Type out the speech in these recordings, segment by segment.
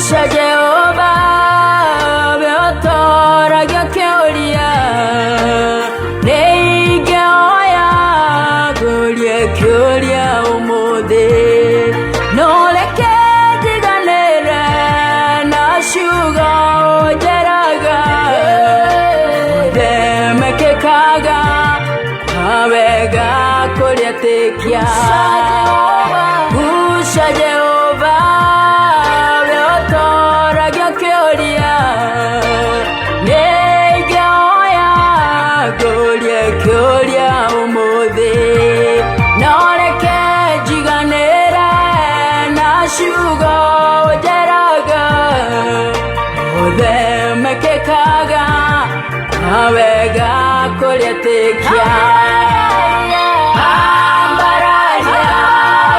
Guca Jehova we ũtoragia kĩũria, nĩ ingĩoya ngũrie kĩũria ũmũthĩ, no reke njiganĩre na ciugo ũnjĩraga, themekĩkaga wega kũrĩa tĩkia. Guca Jehova we ũtoragia kĩũria, nĩ ingĩoya ngũrie kĩũria ũmũthĩ, no reke njiganĩre na ciugo ũnjĩraga, ũthemekĩkaga wega kũrĩa tĩkia. Ambararia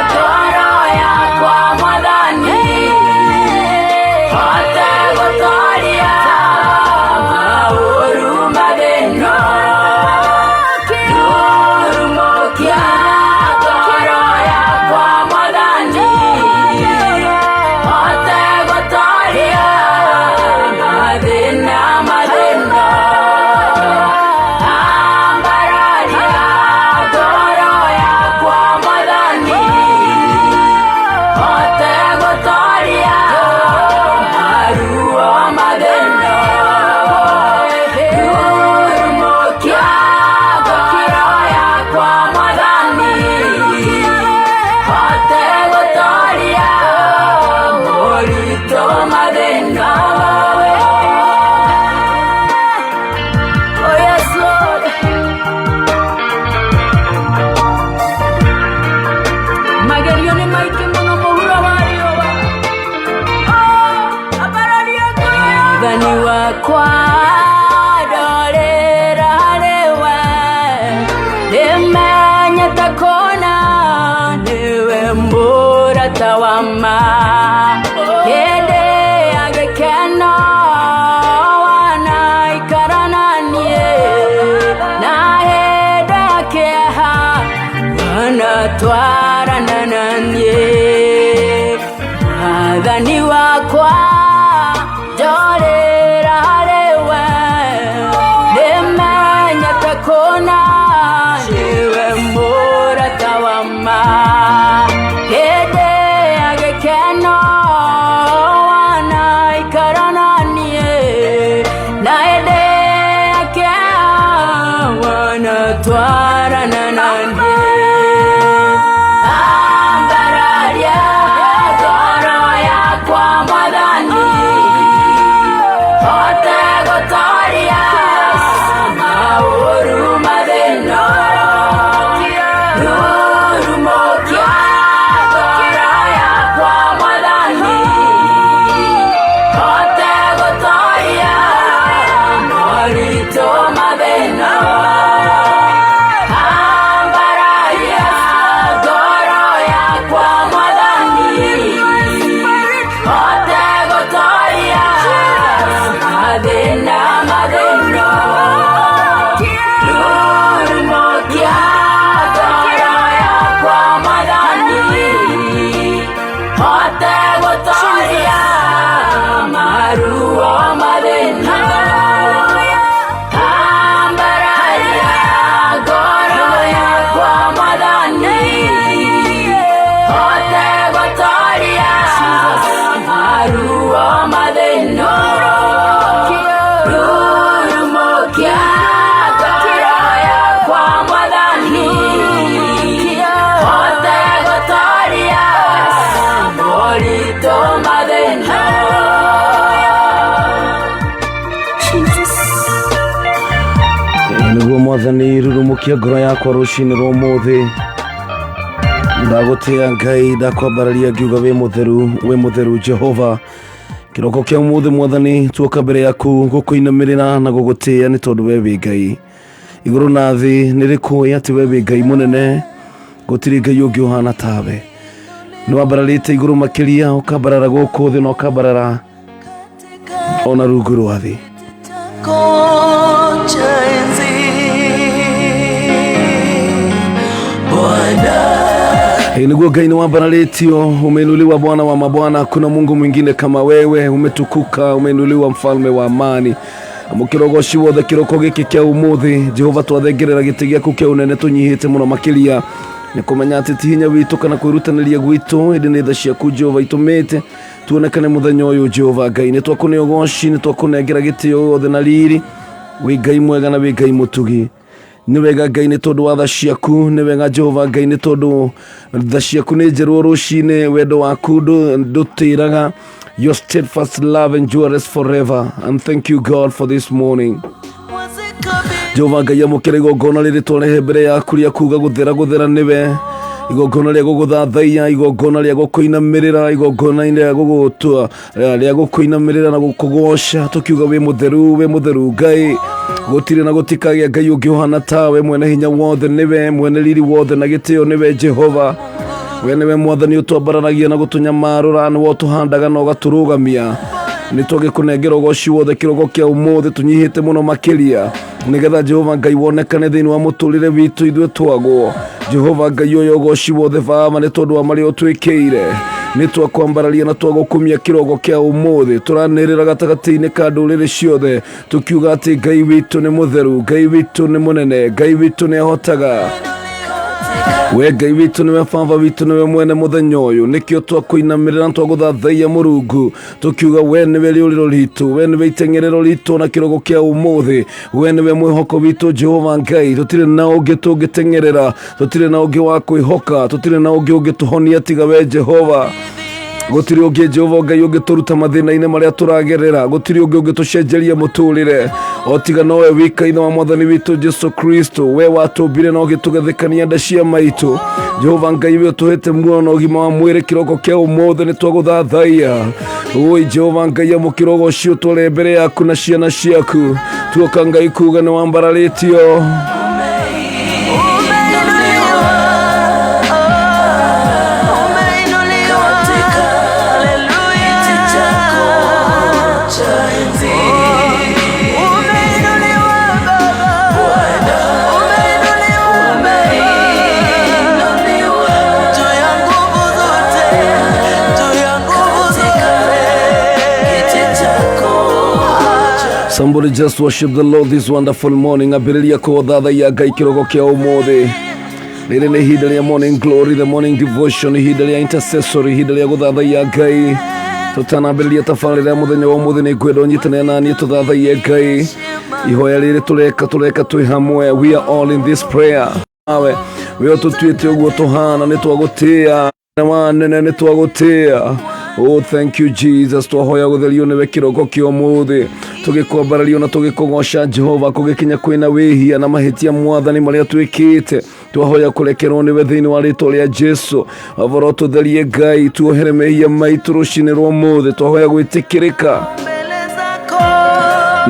ngoro yakwa Mwathani, hote gũtoria maũru mathĩna, rurumũkia ngoro yakwa Mwathani, hote gũtoria mathĩna mathĩna. Ambararia ngoro yakwa Mwathani, hote gũtoria maruo mathĩna, rurumũkia ngoro yakwa Mwathani, hote gũtoria moritũ mathĩna. Oh yes, Lord. Magerio nĩ maingĩ mũno mũhuro wa riũa. Oh, ambararia ngoro Mwathani wakwa, ndorĩra harĩ we, ndĩmenyete kũna nĩwe mũrata wa ma, hĩndĩ ya gĩkeno wanaikara na niĩ, na hĩndĩ ya kĩeha wanatwarana na niĩ. Mwathani wakwa, ndorĩra harĩ we, ndĩmenyete kũna nĩwe mũrata wa ma, hĩndĩ ya gĩkeno wanaikara na niĩ, na hĩndĩ ya kĩeha wanatwarana na niĩ. Ambararia ngoro yakwa Mwathani, hote gũtoria maũru mathĩna, rurumũkia ngoro yakwa Mwathani, hote gũtoria moritũ mathĩna. Ambararia ngoro yakwa Mwathani, hote gũtoria mathĩna mathĩna, rurumũkia ngoro yakwa Mwathani, hote gũtoria maruo mathĩna. Ambararia ngoro yakwa Mwathani, hote gũtoria maruo mathĩna, rurumũkia ngoro yakwa Mwathani, hote gũtoria moritũ mathĩna. Jesus. Nĩguo Mwathani, rurumũkia ngoro yakwa rũcinĩ rwa ũmũthĩ. Ndagũtĩa Ngai, ndakwambararia ngiuga wĩ mũtheru, wĩ mũtheru Jehova. Kĩroko kĩa ũmũthĩ Mwathani, tuoka mbere yaku gũkũinamĩrĩra na gũgũtĩa nĩ tondũ we wĩ Ngai. Igũrũ na thĩ nĩ rĩkũĩ atĩ we wĩ Ngai mũnene, gũtirĩ Ngai ũngĩ ũhana tawe. Nĩ wambararĩte igũrũ makĩria, ũkambarara gũkũ thĩ na ũkambarara ona rungu rwa thĩ. Chako cha enzi. Bwana. Ĩ, nĩguo Ngai nĩ wambararĩtio, umeinuliwa Bwana wa mabwana, hakuna Mungu mwingine kama wewe, umetukuka, umeinuliwa mfalme wa amani. Amũkĩra ũgoci wothe kĩroko gĩkĩ kĩa ũmũthĩ. Jehova, twathengerera gĩtĩ gĩaku kĩa ũnene tũnyihĩte mũno makĩria, nĩ kũmenya atĩ ti hinya witũ kana kwĩrutanĩria gwitũ, ĩndĩ nĩ tha ciaku Jehova itũmĩte tuonekane mũthenya ũyũ. Jehova Ngai, nĩ twakũne ũgoci, nĩ twakũnengera gĩtĩo gĩothe na riri. Wĩ Ngai mwega na wĩ Ngai mũtugi. Nĩ wega Ngai nĩ tondũ wa tha ciaku. Nĩ wega Jehova Ngai nĩ tondũ tha ciaku nĩ njerũ rũcinĩ, wendo waku ndũtĩraga. Your steadfast love endures forever, and thank you, God, for this morning. Jehova Ngai, amũkĩra igongona rĩrĩ twarehe mbere yaku rĩa kuga gũthera gũthera nĩwe, igongona rĩa gũgũthathaiya, igongona rĩa gũkũinamĩrĩra, igongona rĩa gũgũtua, rĩa gũkũinamĩrĩra na gũkũgoca, tũkiuga wĩ mũtheru, wĩ mũtheru Ngai. Gũtirĩ na gũtikagĩa Ngai ũngĩ ũhana tawe. Mwene hinya wothe nĩwe, mwene riri wothe na gĩtĩo nĩwe Jehova. We nĩwe Mwathani ũtwambararagia na gũtũnyamarũra, nĩwe ũtũhandaga na ũgatũrũgamia. Nĩ twagĩkũnengera ũgoci wothe kĩroko kĩa ũmũthĩ tũnyihĩte mũno makĩria, nĩgetha Jehova Ngai wonekane thĩinĩ wa mũtũrĩre witũ ithuĩ twagwo. Jehova Ngai, ũyũ ũgoci wothe Baba nĩ tondũ wa marĩa ũtwĩkĩire. Nĩ twakwambararia na twagũkumia kĩroko kĩa ũmũthĩ. Tũranĩrĩra gatagatĩ-inĩ ka ndũrĩrĩ ciothe tũkiuga atĩ Ngai witũ nĩ mũtheru, Ngai witũ nĩ mũnene, Ngai witũ nĩ ahotaga. We Ngai witũ nĩwe Baba witũ, nĩwe mwene mũthenya ũyũ. Nĩkĩo twakũinamĩrĩra na twagũthathaiya Mũrungu, tũkiuga we nĩwe rĩũrĩro ritũ, we nĩwe iteng'erero ritũ na kĩrogo kĩa ũmũthĩ, we nĩwe mwĩhoko witũ. Jehova Ngai, tũtirĩ na ũngĩ tũngĩteng'erera, tũtirĩ na ũngĩ wa kwĩhoka, tũtirĩ na ũngĩ ũngĩtũhonia tiga we Jehova. Gũtirĩ ũngĩ Jehova Ngai ũngĩtũruta mathĩna-inĩ marĩa tũragerera, gũtirĩ ũngĩ ũngĩtũcenjeria mũtũrĩre o tiga nowe wika, ithe wa Mwathani witũ Jesu Kristo. We watũmbire na ũgĩtũgethekania nda cia maitũ. Jehova Ngai, we ũtũhete muoyo na ũgima wa mwĩrĩ kĩroko kĩa ũmũthĩ, nĩ twagũthathaiya. Oi Jehova Ngai, amũkĩra ũgoci ũtware mbere yaku na ciana ciaku. Tuoka Ngai kuga nĩ wambararĩtio. Umeinuliwa, haleluya. Umeinuliwa Baba, umeinuliwa juu ya nguvu zote, juu ya nguvu zote. Somebody just worship the Lord this wonderful morning. Ambĩrĩria kũthathaiya Ngai kĩroko kĩa ũmũthĩ. Rĩrĩ nĩ ihinda rĩa Morning Glory, the morning devotion, ihinda rĩa intercessory, ihinda rĩa gũthathaiya Ngai. Tũtanambĩrĩria tabarĩra ya mũthenya wa ũmũthĩ, nĩ ngwenda ũnyitanĩre na niĩ tũthathaiye Ngai. Ihoya rĩrĩ tũreka, tũreka twĩ hamwe. We are all in this prayer. Nawe we ũtũtuĩte ũguo tũhana, nĩ twagũtĩa wanene, nĩ twagũtĩa. Oh, thank you, Jesus. Twahoya gũtherio nĩwe kĩroko kĩa ũmũthĩ, tũgĩkwambarario na tũgĩkũgoca Jehova. Kũgĩkinya kwĩna wĩhia na mahĩtia Mwathani marĩa twĩkĩte, twahoya kũrekerwo nĩwe thĩinĩ wa rĩtwa rĩa Jesu. Avoro tũtherie Ngai, tuohere mehia maitũ rũcinĩ rwa ũmũthĩ. Twahoya gwĩtĩkĩrĩka Mbele zako.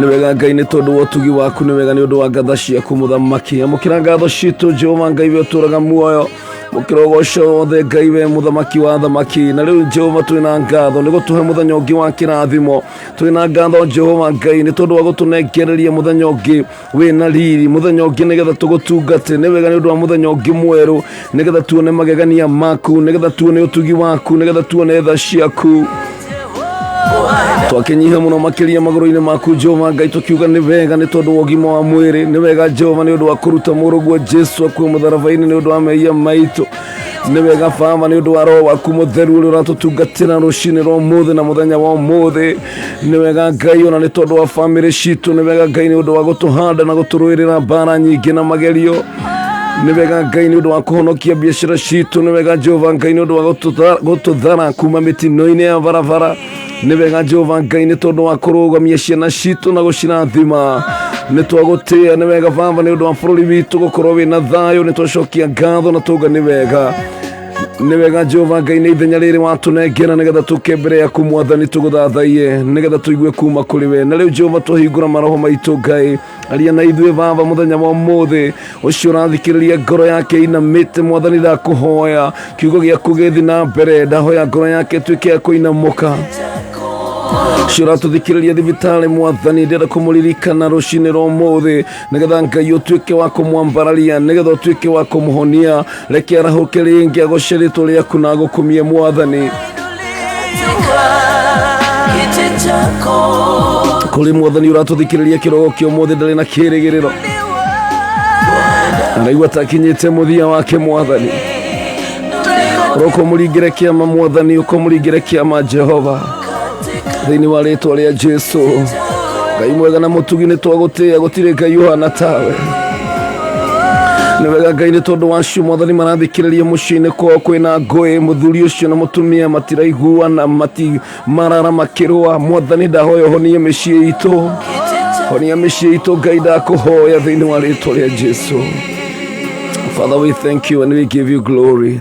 Nĩ wega Ngai nĩ tondũ wa ũtugi waku, nĩ wega nĩ ũndũ wa ngatha ciaku. Mũthamaki, amũkĩra ngatho citũ. Jehova Ngai, we ũtũraga muoyo, mũkĩra ũgoco wothe. Ngai, we mũthamaki wa thamaki. Na rĩu Jehova, twĩna ngatho nĩ gũtũhe mũthenya ũngĩ wa kĩrathimo. Twĩna ngatho Jehova Ngai nĩ tondũ wa gũtũnengereria mũthenya ũngĩ wĩna riri, mũthenya ũngĩ nĩgetha tũgũtungate. Nĩ wega nĩ ũndũ wa mũthenya ũngĩ mwerũ, nĩgetha tuone magegania maku, nĩgetha tuone ũtugi waku, nĩgetha tuone tha ciaku. Twakĩnyiha mũno makĩria magũrũ-inĩ maku Jehova Ngai, tũkiuga nĩ wega nĩ tondũ wa ũgima wa mwĩrĩ. Nĩ wega Jehova nĩ ũndũ wa kũruta mũrũguo Jesu akue mũtharaba-inĩ nĩ ũndũ wa mehia maitũ. Nĩ wega Baba nĩ ũndũ wa Roho waku Mũtheru ũrĩa ũratũtungatĩra rũcinĩ rwa ũmũthĩ na mũthenya wa ũmũthĩ. Nĩ wega Ngai ona nĩ tondũ wa bamĩrĩ citũ. Nĩ wega Ngai nĩ ũndũ wa gũtũhanda na gũtũrũĩrĩra mbara nyingĩ na magerio. Nĩ wega Ngai nĩ ũndũ wa kũhonokia biacara citũ. Nĩ wega Jehova Ngai nĩ ũndũ wa gũtũthara kuma mĩtino-inĩ ya barabara. Nĩ wega Jehova Ngai nĩ tondũ wa kũrũgamia ciana citũ na gũcirathima. Nĩ twagũtĩa. Nĩ wega Baba nĩ ũndũ wa bũrũri witũ gũkorwo wĩna thayũ. Nĩ twacokia ngatho na tauga nĩ wega. Nĩ wega Jehova Ngai nĩ ithenya rĩrĩ watũnengera, nĩgetha tũke mbere yaku Mwathani, tũgũthathaiye, nĩgetha tũigue kuma kũrĩ we. Na rĩu Jehova, twahingũra maroho maitũ. Ngai, aria na ithuĩ Baba mũthenya wa ũmũthĩ. Ũcio ũrathikĩrĩria ngoro yake inamĩte, Mwathani, ndakũhoya kiugo gĩaku gĩthi na mbere. Ndahoya ngoro yake ĩtuĩke ya kũinamũka. Ũcio ũratũthikĩrĩria thibitarĩ mwathani ndĩrenda kũmũririkana rũcinĩ rwa ũmũthĩ nĩgetha Ngai ũtuĩke wa kũmwambararia, nĩgetha ũtuĩke wa kũmũhonia. Reke arahũke rĩngĩ agoce rĩtwa rĩaku na agũkumie mwathani. Kiti chako Kũrĩ mwathani ũratũthikĩrĩria kĩrogo kĩa ũmũthĩ ndarĩ na kĩrĩgĩrĩro, araigua ta akinyĩte mũthia wake mwathani. Ũroka ũmũringĩre kĩama mwathani, ũka ũmũringĩre kĩama Jehova, thĩinĩ wa rĩtwa rĩa Jesu. Ngai mwega na mũtugi, nĩ twagũtĩĩa, gũtirĩ Ngai ũhana tawe. Nĩ wega Ngai nĩ tondũ wacio mwathani marathikĩrĩria mũciĩ-inĩ kwao kwĩna ngũĩ, mũthuri ũcio na mũtumia matiraiguana, mati marara makĩrũa. Mwathani ndahoya ũhonie mĩciĩ itũ, honia mĩciĩ itũ Ngai, ndakũhoya thĩinĩ wa rĩtwa rĩa Jesu. Father, we thank you and we give you glory.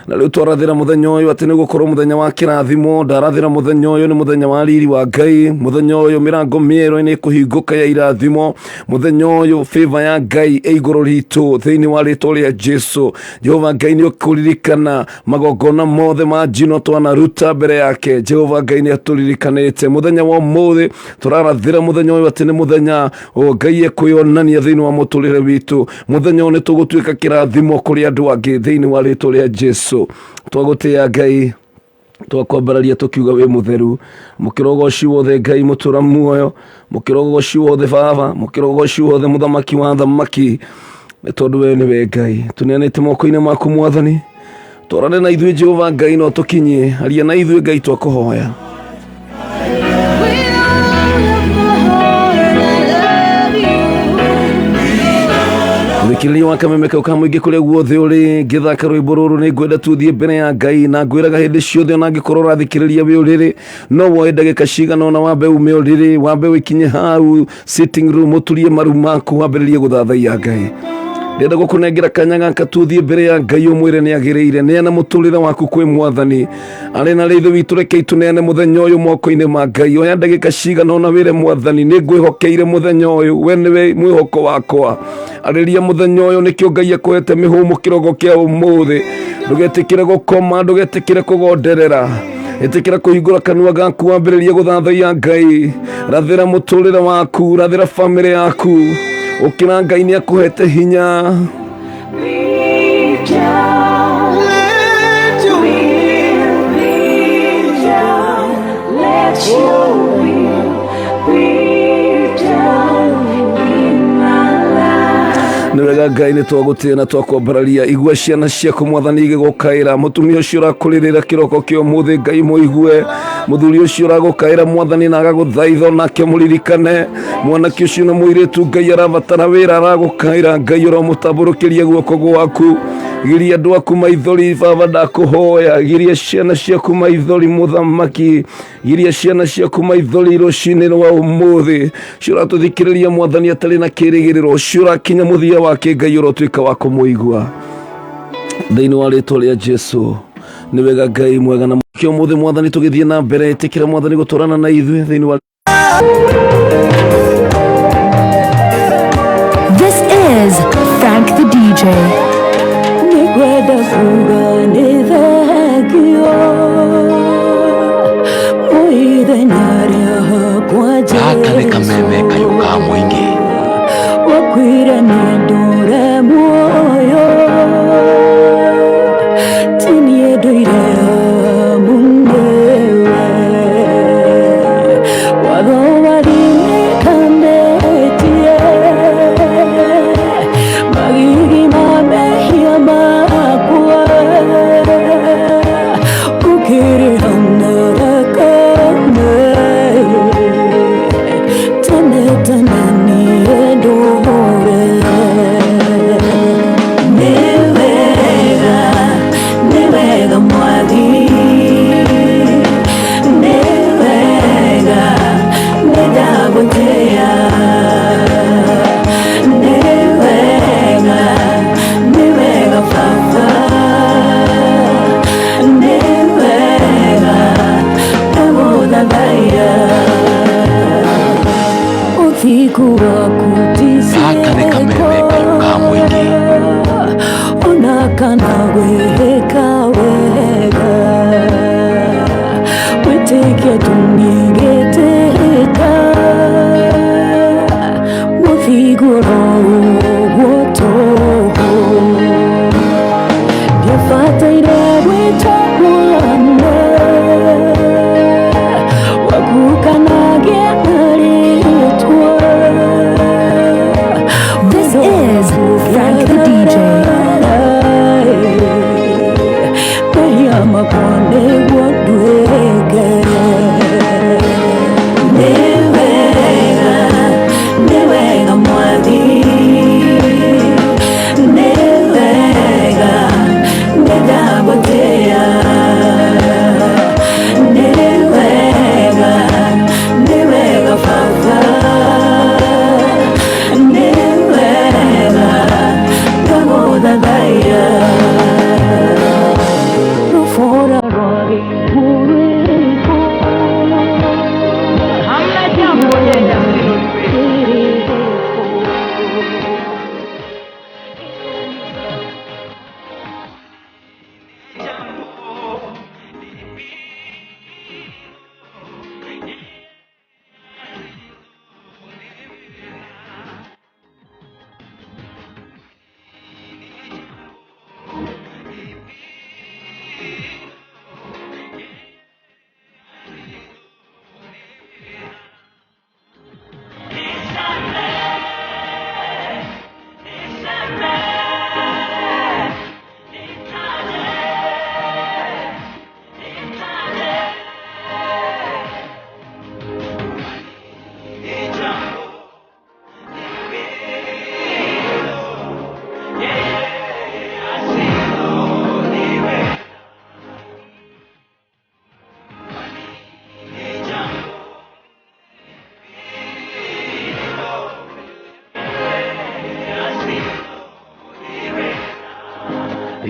Na rĩu twarathĩra mũthenya ũyũ atĩ nĩ gũkorwo mũthenya wa kĩrathimo. Ndarathĩra mũthenya ũyũ nĩ mũthenya wa riri wa Ngai. Mũthenya ũyũ mĩrango mĩerũ nĩ ĩkũhingũka ya irathimo. Mũthenya ũyũ favor ya Ngai ĩ igũrũ ritũ thĩinĩ wa rĩtwa rĩa Jesu. Jehova Ngai nĩ ũkũririkana magongona mothe ma njino twanaruta mbere yake. Jehova Ngai nĩ atũririkanĩte mũthenya wa ũmũthĩ. Tũrarathĩra mũthenya ũyũ atĩ nĩ mũthenya o Ngai ekwĩonania thĩinĩ wa mũtũrĩre witũ. Mũthenya ũyũ nĩ tũgũtuĩka kĩrathimo kũrĩ andũ angĩ thĩinĩ wa rĩtwa rĩa Jesu. Twagũtĩĩa Ngai, twakwambararia tũkiuga wĩ mũtheru. Mũkĩrogoci wothe Ngai mũtũra muoyo, mũkĩrogoci wothe baba, mũkĩrogoci wothe mũthamaki wa thamaki, nĩ tondũ we nĩwe Ngai. Tũneanĩte moko-inĩ maku mwathani, twarane na ithuĩ Jehova Ngai, no tũkinyie aria na ithuĩ Ngai, twakũhoya. With all of my heart, I love you. Thikĩrĩria wa kameme kau ka mũingĩ kũrĩa guothe ũrĩ, ngĩthaka rwĩmbo rũrũ nĩ ngwenda tuthiĩ mbere ya Ngai, na ngwĩraga hĩndĩ ciothe ona angĩkorwo ũrathikĩrĩria wĩ ũrĩrĩ, no woe ndagĩka cigana ona wambe ume ũrĩrĩ, wambe wĩkinye hau sitting room, ũturie maru maku, wambĩrĩrie gũthathaiya Ngai. Ndĩrenda gũkũnengera kanya gaka tuthiĩ mbere ya Ngai, ũmwĩre nĩ agĩrĩire. Neana mũtũrĩre waku kwĩ mwathani. Arĩ na rĩithe witũ, rekei tũneane mũthenya ũyũ moko-inĩ ma Ngai. Oya ndagĩka cigana ona wĩre mwathani, nĩ ngwĩhokeire mũthenya ũyũ, we nĩwe mwĩhoko wakwa. Arĩria mũthenya ũyũ, nĩkĩo Ngai akũhete mĩhũmũ kĩrogo kĩa ũmũthĩ. Ndũgetĩkĩre gũkoma, ndũgetĩkĩre kũgonderera, ĩtĩkĩra kũhingũra kanua gaku wambĩrĩrie gũthathaiya Ngai. Rathĩra mũtũrĩre waku, rathĩra bamĩrĩ yaku. Ũkĩra, Ngai nĩ akũhete hinya. Be down. Let your Will be done. Let your will be done in my life. Nĩ wega Ngai, nĩ twagũtĩĩa na twakwambararia. Igua ciana ciaku mwathani igĩgũkaĩra. Mũtumia ũcio ũrakũrĩrĩra kĩroko kĩa ũmũthĩ, Ngai mũigue. Mũthuri ũcio ũragũkaĩra mwathani na agagũthaitha, onake mũririkane. Mwanake ũcio na mũirĩtu Ngai arabatara wĩra, aragũkaĩra, Ngai ũromũtambũrũkĩria guoko gwaku. Giria andũ aku maithori baba, ndakũhoya, giria ciana ciaku maithori mũthamaki, giria ciana ciaku maithori rũcinĩ rwa ũmũthĩ. Ũcio ũratũthikĩrĩria mwathani atarĩ na kĩrĩgĩrĩro, ũcio ũrakinya mũthia wake, Ngai ũrotuĩka wa kũmũigua thĩinĩ wa rĩtwa rĩa Jesu. Nĩ wega Ngai mwega na kĩ ũmũthĩ mwathani tũgĩthiĩ na mbere, ĩtĩkĩra mwathani gũtwarana na ithuĩ thĩinĩ wa This is Frank the DJ. Nĩngwenda kuga nĩ thengio mũithenya rĩakwa. Gaka nĩ kameme kayũ ka mũingĩ. Wakwire nĩ ndũre muoyo, ti niĩ ndũire amu nĩwe. Watho wathinĩkanĩtie magigi ma mehia makwa, ũkĩrĩha na thakame. Tene tene niĩ ndũre. Nĩ wega, nĩ wega mwathi, nĩ wega, nĩ ndagũtĩĩa. Nĩ wega, nĩ wega baba, nĩ wega ndagũthathaiya. Ũthingu waku Gaka nĩ kameme kayũ ka mũingĩ. Ona kana gwĩka wega, wĩtĩkie tu.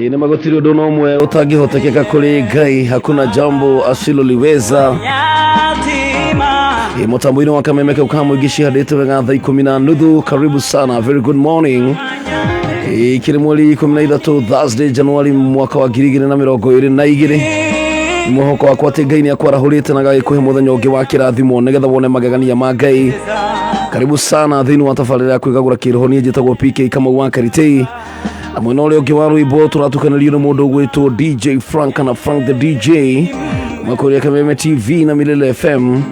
Ĩĩ nĩ magũtirĩ ũndũ na ũmwe ũtangĩhotekeka kũrĩ Ngai, hakuna jambo asiloliweza. Yatima Ĩĩ mũtambo-inĩ wa kameme kau ka mũingĩ cihandĩte wega thaa 10:30. Karibu sana, very good morning. Ĩĩ kĩrĩ mweri 13 Thursday Januari mwaka wa 2022. Mwĩhoko wakwa atĩ Ngai nĩ akwarahũrĩte na agagĩkũhe mũthenya ũngĩ wa kĩrathimo nĩgetha wone magegania ma Ngai. Karibu sana thĩinĩ wa tabarĩra ya kwĩgagũra kĩroho. Niĩ njĩtagwo PK Kamau wa Karitei, na mwena ũrĩa ũngĩ wa rwĩmbo tũratukanĩrio nĩ mũndũ ũgwĩtwo DJ Frank na Frank the DJ kuma kũrĩa Kameme TV na Milele FM.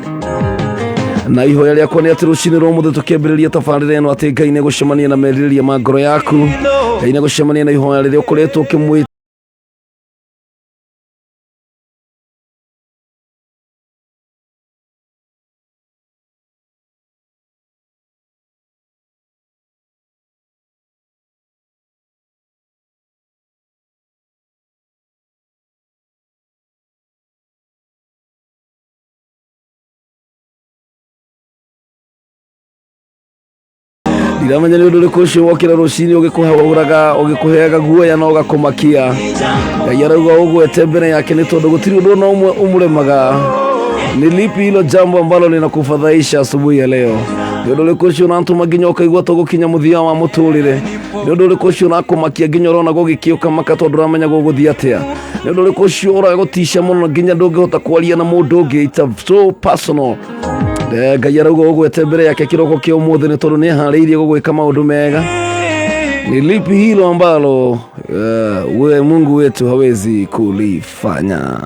Na ihoya rĩakwa nĩ atĩ rũcinĩ rwa ũmũthĩ tũkĩambĩrĩria tabarĩra ĩno atĩ Ngai nĩ gũcemania na merirĩria ma ngoro yaku, Ngai nĩ gũcemania na ihoya rĩrĩa ũkoretwo ũkĩmwĩ Ndiramenya nĩ ũndũ ũrĩkũ ũcio wokĩra rũcinĩ ũgĩkũhũraga, ũgĩkũheaga guoya na ũgakũmakia. Ngai arauga ũgwete mbere yake nĩ tondũ gũtirĩ ũndũ ona ũmwe ũmũremaga. Ni lipi hilo jambo ambalo linakufadhaisha asubuhi ya leo? Nĩ ũndũ ũrĩkũ ũcio ũratũma nginya ũkaigua tũgũkinya mũthia wa mũtũrĩre? Nĩ ũndũ ũrĩkũ ũcio ũrakũmakia nginya ũrona gũgĩkĩũka maka tondũ ũramenya gũgũthiĩ atĩa? Nĩ ũndũ ũrĩkũ ũcio ũragũtisha mũno nginya ndũngĩhota kwaria na mũndũ ũngĩ? It's a so personal. Ngai arauga ũgwete mbere yake kĩroko kĩa ũmũthĩ nĩ tondũ nĩ aharĩirie gũgwĩka maũndũ mega. Ni lipi hilo ambalo we Mungu wetu hawezi kulifanya?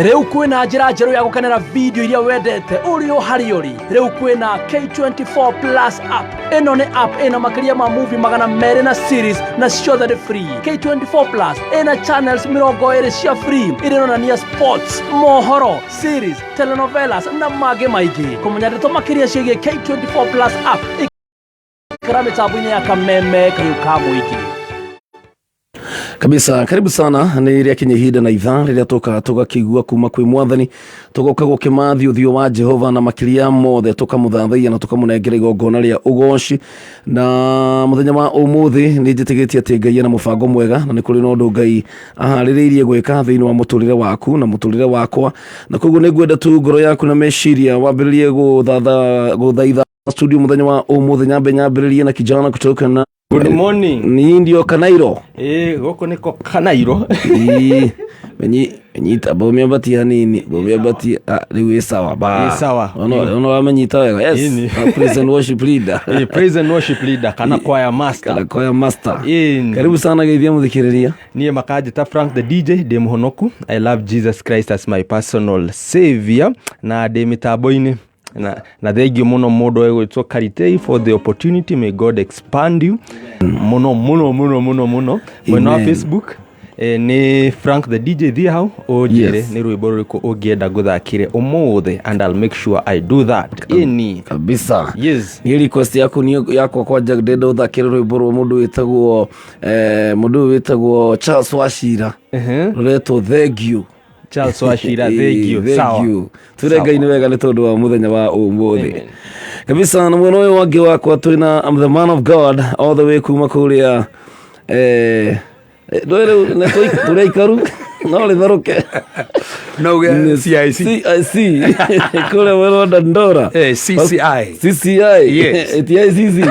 Rĩu kwĩna njĩra njerũ ya gũkenera video iria wendete ũrĩ o harĩa ũrĩ. Rĩu kwĩna K24 Plus app. Ĩno nĩ app ĩna makĩria ma movie 200 na series, na ciothe nĩ free. K24 Plus ĩna channels 20 cia free iria ironania sports, mohoro, series, telenovelas na mangĩ maingĩ. Kũmenya ndeto makĩria ciĩgiĩ K24 Plus app, ikara mĩtambo-inĩ ya Kameme kayũ ka mũingĩ. Kabisa, karibu sana. Nĩ rĩakinya ihinda na ithaa rĩrĩa tũkaga tũgakĩigua kuma kwĩ mwathani, tũgoka gũkĩmathi ũthiũ wa Jehova, na makĩria mothe tũkamũthathaia na tũkamũnengera igongona rĩa ũgoci. Na mũthenya wa ũmũthĩ nĩ njĩtĩkĩtie atĩ Ngai ena mũbango mwega na nĩ kũrĩ na ũndũ Ngai aharĩrĩirie gwĩka thĩinĩ wa mũtũrĩre waku na mũtũrĩre wakwa, na koguo nĩ ngwenda tu ngoro yaku na meciria wambĩrĩrie gũthatha gũthaitha studio mũthenya wa ũmũthĩ. Nyambe nyambĩrĩrie na kijana kutoka na Good morning. Ni ndio Kanairo. Ĩĩ, gũkũ nĩko Kanairo. Ĩĩ, menyi menyita bomĩambatia hanini, bomĩambatia. Ah, rĩu ĩ sawa ba. Ĩ sawa. Ona wamenyita wega. Yes. Ĩni. Praise and worship leader. Ĩĩ, praise and worship leader kana choir master. Kana choir master. Ĩni. Karibu sana, geithia mũthikĩrĩria. Niĩ makanjĩta Frank the DJ, ndĩ mũhonoku. I love Jesus Christ as my personal savior na ndĩ mĩtambo-inĩ na thengiũ mũno mũndũ egwĩtwo Karitei for the opportunity. May God expand you mũno mũno mũno mũno mũno. Mwena wa Amen. Facebook nĩ Frank the DJ, thiĩ hau ũnjĩre Yes. nĩ rwĩmbo rũrĩkũ ũngĩenda ngũthakĩre ũmũthĩ and I'll make sure I do that. Ĩni. Kabisa. Yes. Niĩ request yaku niĩ yakwa kwanja ndenda ũthakĩre rwĩmbo rwa mũndũ wĩtagwo mũndũ ũyũ wĩtagwo Charles Wachira, rũretwo Thank You. Charles Wachira, thank you. Sawa. Thank you. Twĩre Ngai nĩ wega nĩ tondũ wa mũthenya wa ũmũthĩ. Amen. Kabisa. Na mwena ũyũ wangĩ wakwa twĩna I'm the man of God all the way kuma kũrĩa ndũĩ rĩu nĩ tũrĩ aikaru no rĩtherũke. No uge CIC. CIC kũrĩa mwena wa Dandora. CCI. CCI. Yes. Eti ICC.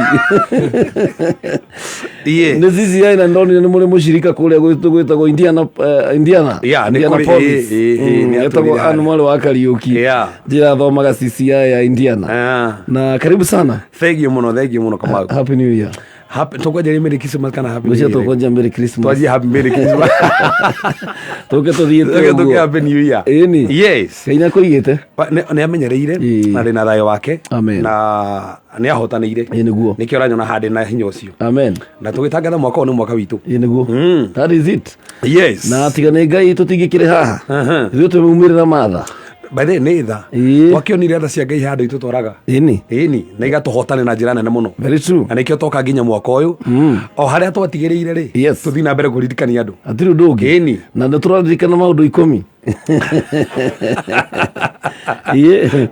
Yeah. Nĩ CCI, na ndonire nĩ mũrĩ mũcirika kũrĩa gwĩtagwo Indiana, Indiana. Yeah, nĩ Indiana kũrĩ- Police. Nĩ Etagwo atũrire Ann harĩa. Mwale wa Kariuki. Yeah. Njĩra athomaga CCI ya Indiana. Ah. Na karibu sana. Thank you mũno, thank you mũno Kamau. Happy New Year. Happy tũkwanjĩria Merry Christmas kana Happy New Mũcio Year? tũkwanjia Merry Christmas. Twanjie Happy Merry Christmas. Tũke tũthiĩte Tũke tũke ũguo. Happy New Year. Ĩni. Yes. Ngai nĩakũigĩte. Nĩ amenyereire Ĩĩ. na ndĩ na thayũ wake Amen. na nĩ ahotanĩire. Ĩĩ nĩguo. Nĩkĩo ũranyona handĩ na hinya ũcio. Amen. Na tũgĩtangatha mwaka ũyũ nĩ mwaka witũ. Ĩĩ nĩguo. That is it. Yes. Na tiga nĩ Ngai tũtingĩkĩrĩ haha. Aha. Ithuĩ twĩmumĩrĩra matha. By the way, nĩ tha. Ĩĩ. Twakĩonire tha cia Ngai handũ itũtwaraga. Ĩni. Ĩni, na igatũhotane na njĩra nene mũno. Very true. Na nĩkĩo toka nginya mwaka ũyũ o harĩa twatigĩrĩire rĩ, Yes. tũthiĩ na mbere kũririkania andũ. Hatirĩ ũndũ ũngĩ. Ĩni. Na nĩ tũraririkana maũndũ 10. Ĩĩ.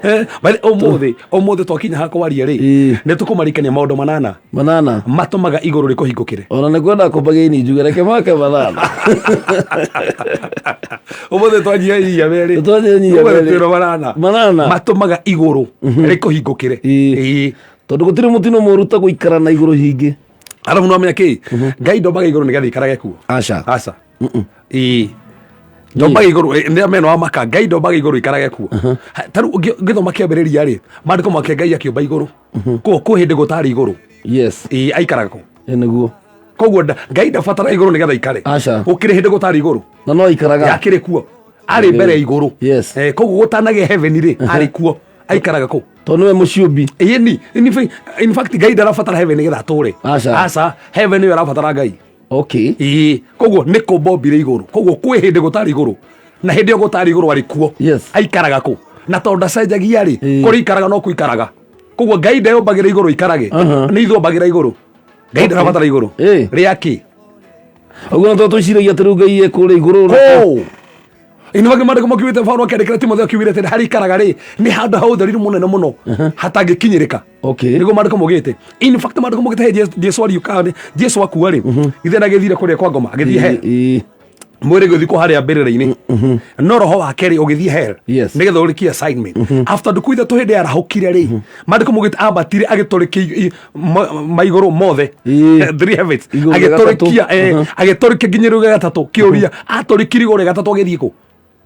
Ũmũthĩ ũmũthĩ twakinya hakwaria rĩ, Ĩĩ. nĩ tũkũmarikania maũndũ manana Manana. matũmaga igũrũ rĩkũhingũkĩre. Ona nĩ kwenda kũmbagĩini njuge reke make manana. Ũmũthĩ twanyihanyiia merĩ. Twanyihanyiihia Ũmũthĩ merĩ. twĩrwo manana Manana. matũmaga igũrũ rĩkũhingũkĩre. Ĩĩ. Ĩĩ. Tondũ gũtirĩ mũtino mũũru ta gũikara na igũrũ hingĩ. Arabu no menya kĩ, Ngai ndombaga igũrũ nĩgetha ikarage kuo. Aca. Aca. Ĩĩ, ndombaga igũrũ, nĩ meno wa maka, Ngai ndombaga igũrũ ikarage kuo. Ta rĩu ũngĩthoma kĩambĩrĩria rĩ, maandĩko make Ngai akĩũmba igũrũ. Koguo kwĩ hĩndĩ gũtarĩ igũrũ. Yes. Ĩĩ, aikaraga kũ? Ĩ nĩguo. Koguo Ngai ndabatara igũrũ nĩgetha ikare. Aca. Gũkĩrĩ hĩndĩ gũtarĩ igũrũ. Na no aikaraga. Yakĩrĩ kuo, arĩ mbere ya igũrũ. Yes. Koguo gũtanagĩa heaven rĩ, arĩ kuo, aikaraga kũ? Tondũ nĩwe mũciũmbi. Ĩni in fact Ngai ndarabatara heaven nĩgetha atũre. Aca. Aca, heaven nĩyo arabatara Ngai. Okay. Ĩĩ, koguo nĩ kũmba ombire igũrũ, koguo kwĩ hĩndĩ gũtarĩ igũrũ, na hĩndĩ ĩyo gũtarĩ igũrũ arĩ kuo. Yes. Aikaraga kũ? Na tondũ ndacenjagia rĩ, Ĩĩ. kũrĩa ikaraga no kuikaraga. Koguo Ngai ndeyũmbagĩra igũrũ ikarage, nĩ ithuĩ ombagĩra igũrũ. Ngai ndarabatara igũrũ Ĩĩ. rĩakĩ. Ũguo no twĩciragia atĩ rĩu Ngai e kũrĩa igũrũ. Kũ ini wangĩ maandĩko makiugĩte, Paulo akĩandĩkĩra Timotheo akiugire atĩ harĩa ikaraga rĩ, nĩ handũ ha ũtheri mũnene mũno hatangĩkinyĩrĩka. Okay. Nĩguo maandĩko maugĩte. In fact maandĩko maugĩte he Jesu ariũka rĩ, Jesu akua rĩ, ithe ndagĩthire kũrĩa kwa ngoma, agĩthiĩ hell. Ĩĩ. Mwĩrĩ gũthikwo harĩa mbĩrĩra-inĩ, no roho wake rĩ, ũgĩthiĩ hell Yes. nĩgetha ũrĩkie assignment. After ndukũ 3 hĩndĩ yarahũkire rĩ, maandĩko maugĩte ambatire agĩtũrĩkia maigũrũ mothe. Ĩĩ. Three heavens. Igũrũ rĩa gatatũ. Agĩtũrĩkia, agĩtũrĩkia nginya igũrũ rĩa gatatũ. Kĩũria, atũrĩkirie igũrũ rĩa gatatũ agĩthiĩ kũ?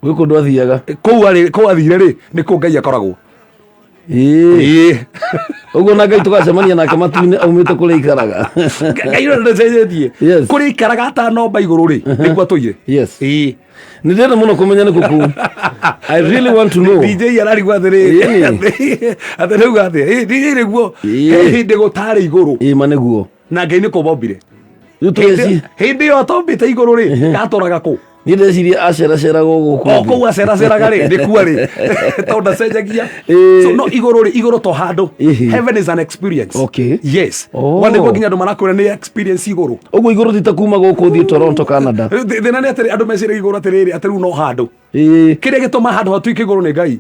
Gwĩ kũndũ athiaga. Kũu arĩ, kũu athire rĩ, nĩ kũu Ngai akoragwo. Ĩĩ. Ĩĩ. Ũguo na Ngai tũgacemania nake matu-inĩ aumĩte kũrĩa ikaraga. Ngai ũrĩa ndacenjetie. Yes. Kũrĩa ikaraga atanomba igũrũ rĩ, nĩkuo atũire. Yes. Ĩĩ. Nĩ ndĩrenda mũno kũmenya nĩ kũkũ. I really want to know. DJ ararigwo atĩrĩrĩ, Ĩĩ. atĩ rĩu atĩ ĩ, DJ nĩguo Ĩĩ. he hĩndĩ gũtarĩ igũrũ Ĩĩ, ma nĩguo. na Ngai nĩ kũmba ombire. Rĩu tũreci. Hĩndĩ ĩyo atombĩte igũrũ rĩ, gatũraga kũ? Niĩ ndĩreciria aceraceraga gũkũ. O kũu aceraceraga rĩ, nĩkuo rĩ, tondũ ndacenjagia. Ĩĩ. So no igũrũ rĩ, igũrũ to handũ. Ĩhĩ. Heaven is an experience. Okay. Yes. Oh. Wa nĩguo nginya andũ marakwĩra nĩ experience igũrũ. Ũguo igũrũ ti ta kuma gũkũ ũthiĩ Toronto, Canada. Thĩna nĩ atĩrĩ, andũ meciragia igũrũ atĩrĩrĩ, atĩ rĩu no handũ. Ĩĩ. Kĩrĩa gĩtũma handũ hatuĩke igũrũ nĩ Ngai.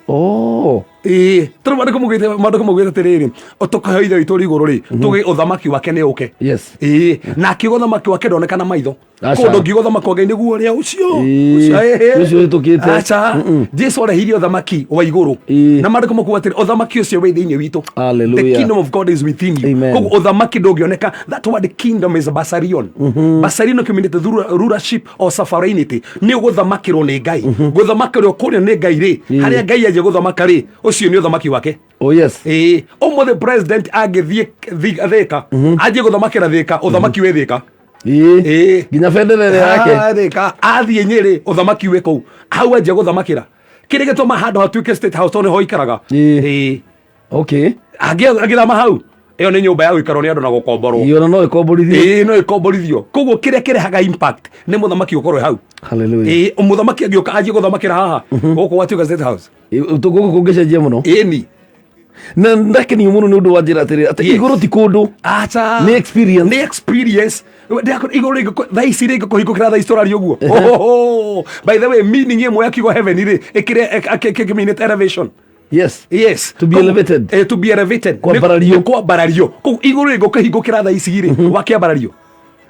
Oh. Ĩĩ, tondũ maandĩko maugĩte atĩrĩrĩ, tũkahe Ithe witũ ũrĩ igũrũ rĩ, tũgĩ ũthamaki wake nĩ ũke. Yes. Ĩĩ, na akiuga ũthamaki wake ndoneka na maitho. Aca. Kũndũ ngiuga ũthamaki wa Ngai nĩguo ũrĩa ũcio. Ĩĩ, Ũcio, ĩhĩ. ũcio ũhĩtũkĩte. Aca. Jesu arehirie ũthamaki wa igũrũ. Ĩĩ. Na maandĩko makuga atĩrĩ, ũthamaki ũcio wĩ thĩinĩ witũ. Hallelujah. The kingdom of God is within you. Amen. Koguo ũthamaki ndũngĩoneka. That word kingdom is basarion. Basarion kiumanĩte rulership or sovereignty. Nĩ ũgũthamakĩrwo nĩ Ngai. Gũthamakĩrwo kũrĩa nĩ Ngai rĩ, harĩa Ngai anjia gũthamaka rĩ, ũcio nĩ ũthamaki wake. Oh yes. Ĩĩ, ũmũthĩ president angĩthiĩ Thĩka, anjie gũthamakĩra Thĩka, ũthamaki wĩ Thĩka. Ĩĩ. Ĩĩ. Nginya bendera ĩrĩa yake. Ah, Thĩka athiĩ Nyĩrĩ, ũthamaki wĩ kũu hau anjia gũthamakĩra. Kĩrĩa gĩtũma handũ hatuĩke State House tondũ nĩho ikaraga. Ĩĩ. Ĩĩ. Okay. Angĩthama hau, ĩyo nĩ nyũmba ya gũikarwo nĩ andũ na gũkomborwo. Ĩĩ, ona no ĩkomborithio. Ĩĩ, no ĩkomborithio. Koguo kĩrĩa kĩrehaga impact nĩ mũthamaki gũkorwo hau. Hallelujah. Ĩĩ, mũthamaki angĩũka anjie gũthamakĩra haha gũkũ gwatuĩka State House. Ĩĩ, gũkũ kũngĩcenjia mũno. Ĩni. Na ndakenio mũno nĩ ũndũ wa njĩra atĩrĩ atĩ Yes. igũrũ ti kũndũ. Aca. Nĩ experience. Nĩ experience. Igũrũ thaa ici rĩngĩ kũhingũkĩra thaa ici tũraria ũguo. Ohoho. By the way, meaning ĩmwe ya kiugo heaven rĩ, ĩkĩrĩa kĩmeanĩte elevation. Yes. Yes. To be elevated. To be elevated. Kwambarario. Nĩ kwambarario. Koguo igũrũ rĩngĩ ũkĩhingũkĩra thaa ici rĩ, wakĩambarario.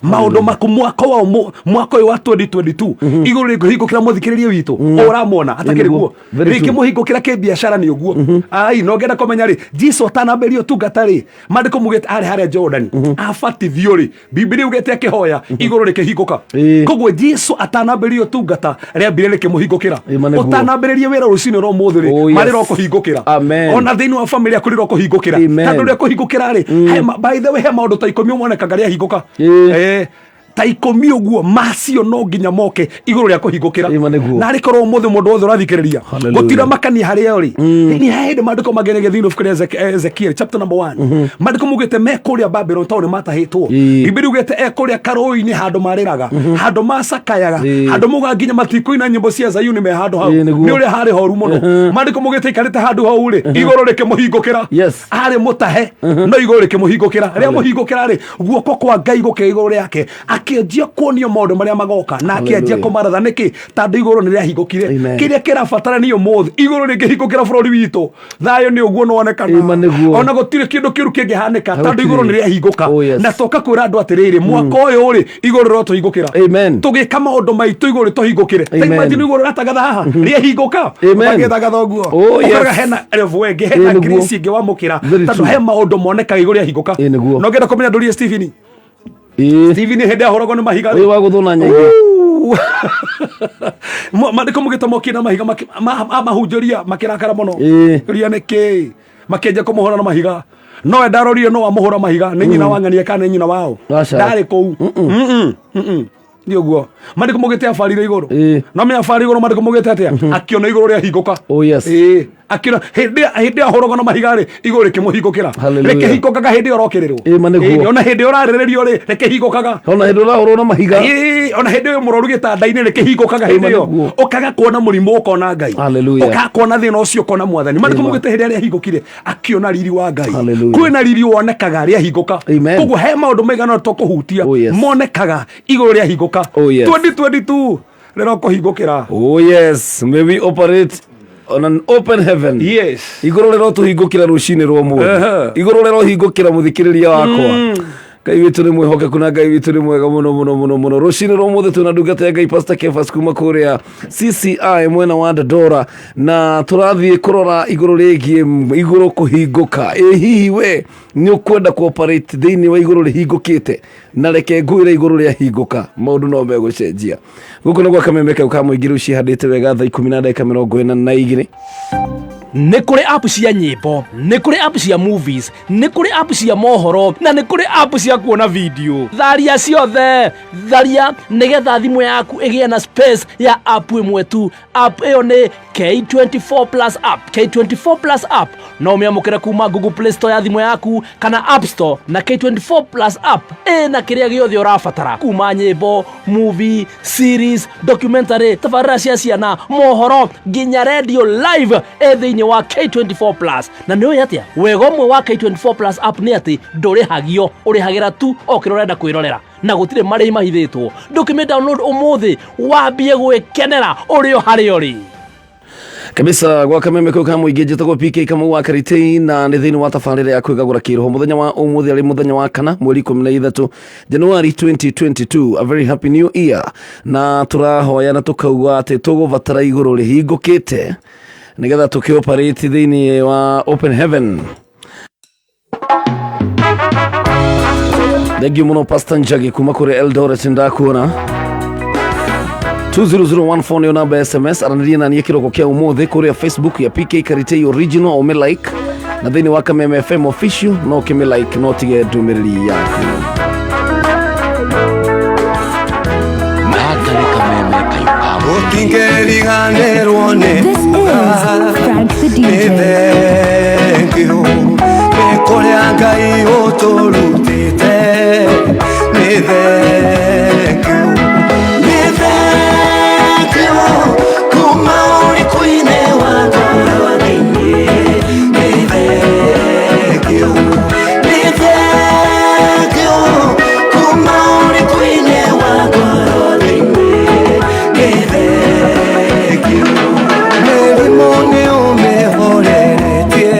Maũndũ maku mwaka wa mwaka ũyũ wa 2022, igũrũ rĩngĩhingũkĩra mũthikĩrĩria witũ ũramwona atakĩrĩ Nĩguo. guo, Very true. rĩngĩmũhingũkĩra kĩbiacara nĩ ũguo. Ai, no ngenda kũmenya rĩ, Jesu atanambĩrĩria ũtungata rĩ, maandĩko mugĩte arĩ harĩa Jordan abatithio rĩ, Bibilia ugĩte akĩhoya, igũrũ rĩkĩhingũka. Koguo Jesu atanambĩrĩria ũtungata, rĩambire rĩkĩmũhingũkĩra. Ĩĩ, ma nĩguo. Ũtanambĩrĩria wĩra rũcinĩ rwa ũmũthĩ rĩ, Oh, yes. marĩ rokũhingũkĩra. Amen. Ona thĩinĩ wa famĩlĩ yaku rĩrokũhingũkĩra. Amen. Tondũ rĩa kũhingũkĩra rĩ, by the way, he maũndũ ta 10 monekaga rĩahingũka. Ta 10 ũguo macio no nginya moke igũrũ rĩa kũhingũkĩra. Ĩĩ, ma nĩguo. Na arĩ korwo ũmũthĩ mũndũ wothe ũrathikĩrĩria, Hallelujah. gũtira makania harĩa ũrĩ, nĩ he hĩndĩ maandĩko mageregia thĩinĩ wa ibuku rĩa Ezekiel chapter number 1, maandĩko maugĩte me kũrĩa Babylon tondũ nĩ matahĩtwo. Bibilia ugĩte e kũrĩa karũĩ-inĩ, handũ marĩraga, handũ macakayaga, handũ muga nginya matikũina nyĩmbo cia Zayuni me handũ hau. Ĩĩ, nĩguo. Nĩ ũrĩa harĩ horu mũno. Maandĩko maugĩte ikarĩte handũ hau rĩ, igũrũ rĩkĩmũhingũkĩra. Yes. Arĩ mũtahe, no igũrũ rĩkĩmũhingũkĩra. Rĩa mũhingũkĩra rĩ, guoko kwa Ngai gũkĩ igũrũ rĩake. Akĩanjia kuonio maũndũ marĩa magoka na akĩanjia Hallelujah. kũmaratha nĩkĩ tondũ igũrũ nĩ rĩahingũkire. Amen. Kĩrĩa kĩrabatarania ũmũthĩ igũrũ rĩngĩhingũkĩra bũrũri witũ thayũ nĩ ũguo nĩwonekana. Ĩma nĩguo. Ona gũtirĩ kĩndũ kĩũru kĩngĩhanĩka tondũ Gũtirĩ. igũrũ nĩ rĩahingũka. Oh, yes. Na toka kwĩra andũ atĩrĩrĩ mwaka ũyũ rĩ igũrũ rĩrotũhingũkĩra. Amen. Tũgĩka maũndũ maitũ igũrũ rĩtũhingũkĩre. Ta Amen. imagine igũrũ rĩratangatha haha rĩahingũka. Amen. Ũgagĩtangatha ũguo. Oh, yes. Ũkoraga hena level ĩngĩ hena Ĩ, nĩguo. grace ĩngĩ wamũkĩra Very tondũ true. he maũndũ monekaga igũrũ rĩahingũka. Ĩ, nĩguo. Na ũngĩenda kũmenya ndũrie Stephen. Ĩ. Stephen hĩndĩ ahũragwo nĩ mahiga Ũyũ wa gũthũna nyingĩ. Mandĩko mũgĩte mokie na mahiga amahunjĩria makĩrakara mũno. Ĩ. Ria nĩkĩ makĩanjia kũmũhũra na mahiga no we ndarorire no amũhũra mahiga nĩ nyina wa ng'ania kana nĩ nyina wao Aca. ndarĩ kũu. Mm-mm, mm-mm. Nĩ ũguo mandĩko mũgĩte abarire igũrũ. Ĩ. No me abarire igũrũ mandĩko mũgĩte atĩa akĩona igũrũ rĩahingũka. Oh, yes. Ĩ, akĩona hĩndĩ hĩndĩ ahũragwo na mahiga rĩ igũrũ rĩkĩmũhingũkĩra. Hallelujah. Rĩkĩhingũkaga hĩndĩ ĩyo ũrokĩrĩrwo. Ĩ, ma nĩguo. Ĩ, ona hĩndĩ ĩyo ũrarĩrĩrio rĩ rĩkĩhingũkaga. Ona hĩndĩ ũrahũrwo na mahiga. Ĩ, ona hĩndĩ ĩyo mũrwaru gĩtanda-inĩ rĩkĩhingũkaga hĩndĩ ĩyo nĩguo. ũkaga kuona mũrimũ ũkona Ngai. Hallelujah. Ũkaga kuona thĩna ũcio ũkona mwathani mandĩko Amen. mũgĩte hĩndĩ ĩrĩa rĩahingũkire akĩona riri wa Ngai. Hallelujah. Kwĩna riri wonekaga rĩahingũka. Amen. Koguo he maũndũ maigana ũna tũkũhutia Oh, yes. monekaga igũrũ rĩahingũka. Oh, yes. 2022 rĩrokũhingũkĩra. Oh yes, may we operate on an open heaven. Yes. Igũrũ rĩrotũhingũkĩra rũcinĩ rwa ũmũthĩ. Ehe. Igũrũ rĩrohingũkĩra mũthikĩrĩria wakwa. Ngai witũ nĩ mwĩhokeku na Ngai witũ nĩ mwega mũno mũno mũno mũno. Rũcinĩ rwa ũmũthĩ twĩna ndungata ya Ngai Pastor Kefas kuma kũrĩa CCI mwena wa Dandora na tũrathiĩ kũrora igũrũ rĩgiĩ igũrũ kũhingũka. Ĩ hihi we nĩ ũkwenda kũoperate thĩinĩ wa igũrũ rĩhingũkĩte? Na reke ngwĩre igũrũ rĩahingũka maũndũ no megũcenjia. Gũkũ nĩ gwa kameme kau ka mũingĩ rĩu cihandĩte wega thaa ikũmi na ndagĩka mĩrongo ĩna na igĩrĩ. Nĩ kũrĩ app cia nyĩmbo, nĩ kũrĩ app cia movies, nĩ kũrĩ app cia mohoro na nĩ kũrĩ app cia kuona video. Tharia ciothe, tharia nĩgetha thimũ yaku ĩgĩe na space ya app ĩmwe tu. App ĩyo nĩ K24 Plus app. K24 Plus app no ũmĩamũkĩre kuma Google Play Store ya thimũ yaku kana App Store, na K24 Plus app ĩna kĩrĩa gĩothe ũrabatara kuma nyĩmbo, movie, series, documentary, tabarĩra cia ciana, mohoro nginya radio live ĩ thĩinĩ wa K24 Plus. Na nĩ ũĩ atĩa wega ũmwe wa K24 Plus app nĩ atĩ ndũrĩhagio, ũrĩhagĩra tu o kĩrĩa ũrenda kwĩrorera na gũtirĩ marĩhi mahithĩtwo. Ndũkĩmĩ download ũmũthĩ wambie gwĩkenera ũrĩ o harĩa ũrĩ. Kabisa gwa kameme kau ka mũingĩ njĩtagwo PK Kamau wa Karitei na nĩ thĩinĩ wa tabarĩra ya kwĩgagũra kĩroho mũthenya wa ũmũthĩ arĩ mũthenya wa kana mweri ikũmi na ithatũ Januari 2022, a very happy new year. Na tũrahoya na tũkauga atĩ tũgũbatara igũrũ rĩhingũkĩte nĩgetha tũkĩoperate thĩinĩ wa open heaven. Thank you mũno Pastor Njagi kuma kũrĩ Eldoret ndakuona 20014 nĩyo namba ya SMS. Aranĩria na niĩ kĩroko kĩa ũmũthĩ kũrĩa Facebook ya PK Karitei Original ũmĩ like na thĩinĩ wa Kameme FM Official no ũkĩmĩ like no ũtige ndũmĩrĩri yaku. Gaka nĩ kameme kayũ ka mũingĩ. Ũtingĩriganĩrwo nĩ This is Frank the nĩ DJ. thank you nĩ kũrĩa Ngai ũtũrutĩte nĩ thank you nĩ thank you kuma ũrikũ-inĩ wa ngoro thĩinĩ nĩ thank you nĩ thank you kuma ũrikũ-inĩ wa ngoro thĩinĩ nĩ thank you mĩrimũ nĩ ũmĩhoreretie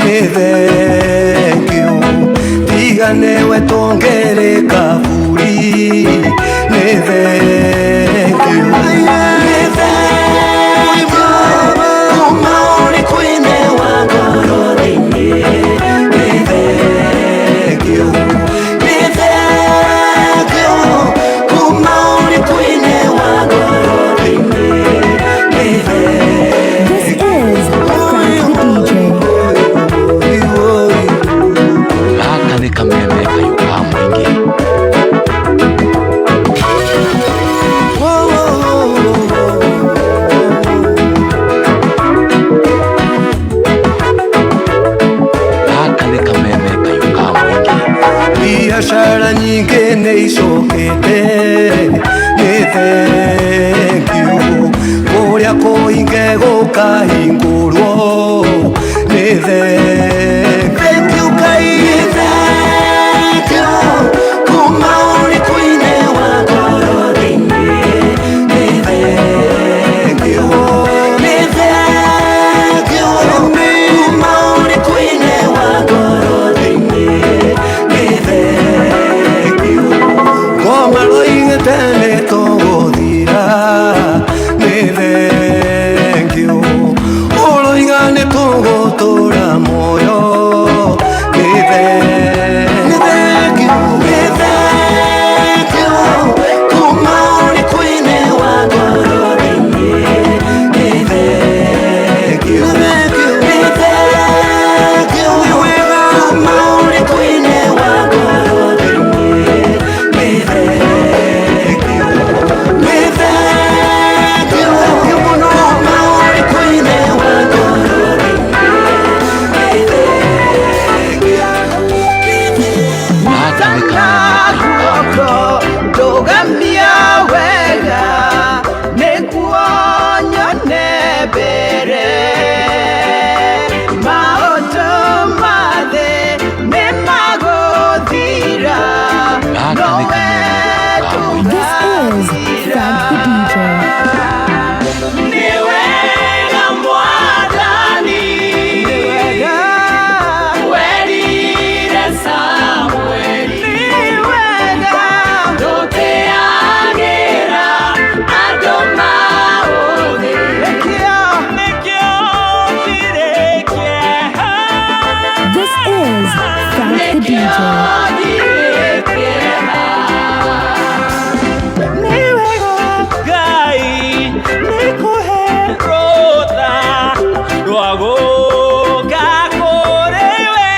nĩ thank you tiga nĩwe tũngĩrĩ kaburi nĩ thank you nĩ thank you kuma ũrikũ-inĩ wa ngoro thĩinĩ nĩ thank you nĩ thank you kuma ũrikũ-inĩ wa ngoro thĩinĩ nĩ This is Frank the DJ. Gaka nĩ kameme kayũ ka mũingĩ. Gaka nĩ kameme kayũ ka mũingĩ. Biacara nyingĩ nĩ icokete nĩ thank you kũrĩa kũhinge gũkahingũrwo nĩ thank you Ngai nĩ thank you kuma ũrikũ-inĩ Gũtũra muoyo. Nĩ thengiũ, nĩ thengiũ kuma ũrikũ-inĩ wa ngoro thĩinĩ. Nĩ thengiũ, nĩ thengiũ kuma ũrikũ-inĩ wa ngoro thĩinĩ. Nĩ thengiũ, nĩ thengiũ mũno kuma ũrikũ-inĩ wa ngoro thĩinĩ. Nĩ thengiũ. Gaka nĩ kameme kayũ ka mũingĩ. Ndũgamia wega nĩguo nyone mbere. Maũndũ ma thĩ nĩ magũthira, Gaka nĩ nowe kameme kayũ ka mũingĩ. This is Frank the DJ. Nĩ wega Mwathani, werire Samueli, nĩ wega ndũteagĩra andũ maũthĩ. Nĩkĩo ndirĩ kĩeha. This is Frank the DJ. Ngai nĩkũhe rũtha rwa gũka kũrĩ we,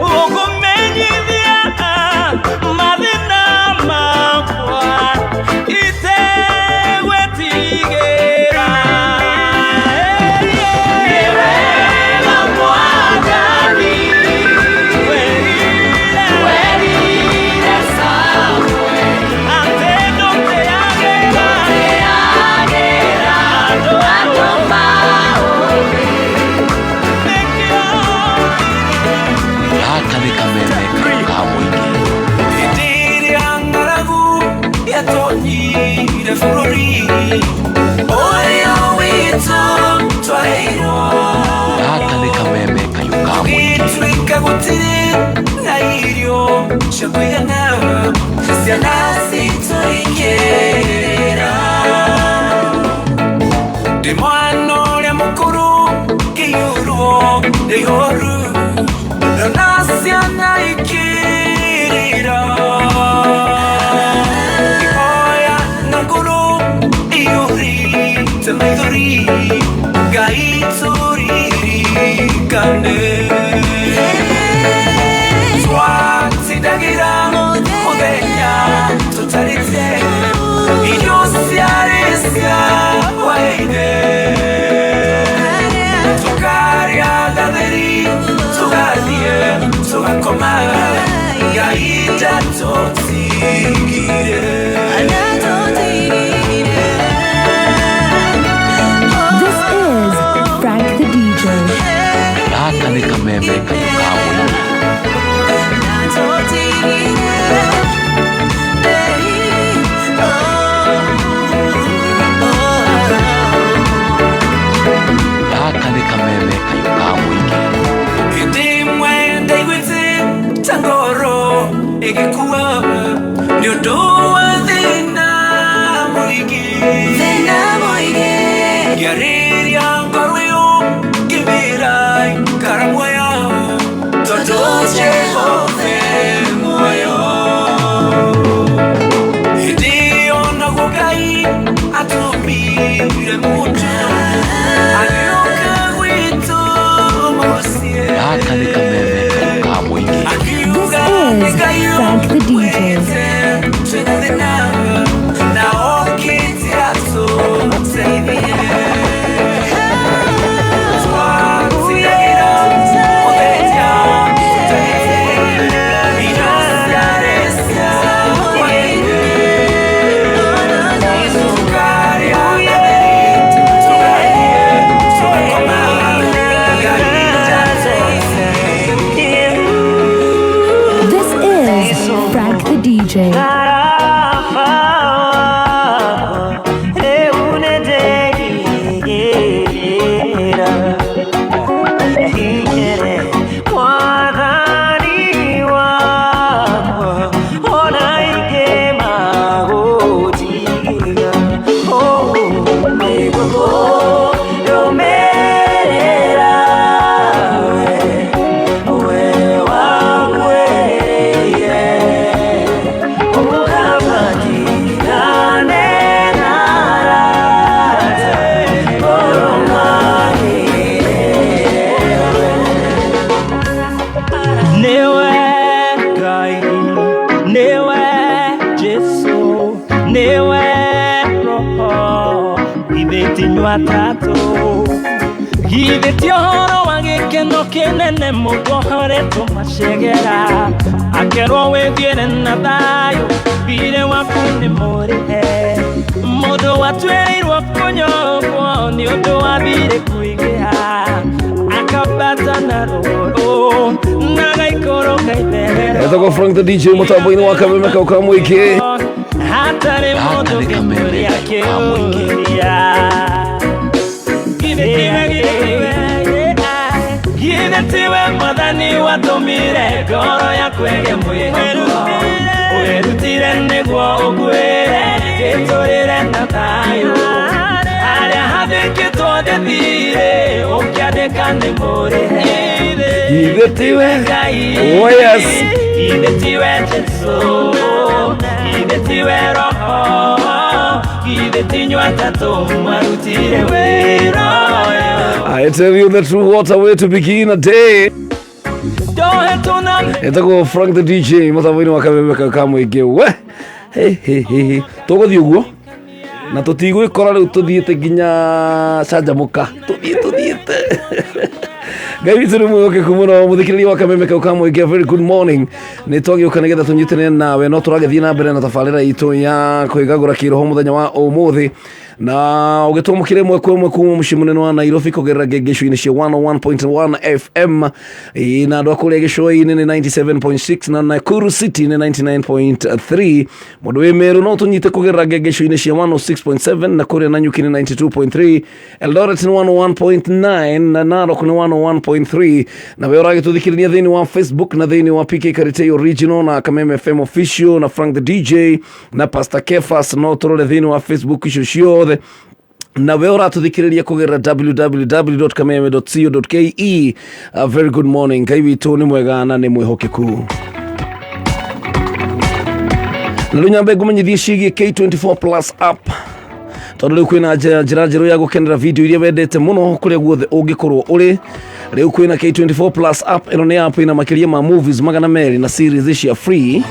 gũkũmenyithia mathĩna makwa itegwĩtigĩra. Nĩ wega Mwathani, werire Samueli atĩ ndũteagĩra andũ maũthĩ. Gaka nĩ kameme kayũ ka mũingĩ. Hĩndĩ ĩrĩa ng'aragu yatonyire bũrũri ũrĩa witũ twaheirwo, Gaka nĩ kameme kayũ ka mũingĩ. gũgĩtuĩka gũtirĩ na irio cia kũigana, ciana citũ ikĩrĩra. Ndĩ mwana ũrĩa mũkũrũ ngĩiyũrwo nĩ ihoru, ndona ciana ikĩrĩra. Ngĩhoya na ngoro iyũrĩte maithori, Ngai tũririkane. Twatindagĩra mũthenya tũtarĩte, irio ciarĩ cia hwaĩ-inĩ, tũkarĩa gatheri tũgathiĩ tũgakoma. Ngai ndatũtigire. This is Frank the DJ. Gaka nĩ kameme kayũ ka mũingĩ. Gaka nĩ kameme kayũ ka mũingĩ. Hĩndĩ ĩmwe ndaiguĩte ta ngoro ĩgĩkua nĩ ũndũ wa thĩna mũingĩ. Ngĩarĩria ngoro ĩyo ngĩmĩra ikara muoyo tondũ Jehova e muoyo. Hĩndĩ ĩyo naguo Ngai atũmire mũndũ agĩũka gwitũ mũciĩ. Gaka nĩ kameme kayũ ka mũingĩ. This is Frank the DJ. Githĩ ti ũhoro wa gĩkeno kĩnene mũndũ ohoretwo macegera akerwo wĩthiĩre na thayũ thirĩ waku nĩ mũrĩhe mũndũ watuĩrĩirwo kũnyongwo nĩ ũndũ wa thirĩ kũingĩha akambata na rũgũrũ na gaikũrũka itherero Etagwo Frank the DJ mũtambo-inĩ wa Kameme kau ka mũingĩ. hatarĩ mũndũ ũngĩkũria kĩũria. Githĩ tiwe mwathani watũmire ngoro yaku ĩgĩe mwĩhoko wĩrutire nĩguo ũguĩre gĩtũrĩre na thayũ harĩa hathĩkĩtwo ndĩthire ũkĩandĩka nĩ mũrĩhe. Githĩ tiwe Ngai. Oh yes. Githĩ tiwe Jesũ, githĩ tiwe Roho, githĩ ti inyuĩ atatũ mwarutire wĩra ũyũ. I tell you the truth, what a way to begin a day. Ndohetwo na Etagwo Frank the DJ mũtambo-inĩ wa Kameme kau ka mũingĩ. We hey, hey, hey, hey. Tũgũthiĩ ũguo na tũtigwĩkora rĩu tũthiĩte nginya canjamũka, tũthiĩ tũthiĩte. Ngai witũ nĩ mwĩhokeku mũno. Mũthikĩrĩria wa Kameme kau ka mũingĩ, very good morning. Nĩ twagĩũka nĩgetha tũnyitane nawe, no tũragĩthiĩ na mbere na tabarĩra itũ ya kwĩgagũra kĩroho mũthenya wa ũmũthĩ, na ũgĩtwamũkĩra ĩmwe kwa ĩmwe kuma mũciĩ mũnene wa Nairobi kũgerera ngengeco-inĩ cia 101.1 FM. Ĩĩ, na andũ a kũrĩa gĩcũa-inĩ nĩ 97.6 na Nakuru City nĩ 99.3. Mũndũ wĩ Meru no tũnyite kũgerera ngengeco-inĩ cia 106.7 na kũrĩa Nanyuki nĩ 92.3, Eldoret nĩ 101.9 na Narok nĩ 101.3. Na we ũragĩtũthikĩrĩria thĩinĩ wa Facebook na thĩinĩ wa PK Karitei Original na Kameme FM Official na Frank the DJ na Pastor Kefas, no tũrore thĩinĩ wa Facebook icio ciothe. Na we ũratũthikĩrĩria kũgerera www.kameme.co.ke. A very good morning. Ngai witũ nĩ mwega na nĩ mwĩhokeku. Na rĩu nyambe ngũmenyithie ciĩgiĩ K24 Plus app, tondũ rĩu kwĩna njĩra njerũ ya gũkenera video iria wendete mũno kũrĩa guothe ũngĩkorwo ũrĩ. Rĩu kwĩna K24 Plus app. Ĩno nĩ app ĩna makĩria ma movies 200 na series cia free.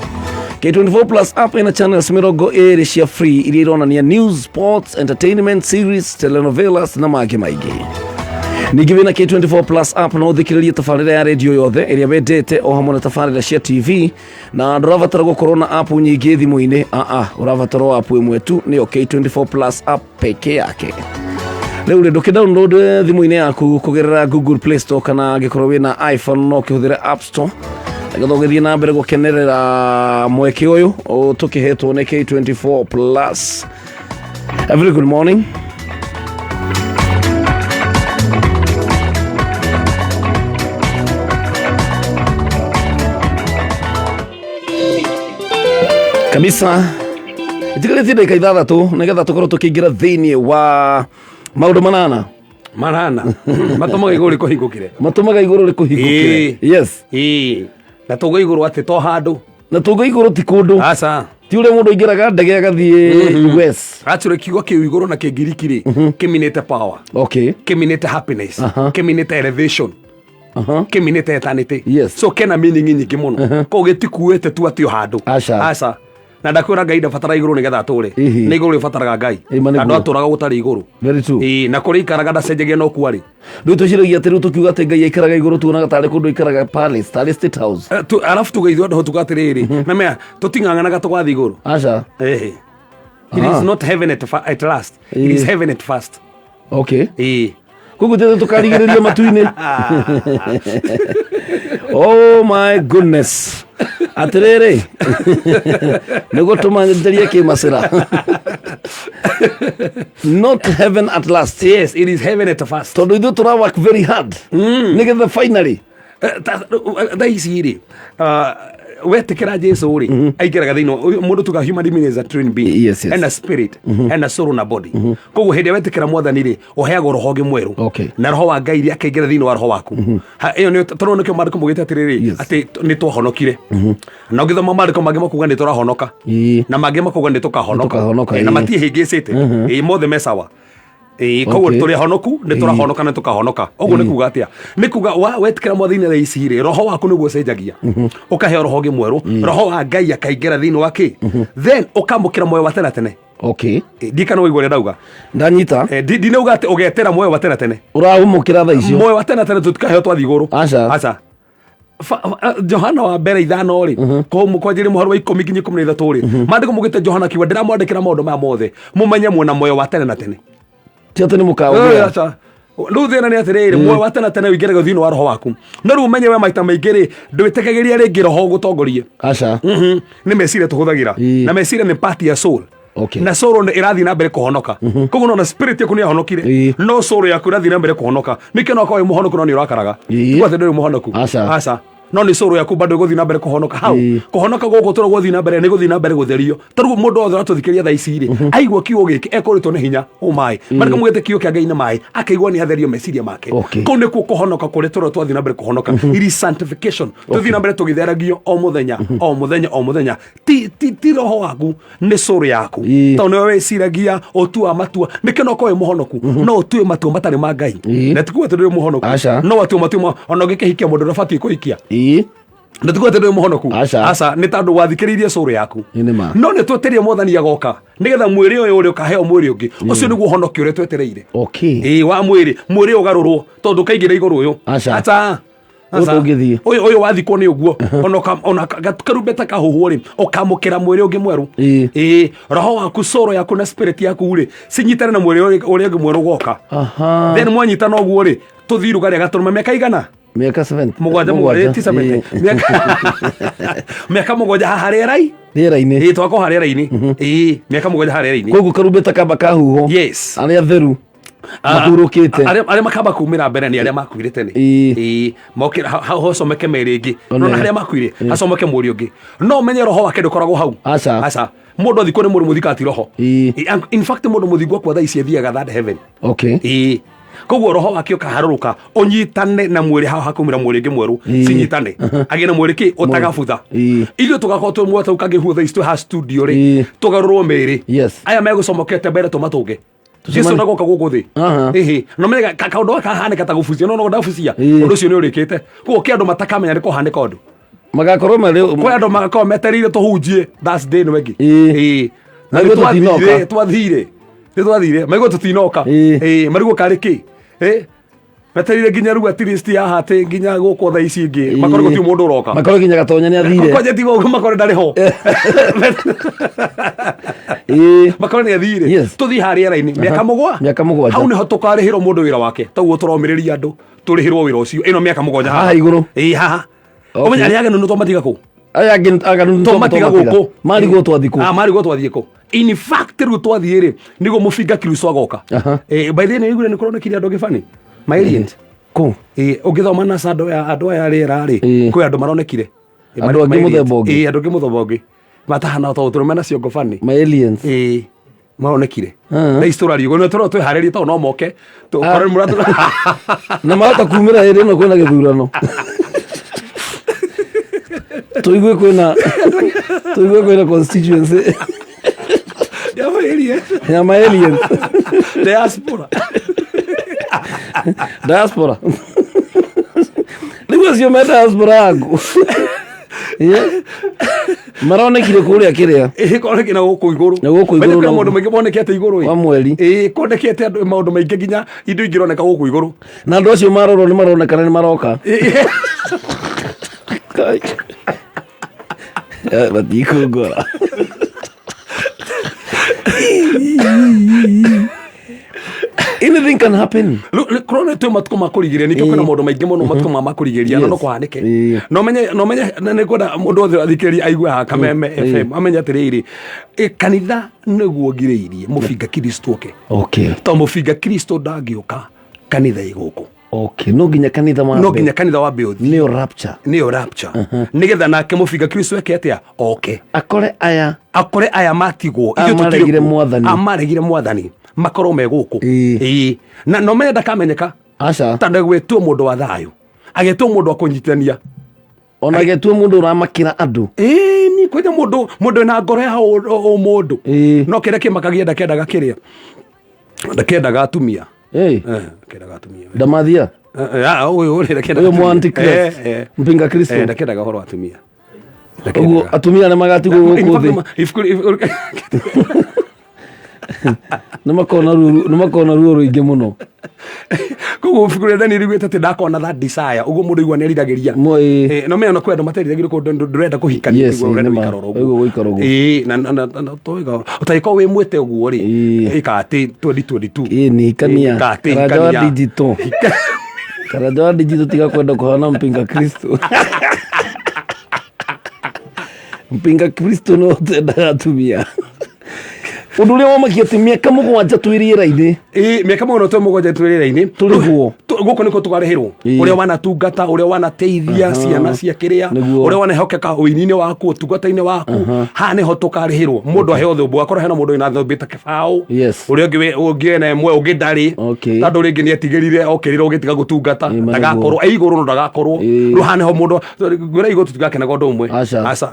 K24 Plus app ĩna channels 20 cia free iria ironania news, sports, entertainment, series, telenovelas na mangĩ maingĩ. Ningĩ wĩna K24 Plus app no ũthikĩrĩrie tabarĩra ya redio yothe ĩrĩa wendete o hamwe na tabarĩra cia TV, na ndũrabatara gũkorwo na app nyingĩ thimũ-inĩ. Aa, ũrabatara o app ĩmwe tu, nĩyo K24 Plus app peke yake. Rĩu rĩ, ndũkĩ download thimũ-inĩ yaku kũgerera Google Play Store, kana angĩkorwo wĩna iPhone no ũkĩhũthĩre App Store, nĩgetha ũgĩthiĩ na mbere gũkenerera mweke ũyũ tũkĩhetwo nĩ K24 Plus. A very good morning. Kabisa itigarĩtie ndagĩka 6 nĩgetha tũkorwo tũkĩingĩra thĩinĩ wa maũndũ 8. Manana matũmaga igũrũ rĩkũhingũkĩre. Matũmaga igũrũ rĩkũhingũkĩre. Ĩĩ. Yes. Ĩĩ. Na tũgũ igũrũ atĩ to handũ. Na tũgũ igũrũ ti kũndũ. Aca. Ti ũrĩa mũndũ aingĩraga ndege agathiĩ US. Actually kiugo kĩu igũrũ na kĩngiriki rĩ, kĩminĩte power, Okay. kĩminĩte happiness, kĩminĩte elevation, Aha. kĩminĩte eternity. Yes. So kena meaning nyingĩ mũno, koguo gĩtikuĩte tu atĩ o handũ. Aca. Aca. Na ndakwĩra Ngai ndabatara igũrũ nĩgetha atũre. Ihi. Nĩ igũrũ rĩbataraga Ngai. Ĩma nĩguo. Andũ atũraga gũtarĩ igũrũ. Very true. Ĩĩ, na kũrĩa ikaraga ndacenjagia no kuarĩ. Rĩu twĩciragia atĩ rĩu tũkiuga atĩ Ngai aikaraga igũrũ, tuonaga tarĩ kũndũ aikaraga palace, tarĩ state house. Arabu tuga ithuĩ andũ tuga atĩrĩrĩ, na mea tũting'ang'anaga tũgathiĩ igũrũ. Aca. Ĩĩ. It is not heaven at last. It is Ĩĩ. heaven at first. Okay. Ĩĩ. Koguo tete tũkarigĩrĩria matu-inĩ. Oh my goodness. Atĩrĩrĩ, nĩguo tũmanjĩrie kĩmacĩra. Not heaven at last. Yes, it is heaven at first. Tondũ ithuĩ tũra work very hard nĩgetha finally. Thaa ici rĩ, wetĩkĩra Jesu rĩ, aingĩraga thĩinĩ mũndũ tuga human being is a twin being. Yes, yes. And a spirit and a soul na body. Koguo hĩndĩ ĩrĩa wetĩkĩra mwathani rĩ, ũheagwo roho ũngĩ mwerũ. Okay. Na roho wa Ngai rĩ akaingĩra thĩinĩ wa roho waku. Ĩyo nĩyo tondũ nĩkĩo maandĩko maugĩte atĩrĩrĩ, Yes. atĩ nĩ twahonokire. Na ũngĩthoma maandĩko mangĩ makuga nĩ tũrahonoka. Ĩĩ. Na mangĩ makuga nĩ tũkahonoka. Nĩ tũkahonoka, Na ĩĩ. matiĩhĩngĩcĩte. Ĩĩ, mothe me sawa. Ĩĩ, koguo Okay. tũrĩ ahonoku nĩ tũrahonoka na tũkahonoka ũguo nĩ kuga atĩa nĩ kuga wetĩkĩra mwathani thaa ici rĩ roho waku nĩguo ũcenjagia ũkaheo roho ũngĩ mwerũ roho wa ngai akaingĩra thĩinĩ wa kĩ then ũkamũkĩra muoyo wa tene tene. Okay. Ndikana waigua ũrĩa ndauga. Ndanyita. Ndinauga atĩ ũgetera muoyo wa tene tene. Ũrahũmũkĩra thaa icio. Muoyo wa tene tene tũtikaheo twathiĩ igũrũ. Aca. Aca. Johana wa mbere 5 rĩ, kwanjĩrĩria mũhari wa 10 nginya 13 rĩ, maandĩko maugĩte Johana akiuga ndĩramwandĩkĩra maũndũ maya mothe mũmenye muona muoyo wa tene na tene. Ti atĩ nĩ mũkaũgĩa. Aca. Rĩu thĩna nĩ atĩrĩrĩ, muoyo wa tene tene ũingĩraga thĩinĩ wa roho waku, no rĩu ũmenye we maita maingĩ rĩ ndwĩtĩkagĩria rĩngĩ roho ũgũtongorie. Aca. Nĩ meciria tũhũthagĩra, na meciria nĩ part ya soul. Okay. Na soul nĩ ĩrathiĩ na mbere kũhonoka, koguo nona spirit yaku nĩ yahonokire, no soul yaku ĩrathiĩ na mbere kũhonoka. Nĩkĩo no akorwo wĩ mũhonoku no nĩ ũrakaraga. Tiguo atĩ ndũrĩ mũhonoku. Aca. Aca, no nĩ soul yaku bado ĩgũthiĩ na mbere kũhonoka. Hau kũhonoka gũkũ tũrĩa gũthiĩ na mbere nĩ gũthiĩ na mbere gũtherio. Ta rĩu mũndũ wothe ũratũthikĩrĩria thaa ici rĩ, aigua kiugo gĩkĩ ekũrĩtwo nĩ hinya ũmaĩ marĩko mugĩte kiugo kĩa Ngai nĩ maĩ, akaigua nĩ atherio meciria make. Kũu nĩkuo kũhonoka kũrĩa tũrĩa twathiĩ na mbere kũhonoka. It is sanctification. Tũthiĩ na mbere tũgĩtheragio o mũthenya, o mũthenya, o mũthenya. Ti roho waku, nĩ soul yaku, tondũ nĩwe wĩciragia ũtua matua. Nĩkĩo no ũkorwo wĩ mũhonoku no ũtue matua matarĩ ma Ngai, na ti kuga atĩ ndũrĩ mũhonoku, no watua matua ona ũngĩkĩhikia mũndũ ũrĩa ũbatiĩ kũhikia, na ti kuga atĩ ndũrĩ mũhonoku. Aca, nĩ tondũ wathikĩrĩirie soul yaku. No nĩ twetereire mwathani agoka nĩgetha mwĩrĩ ũyũ ũrĩ ũkaheo mwĩrĩ ũngĩ. Ũcio nĩguo ũhonokio ũrĩa twetereire. Ĩĩ, wa mwĩrĩ, mwĩrĩ ũgarũrwo tondũ ũkaingĩra igũrũ ũyũ. Aca. Aca. Ũyũ ndũngĩthiĩ. Ũyũ wathikwo nĩ ũguo, ona karumbeta kahuhwo rĩ, ũkamũkĩra mwĩrĩ ũngĩ mwerũ. Ĩĩ, roho waku, soul yaku na spirit yaku rĩ, cinyitane na mwĩrĩ ũrĩa ũngĩ mwerũ ũgoka. Then mwanyitana ũguo rĩ, tũthiĩ iruga rĩa gatũrũme mĩaka igana Mĩaka 70. 7, ti 70, mĩaka 7 haha rĩerai Rĩera-inĩ. Ĩĩ, twakorwo haha rĩera-inĩ. Ĩĩ, mĩaka 7 haha rĩera-inĩ. Koguo karumbeta kamba kahuhwo. Yes. Arĩa theru mahurũkĩte. Arĩa makamba kumĩra mbere nĩ arĩa makuire tene. Ĩĩ, mokĩra hacomeke mĩĩrĩ ĩngĩ. One. Nona harĩa makuire hacomeke mwĩrĩ ũngĩ, no ũmenye roho wake ndũkoragwo hau. Aca. Aca, mũndũ athikwo nĩ mũndũ mũthika ti roho. Ĩĩ, in fact mũndũ mũthingu akua thaa ici athiaga third heaven. Okay. Ĩĩ, koguo roho wake ũkaharũrũka ũnyitane na mwĩrĩ, hau hakumĩra mwĩrĩ ũngĩ mwerũ, cinyitane agĩe na mwĩrĩ kĩ ũtagabutha. Ithuĩ tũgakorwo twĩ mwata ũkangĩhuo thaa ici twĩ ha studio rĩ, tũgarũrwo mĩĩrĩ. Aya megũcomokete mbere tũmatũnge Jesu ndagoka gũkũ thĩ. Ĩhĩ, no menye kaũndũ gaka kahanĩka ta gũbucia, no no ndabucia, ũndũ ũcio nĩ ũrĩkĩte. Koguo kĩ andũ matakamenya nĩ kũhanĩka ũndũ Magakorwo marĩ kwĩ andũ magakorwo metereire tũhunjie Thursday ĩno ĩngĩ. Ĩĩ. Na Maigua nĩ tũtinoka. twathire, nĩ twathire, maigua tũtinoka. Ĩĩ, marigwo karĩ kĩ. Ĩ metereire nginya rĩu at least haha atĩ nginya gũkũ thaa ici ingĩ makorwo gũtirĩ mũndũ ũroka. Makorwo nginya Gatonya nĩ athire. Kwanja tiga ũguo, makore ndarĩ ho, makore nĩ athire. Tũthiĩ harĩa rĩera-inĩ mĩaka Mĩaka 7. Hau nĩho tũkarĩhĩrwo mũndũ wĩra wake, toguo tũromĩrĩria andũ tũrĩhĩrwo wĩra ũcio ĩno mĩaka 7 Haha igũrũ. Ĩĩ, haha. Ũmenye arĩa aganu nĩ twamatiga kũ. Aya angĩ aganu nĩ Twamatiga twamatiga. gũkũ. Marigwo twathiĩ kũ. Ah, marigwo twathiĩ kũ. In fact rĩu twathiĩ rĩ, nĩguo mũbinga Kristo agoka. By the way, nĩ wĩiguire nĩ kũronekire andũ angĩ funny ma aliens Kũ? Ĩĩ, ũngĩthoma na andũ aya, andũ aya rĩera rĩ, kwĩ andũ maronekire. Andũ angĩ mũthemba ũngĩ. Ĩĩ, andũ angĩ mũthemba ũngĩ matahana tondũ tũrũme na ciongo funny. Ma aliens. Ĩĩ, maronekire. Na ici tũrariũgwo nĩ tũrona twĩharĩrie tondũ no moke. Tũkorwo nĩ Na mahota kumĩra hĩndĩ ĩno kwĩna gĩthurano, tũigue kwĩna constituency ya ma aliens. Ya ma aliens. Diaspora. Diaspora, rĩu acio me diaspora yaku. Yeah. Maronekire kũrĩa kĩrĩa. Ĩĩ, konekire na gũkũ igũrũ. Na gũkũ igũrũ. Kwĩna maũndũ maingĩ monekete igũrũ ĩ. Wa mweri. Ĩĩ, konekete andũ maũndũ maingĩ, nginya indo ingĩ ironeka gũkũ igũrũ. Na andũ acio marorwo nĩ maronekana nĩ maroka. Kai. Matikũngora. Anything can happen. Kũrona twĩ matukũ ma kũrigĩrĩria, nĩkĩo kwĩna maũndũ maingĩ mũno matukũ ma kũrigĩrĩria, na no kũhanĩke. No menye na nĩ ngwenda mũndũ wothe athikĩrĩria aigue haha Kameme FM amenye atĩrĩrĩ, kanitha nĩguo ngirĩirie mũbinga Kristo oke. To mũbinga Kristo ndangĩũka kanitha ĩ gũkũ. Okay, no nginya kanitha wambe. No nginya kanitha wambe ũthiĩ. Nĩyo rapture. Nĩyo rapture, nĩgetha nake mũbinga Kristo eke atĩa? Oke. Akore aya. Akore aya matigwo. Aya Ithuĩ tũtirĩ maregire kuo. Mwathani. Aya maregire mwathani makorwo me gũkũ. Ĩĩ, na no menye ndakamenyeka. Aca. Tondũ gwĩtwo mũndũ wa thayũ, agĩtwo mũndũ wa kũnyitithania. Ona agĩtua mũndũ ũramakĩra andũ. Ĩĩ, ni kwĩna mũndũ wĩna ngoro ya ũmũndũ, no kĩrĩa kĩmakagia ndakendaga kĩrĩa. Ndakendaga atumia. Hey. Ndakendaga atumia. Ndamathia. Ũyũ rĩ, ndakendaga Ũyũ mwa atumia. Antichrist. Mpinga Kristo. Ndakendaga ũhoro wa atumia. Ũguo atumia nĩ magatigwo gũkũ thĩ. Ibuku Nĩ makona ruo, nĩ makona ruo rũingĩ mũno. Koguo ibuku rĩa Daniel riugĩte atĩ ndakona that desire, ũguo mũndũ aigua nĩ eriragĩria. No menya no kwĩ andũ materiragĩria kũndũ ndũrenda kũhikania, Yes, ũguo ũrenda nĩ ma. gũikara oro ũguo. Ũguo gũikara ũguo. Ĩĩ, na tũiga ũtangĩkorwo wĩ mwĩte ũguo rĩ, ĩka atĩ 2022. Ĩĩ, nĩ hikania. Ĩka atĩ Karanja wa hikania. digital. Karanja wa digital tiga kwenda kũhana mpinga Kristo. Mpinga Kristo no tendaga atumia. Ũndũ ũrĩa wamakia atĩ mĩaka 7 twĩ rĩera-inĩ. Ĩĩ, mĩaka 7 twĩ rĩera-inĩ. Tũrĩhwo. Gũkũ nĩkuo tũkarĩhĩrwo. Ũrĩa wanatungata, ũrĩa wanateithia ciana cia kĩrĩa, ũrĩa wanehokeka ũini-inĩ waku, ũtungata-inĩ waku, haha nĩho tũkarĩhĩrwo. Mũndũ aheo thũmbũ, akorwo hena mũndũ wĩna thũmbĩ ta kĩbaũ, ũrĩa ũngĩ ũngĩ ena ĩmwe, ũngĩ ndarĩ. Tondũ rĩngĩ nĩ etigĩrire, okĩrire ũgĩtiga gũtungata, ma nĩguo. ndagakorwo, e igũrũ no ndagakorwo. Rĩu haha nĩho mũndũ, ngwĩra igũrũ tũtigakenaga ũndũ ũmwe. Aca.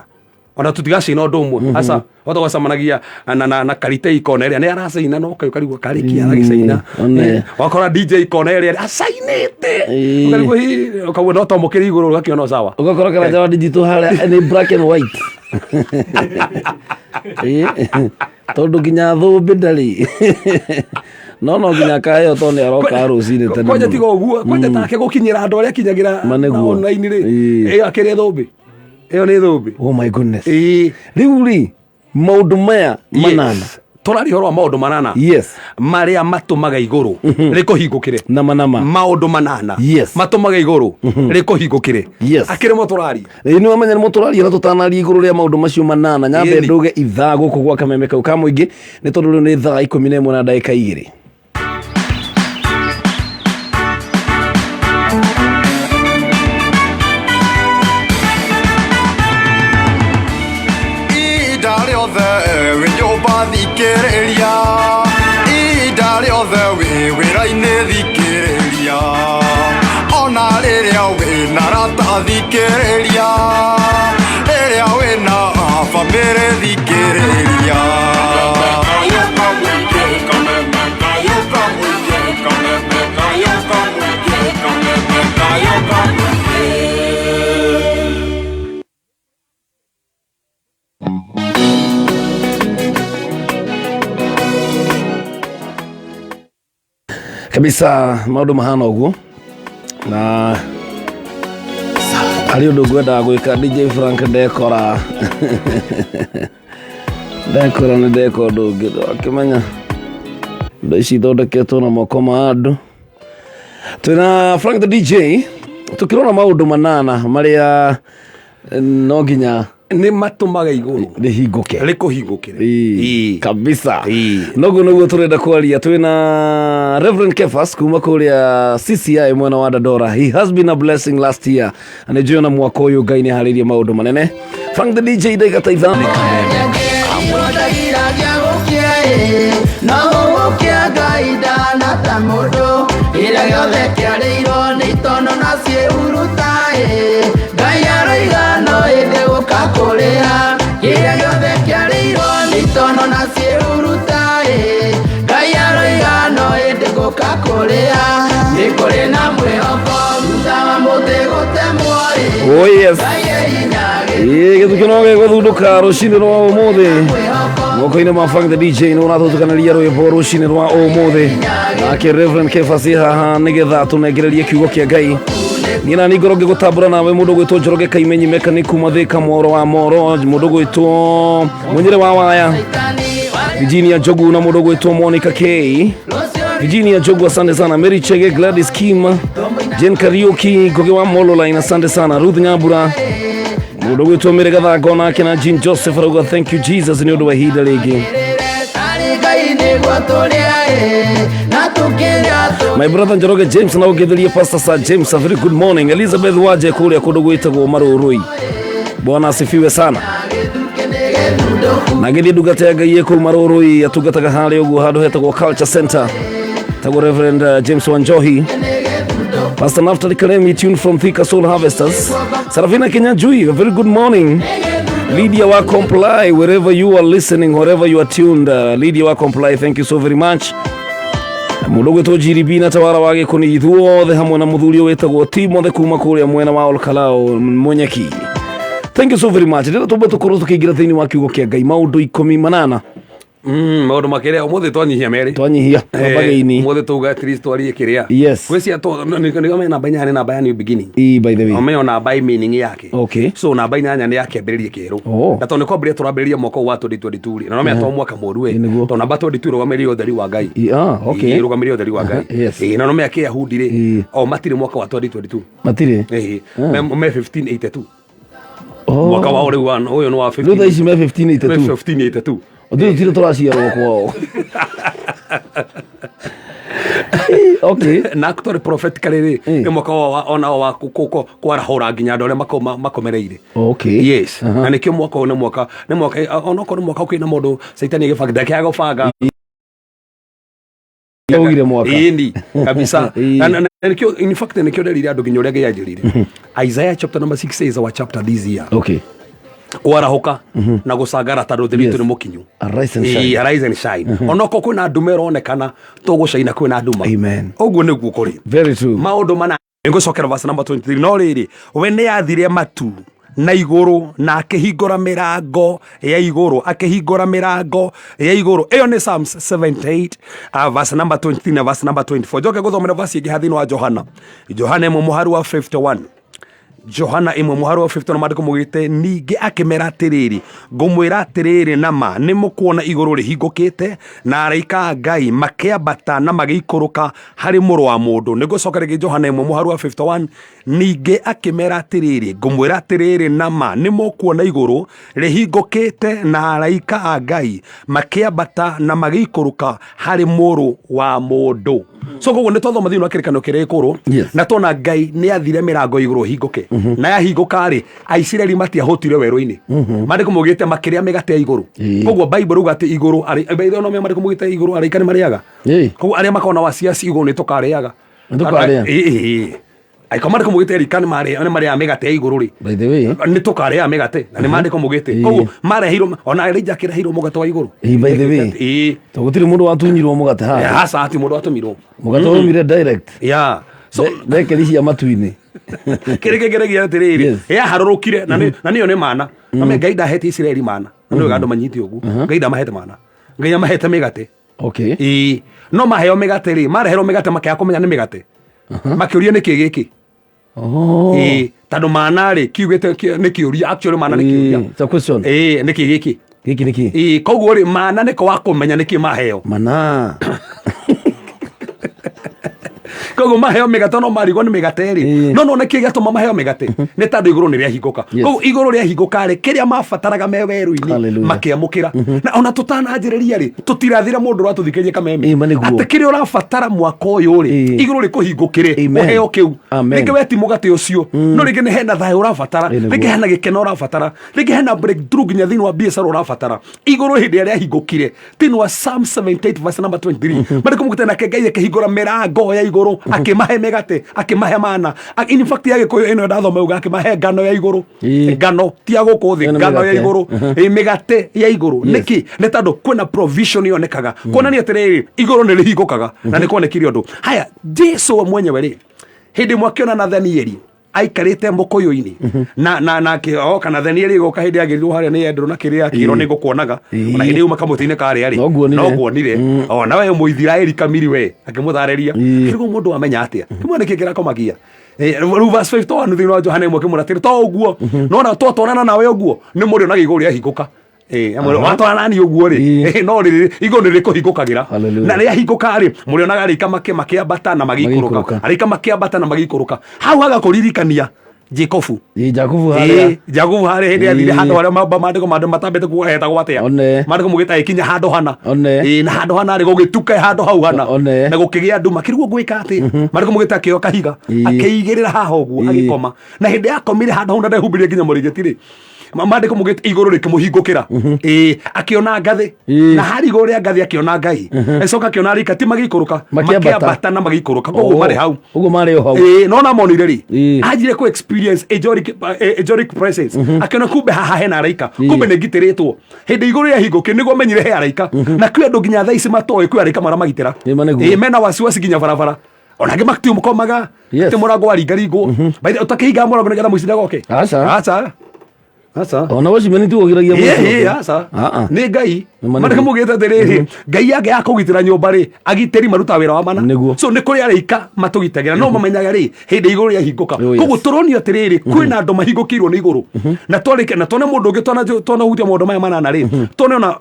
Ona tũtigacina ũndũ ũmwe. Aca. Wahota gwacemanagia na Karitei kona ĩrĩa nĩ aracaina no ũkarigwo karĩkia aragĩcaina. Wakora DJ kona ĩrĩa acainĩte. Ũkarigwo hi, ũkaigua no twamũkĩre igũrũ ũgakĩona o sawa. Ũgakora Karanja wa digital harĩa nĩ black and white. Tondũ nginya thũmbĩ ndarĩ. No nginya akaheo tondũ nĩ aroka rũcinĩ tene Kwanja mũno. tiga ũguo, kwanja take gũkinyĩra andũ arĩa akinyagĩra Ma na nĩguo. online rĩ. Ĩyo akĩrĩ thũmbĩ. Ĩyo nĩ thũmbĩ. Oh my goodness. Rĩu rĩ, maũndũ maya manana. Tũraria ũhoro wa maũndũ manana. Yes. Marĩa matũmaga igũrũ rĩkũhingũkĩre. Nama nama. Maũndũ manana. Yes. Matũmaga igũrũ rĩkũhingũkĩre. Yes. Akĩrĩ mo tũraria. Ĩĩ nĩ wamenya nĩ mũtũraria na tũtanaria igũrũ rĩa maũndũ macio manana. Nyambe Ĩni. ndũge ithaa gũkũ gwa kameme kau ka mũingĩ nĩ tondũ rĩu nĩ thaa 11 na ndagĩka 2. Ihinda rĩothe wĩ nyũmba thikĩrĩria, ihinda rĩothe wĩ wĩra-inĩ thikĩrĩria, ona rĩrĩa wĩ na arata thikĩrĩria, rĩrĩa wĩ na bamĩrĩ thikĩrĩria. Kabisa maũndũ mahana ũguo na harĩ ũndũ ngwendaga gwĩka DJ Frank ndekora ndekora nĩ ndeka ũndũ ũngĩ akĩmenya indo ici ithondeketwo na moko ma andũ. Twĩna Frank the DJ tũkĩrora maũndũ manana marĩa no nginya nĩ matũmaga igũrũ rĩhingũke rĩkũhingũkĩre kabisa. Noguo nĩguo tũrenda kwaria. Twĩna Reverend Kefas kuma kũrĩa CCI mwena wa Dandora. He has been a blessing last year na nĩ njũĩ ona mwaka ũyũ Ngai nĩ aharĩirie maũndũ manene. Frank the DJ ndagĩka ta 5. No gũgũkĩa Ngai ndana ta mũndũ kĩrĩa gĩothe kĩarĩirwo nĩ itono na ciĩhuruta Ngai aroiga no ĩndĩ gũka kũrĩha kĩrĩa gĩothe kĩarĩirwo nĩ itono na ciĩhuruta Ngai aroiga no ĩndĩ gũka kũrĩha nĩ kũrĩ na mwĩhoko thutha wa mũtĩ gũtemwo. Oh yes. Ngai e hinya. Ĩĩ gĩthukĩ no gĩgũthundũka rũcinĩ rwa ũmũthĩ moko-inĩ ma Frank the DJ nĩ ũratũtukanĩria rwĩmbo rũcinĩ rwa ũmũthĩ nake Reverend Kefas haha nĩgetha tũnengererie kiugo kĩa Ngai. Niĩ na niĩ ngorwo ngĩgũtambũra nawe mũndũ gwĩtwo Njoroge Kaimenyi Mechanic kuma Thĩka Mworo wa Moro, mũndũ gwĩtwo Mũnyĩrĩ wa Waya, Virginia Njogu na mũndũ gwĩtwo Monica K. Virginia Njogu, asante sana. Mary Chege, Gladys Kim, Jane Kariuki, Ngugi wa Mololine, asante sana. Ruth Nyambura, mũndũ gwĩtwo Mary Gathango nake na Jean Joseph arauga thank you Jesus nĩ ũndũ wa ihinda rĩngĩ. My brother Njoroge James na ũngĩthĩrie Pastor Sir James, a very good morning. Elizabeth Waje kũrĩa kũndũ gwĩtagwo Marũrũi, Bwana asifiwe sana. Na gĩthiĩ ndungata ya Ngai ĩkũu Marũrũi atungataga harĩa ũguo handũ hetagwo Culture Center, tagwo Reverend James Wanjohi. Pastor Naftali Karemi tuned from Thika Soul Harvesters. Sarafina Kinyanjui, a very good morning. Lydia wa Comply, wherever you are listening, wherever you are tuned, Lydia wa Comply, thank you so very much. Mũndũ ũgwĩtwo GDB na tawara wa gĩkũni ithuothe hamwe na mũthuri ũyũ wĩtagwo Timothy kuma kũrĩa mwena wa Olkalao Munyeki. Thank you so very much. Ndĩrenda tũmbe tũkorwo tũkĩingĩra thĩinĩ wa kiugo kĩa Ngai maũndũ 18. Maũndũ makĩrĩa ũmũthĩ twanyihia merĩ. Twanyihia twamba gĩini. Ũmũthĩ tuga at least twarie kĩrĩa. Yes. Gwĩcia nĩo me namba 8 nĩ namba ya new beginning. Ii, by the way. Ũmenyo namba ĩ meaning yake. Okay. So namba 8 nĩ ya kĩambĩrĩria kĩerũ. Oh. Na tondũ nĩ kwambĩrĩria tũrambĩrĩria mwaka ũyũ wa 2022 rĩ. Na no menya to mwaka mũru Ĩ, ĩ. nĩguo. Tondũ namba 22 ĩrũgamĩrĩire ũtheri wa Ngai. Ii, ah, okay. Ĩ, ĩrũgamĩrĩire ũtheri wa Ngai. Yes. Ĩ, na no menya Kĩyahudi rĩ. Ĩ. O matirĩ mwaka wa 2022. Matirĩ. Ĩ, Ah. me 1582. Oh. Mwaka wao rĩu ũyũ nĩ wa Rĩu thaa ici me 1582. 1582. Ũthiĩ tũtirĩ tũraciarwo kwao. Okay. Na actually prophetically rĩ nĩ mwaka onao wa kwarahũra nginya andũ arĩa makomereire. Okay. Yes. Na nĩkĩo mwaka ũyũ nĩ mwaka nĩ mwaka onokorwo nĩ mwaka kwĩna mũndũ Caitani agĩbanga ndakĩaga gũbanga. Augire mwaka. Ĩni kabisa. Ĩĩ. Na nĩkĩo in fact nĩkĩo nderire andũ nginya ũrĩa Ngai anjĩrire. Isaiah chapter number 6 is our chapter this year. Okay. Kwarahũka na gũcangara tondũ ũtheri witũ nĩ mũkinyu. Arise and shine. Ĩĩ, arise and shine. Onokorwo kwĩna nduma ĩronekana tũgũcaina kwĩna nduma. Amen. Ũguo nĩguo kũrĩ. Very true. Maũndũ mana nĩngũcokera verse number 23 no rĩrĩ we nĩ athire matu na igũrũ na akĩhingũra mĩrango ya igũrũ akĩhingũra mĩrango ya igũrũ. Ĩyo nĩ Psalms 78 verse number 23 na verse number 24. Njoke gũthomera verse ĩngĩ hathĩinĩ wa Johana. Johana ĩmwe mũhari wa 51. Johana ĩmwe mũhari wa 51 maandĩko maugĩte ningĩ akĩmera atĩrĩrĩ ngũmwĩra atĩrĩrĩ na ma nĩ mũkuona igũrũ rĩhingũkĩte na araika a Ngai makĩambata na magĩikũrũka harĩ mũrũ wa mũndũ. Nĩngũcoka rĩngĩ Johana ĩmwe mũhari wa 51 ningĩ akĩmera atĩrĩrĩ ngũmwĩra atĩrĩrĩ na ma nĩ mũkuona igũrũ rĩhingũkĩte na araika a Ngai makĩambata na magĩikũrũka harĩ mũrũ wa mũndũ. So koguo nĩ twathoma thĩinĩ wa kĩrĩkanĩro kĩrĩa gĩkũrũ na tuona Ngai nĩ athire mĩrango igũrũ hingũke na yahingũka rĩ Aisiraeli matiahũtire werũ-inĩ. Maandĩko maugĩte makĩrĩa mĩgate ya igũrũ. Koguo Bible rauga atĩ igũrũ no maandĩko maugĩte igũrũ araika nĩ marĩaga. Koguo arĩa makoragwo na waciaci igũrũ nĩ tũkarĩaga. Nĩ tũkarĩa. Aiko maandĩko maugĩte araika nĩ marĩaga mĩgate ya igũrũ rĩ. By the way. Nĩ tũkarĩaga mĩgate na nĩ maandĩko maugĩte. Koguo mareheirwo ona Elijah akĩreheirwo mũgate wa igũrũ. By the way. To gũtirĩ mũndũ watunyirwo mũgate haha. Aca hatirĩ mũndũ watũmirwo. Mũgate waumire direct. Yeah. So ndekeri cia matu-inĩ. Kĩrĩa kĩngĩregia atĩrĩrĩ yaharũrũkire na nĩyo nĩ mana. Na Ngai ndahete Isiraeli mana. Na nĩwega andũ manyite ũguo. Ngai ndamahete mana. Ngai amahete mĩgate. Okay. Ĩĩ. No maheo mĩgate rĩ, mareherwo mĩgate makĩaga kũmenya nĩ mĩgate. Makĩũria nĩkĩ gĩkĩ. Ĩĩ, tondũ mana rĩ kiugĩte nĩ kĩũria, actually mana nĩ kĩũria. It's a question. Ĩĩ, nĩkĩ gĩkĩ? Gĩkĩ nĩkĩ? Ĩĩ, koguo rĩ mana nĩko wa kũmenya nĩkĩ maheo. Mana. Koguo maheo mĩgate no marigwo nĩ mĩgate rĩ. No no nĩkĩ gĩatũma maheo mĩgate? Nĩ tondũ igũrũ nĩ rĩahingũka. Koguo igũrũ rĩahingũka rĩ, kĩrĩa mabataraga me werũ-inĩ makĩamũkĩra. Na ona tũtananjĩrĩria rĩ, tũtirathire mũndũ ũratũthikĩrĩria kameme. Atĩ kĩrĩa ũrabatara mwaka ũyũ rĩ, igũrũ rĩkũhingũkĩre, ũheo kĩu. Rĩngĩ we ti mũgate ũcio, no rĩngĩ nĩ hena thayũ ũrabatara, rĩngĩ hena gĩkeno ũrabatara, rĩngĩ hena breakthrough nginya thĩinĩ wa biacara ũrabatara. Igũrũ hĩndĩ ĩrĩa rĩahingũkire, thĩinĩ wa Psalm 78 verse number 23 marĩkũ mũgĩte nake Ngai akĩhingũra mĩrango ya igũrũ akĩmahe mĩgate akĩmahe mana. In fact ya Gĩkũyũ ĩno ndathoma uga akĩmahe ngano ya igũrũ. Ngano ti ya gũkũ thĩ, ngano ya igũrũ. Mĩgate ya igũrũ. Nĩkĩ? Nĩ tondũ kwĩna provision yonekaga. Kuonania atĩrĩrĩ igũrũ nĩ rĩhingũkaga na nĩ kuonekire ũndũ. Haya, Jesu we mwenyewe rĩ hĩndĩ ĩmwe akĩona Nathanieli aikarĩte mũkũyũ-inĩ na oka Nathanieli gũka hĩndĩ agĩrirwo harĩa nĩ Andrew na kĩrĩa akĩrwo nĩ ngũkuonaga. Ona hĩndĩ yuma kamũtĩ-inĩ karĩa rĩ, No nguonire. Ona we Mũithiraeli kamiri we akĩmũtharĩria. Kĩrĩgo mũndũ amenya atĩa? Kĩmwe nĩkĩ kĩrakomagia? Rĩu verse 51 thĩinĩ wa Johana ĩmwe kĩmwĩra atĩrĩ, to ũguo nona twatwarana nawe ũguo nĩ mũrĩonaga igũrũ rĩahingũka. Watwarana nani ũguo rĩ, no rĩrĩ igũrũ nĩ rĩkũhingũkagĩra. Na rĩahingũka rĩ, mũrĩonaga araika makĩambata na magĩikũrũka. Araika makĩambata na magĩikũrũka. Hau hagakũririkania Jacobu. Jacobu harĩa. Jacobu harĩa hĩndĩ athire handũ harĩa maandĩko mandũ matambĩte kuga hetagwo atĩa. Maandĩko mugĩte agĩkinya handũ hana. Na handũ hana rĩ gũgĩtuka handũ hau hana. Na gũkĩgĩa nduma. Kĩrĩguo ngwĩka atĩa? Maandĩko mugĩte akĩoya kahiga, akĩigĩrĩra haha ũguo agĩkoma. Na hĩndĩ akomire handũ hau na ndehumbirie nginya mũrĩngĩti rĩ. Maandĩko maugĩte igũrũ rĩkĩmũhingũkĩra. Ĩĩ, akĩona ngathĩ. Na harĩ igũrũ rĩa ngathĩ akĩona Ngai. Agĩcoka akĩona araika ti magĩikũrũka, Makĩambata. makĩambata na magĩikũrũka. Koguo Oh, marĩ hau. Ũguo marĩ o hau. Ĩĩ, no namonire rĩ Ĩĩ. anjire kũ experience angelic presence, akĩona kumbe haha hena araika, kumbe nĩ ngitĩrĩtwo. Hĩndĩ igũrũ rĩahingũkire nĩguo menyire he araika, na kwĩ andũ nginya thaa ici matoĩ kwĩ araika maramagitĩra. Ĩĩ, ma nĩguo. Ĩĩ, mena wasiwasi nginya barabara, ona angĩ matiũmũkomaga atĩ mũrango waringaringwo. By the way, ũtakĩhingaga mũrango nĩgetha mũici ndagoke? Aca. Aca, aca. Ona watchman ti ũgiragia Ĩĩ, mũici ĩĩ, oke. aca. Ah, ah. Nĩ Ngai. Nĩ ma Mandĩko nĩguo. maugĩte atĩrĩrĩ, Ngai yake ya kũgitĩra nyũmba rĩ, agitĩri marutaga wĩra wa mana. Nĩguo. So nĩ kũrĩ araika matũgitagĩra, no mamenyaga rĩ hĩndĩ igũrũ rĩahingũka. Oh, yes. Koguo tũronio atĩrĩrĩ, kwĩna andũ mahingũkĩirwo nĩ igũrũ, na twarĩke na tuone mũndũ ũngĩ twanahutia maũndũ maya manana rĩ, tuone ona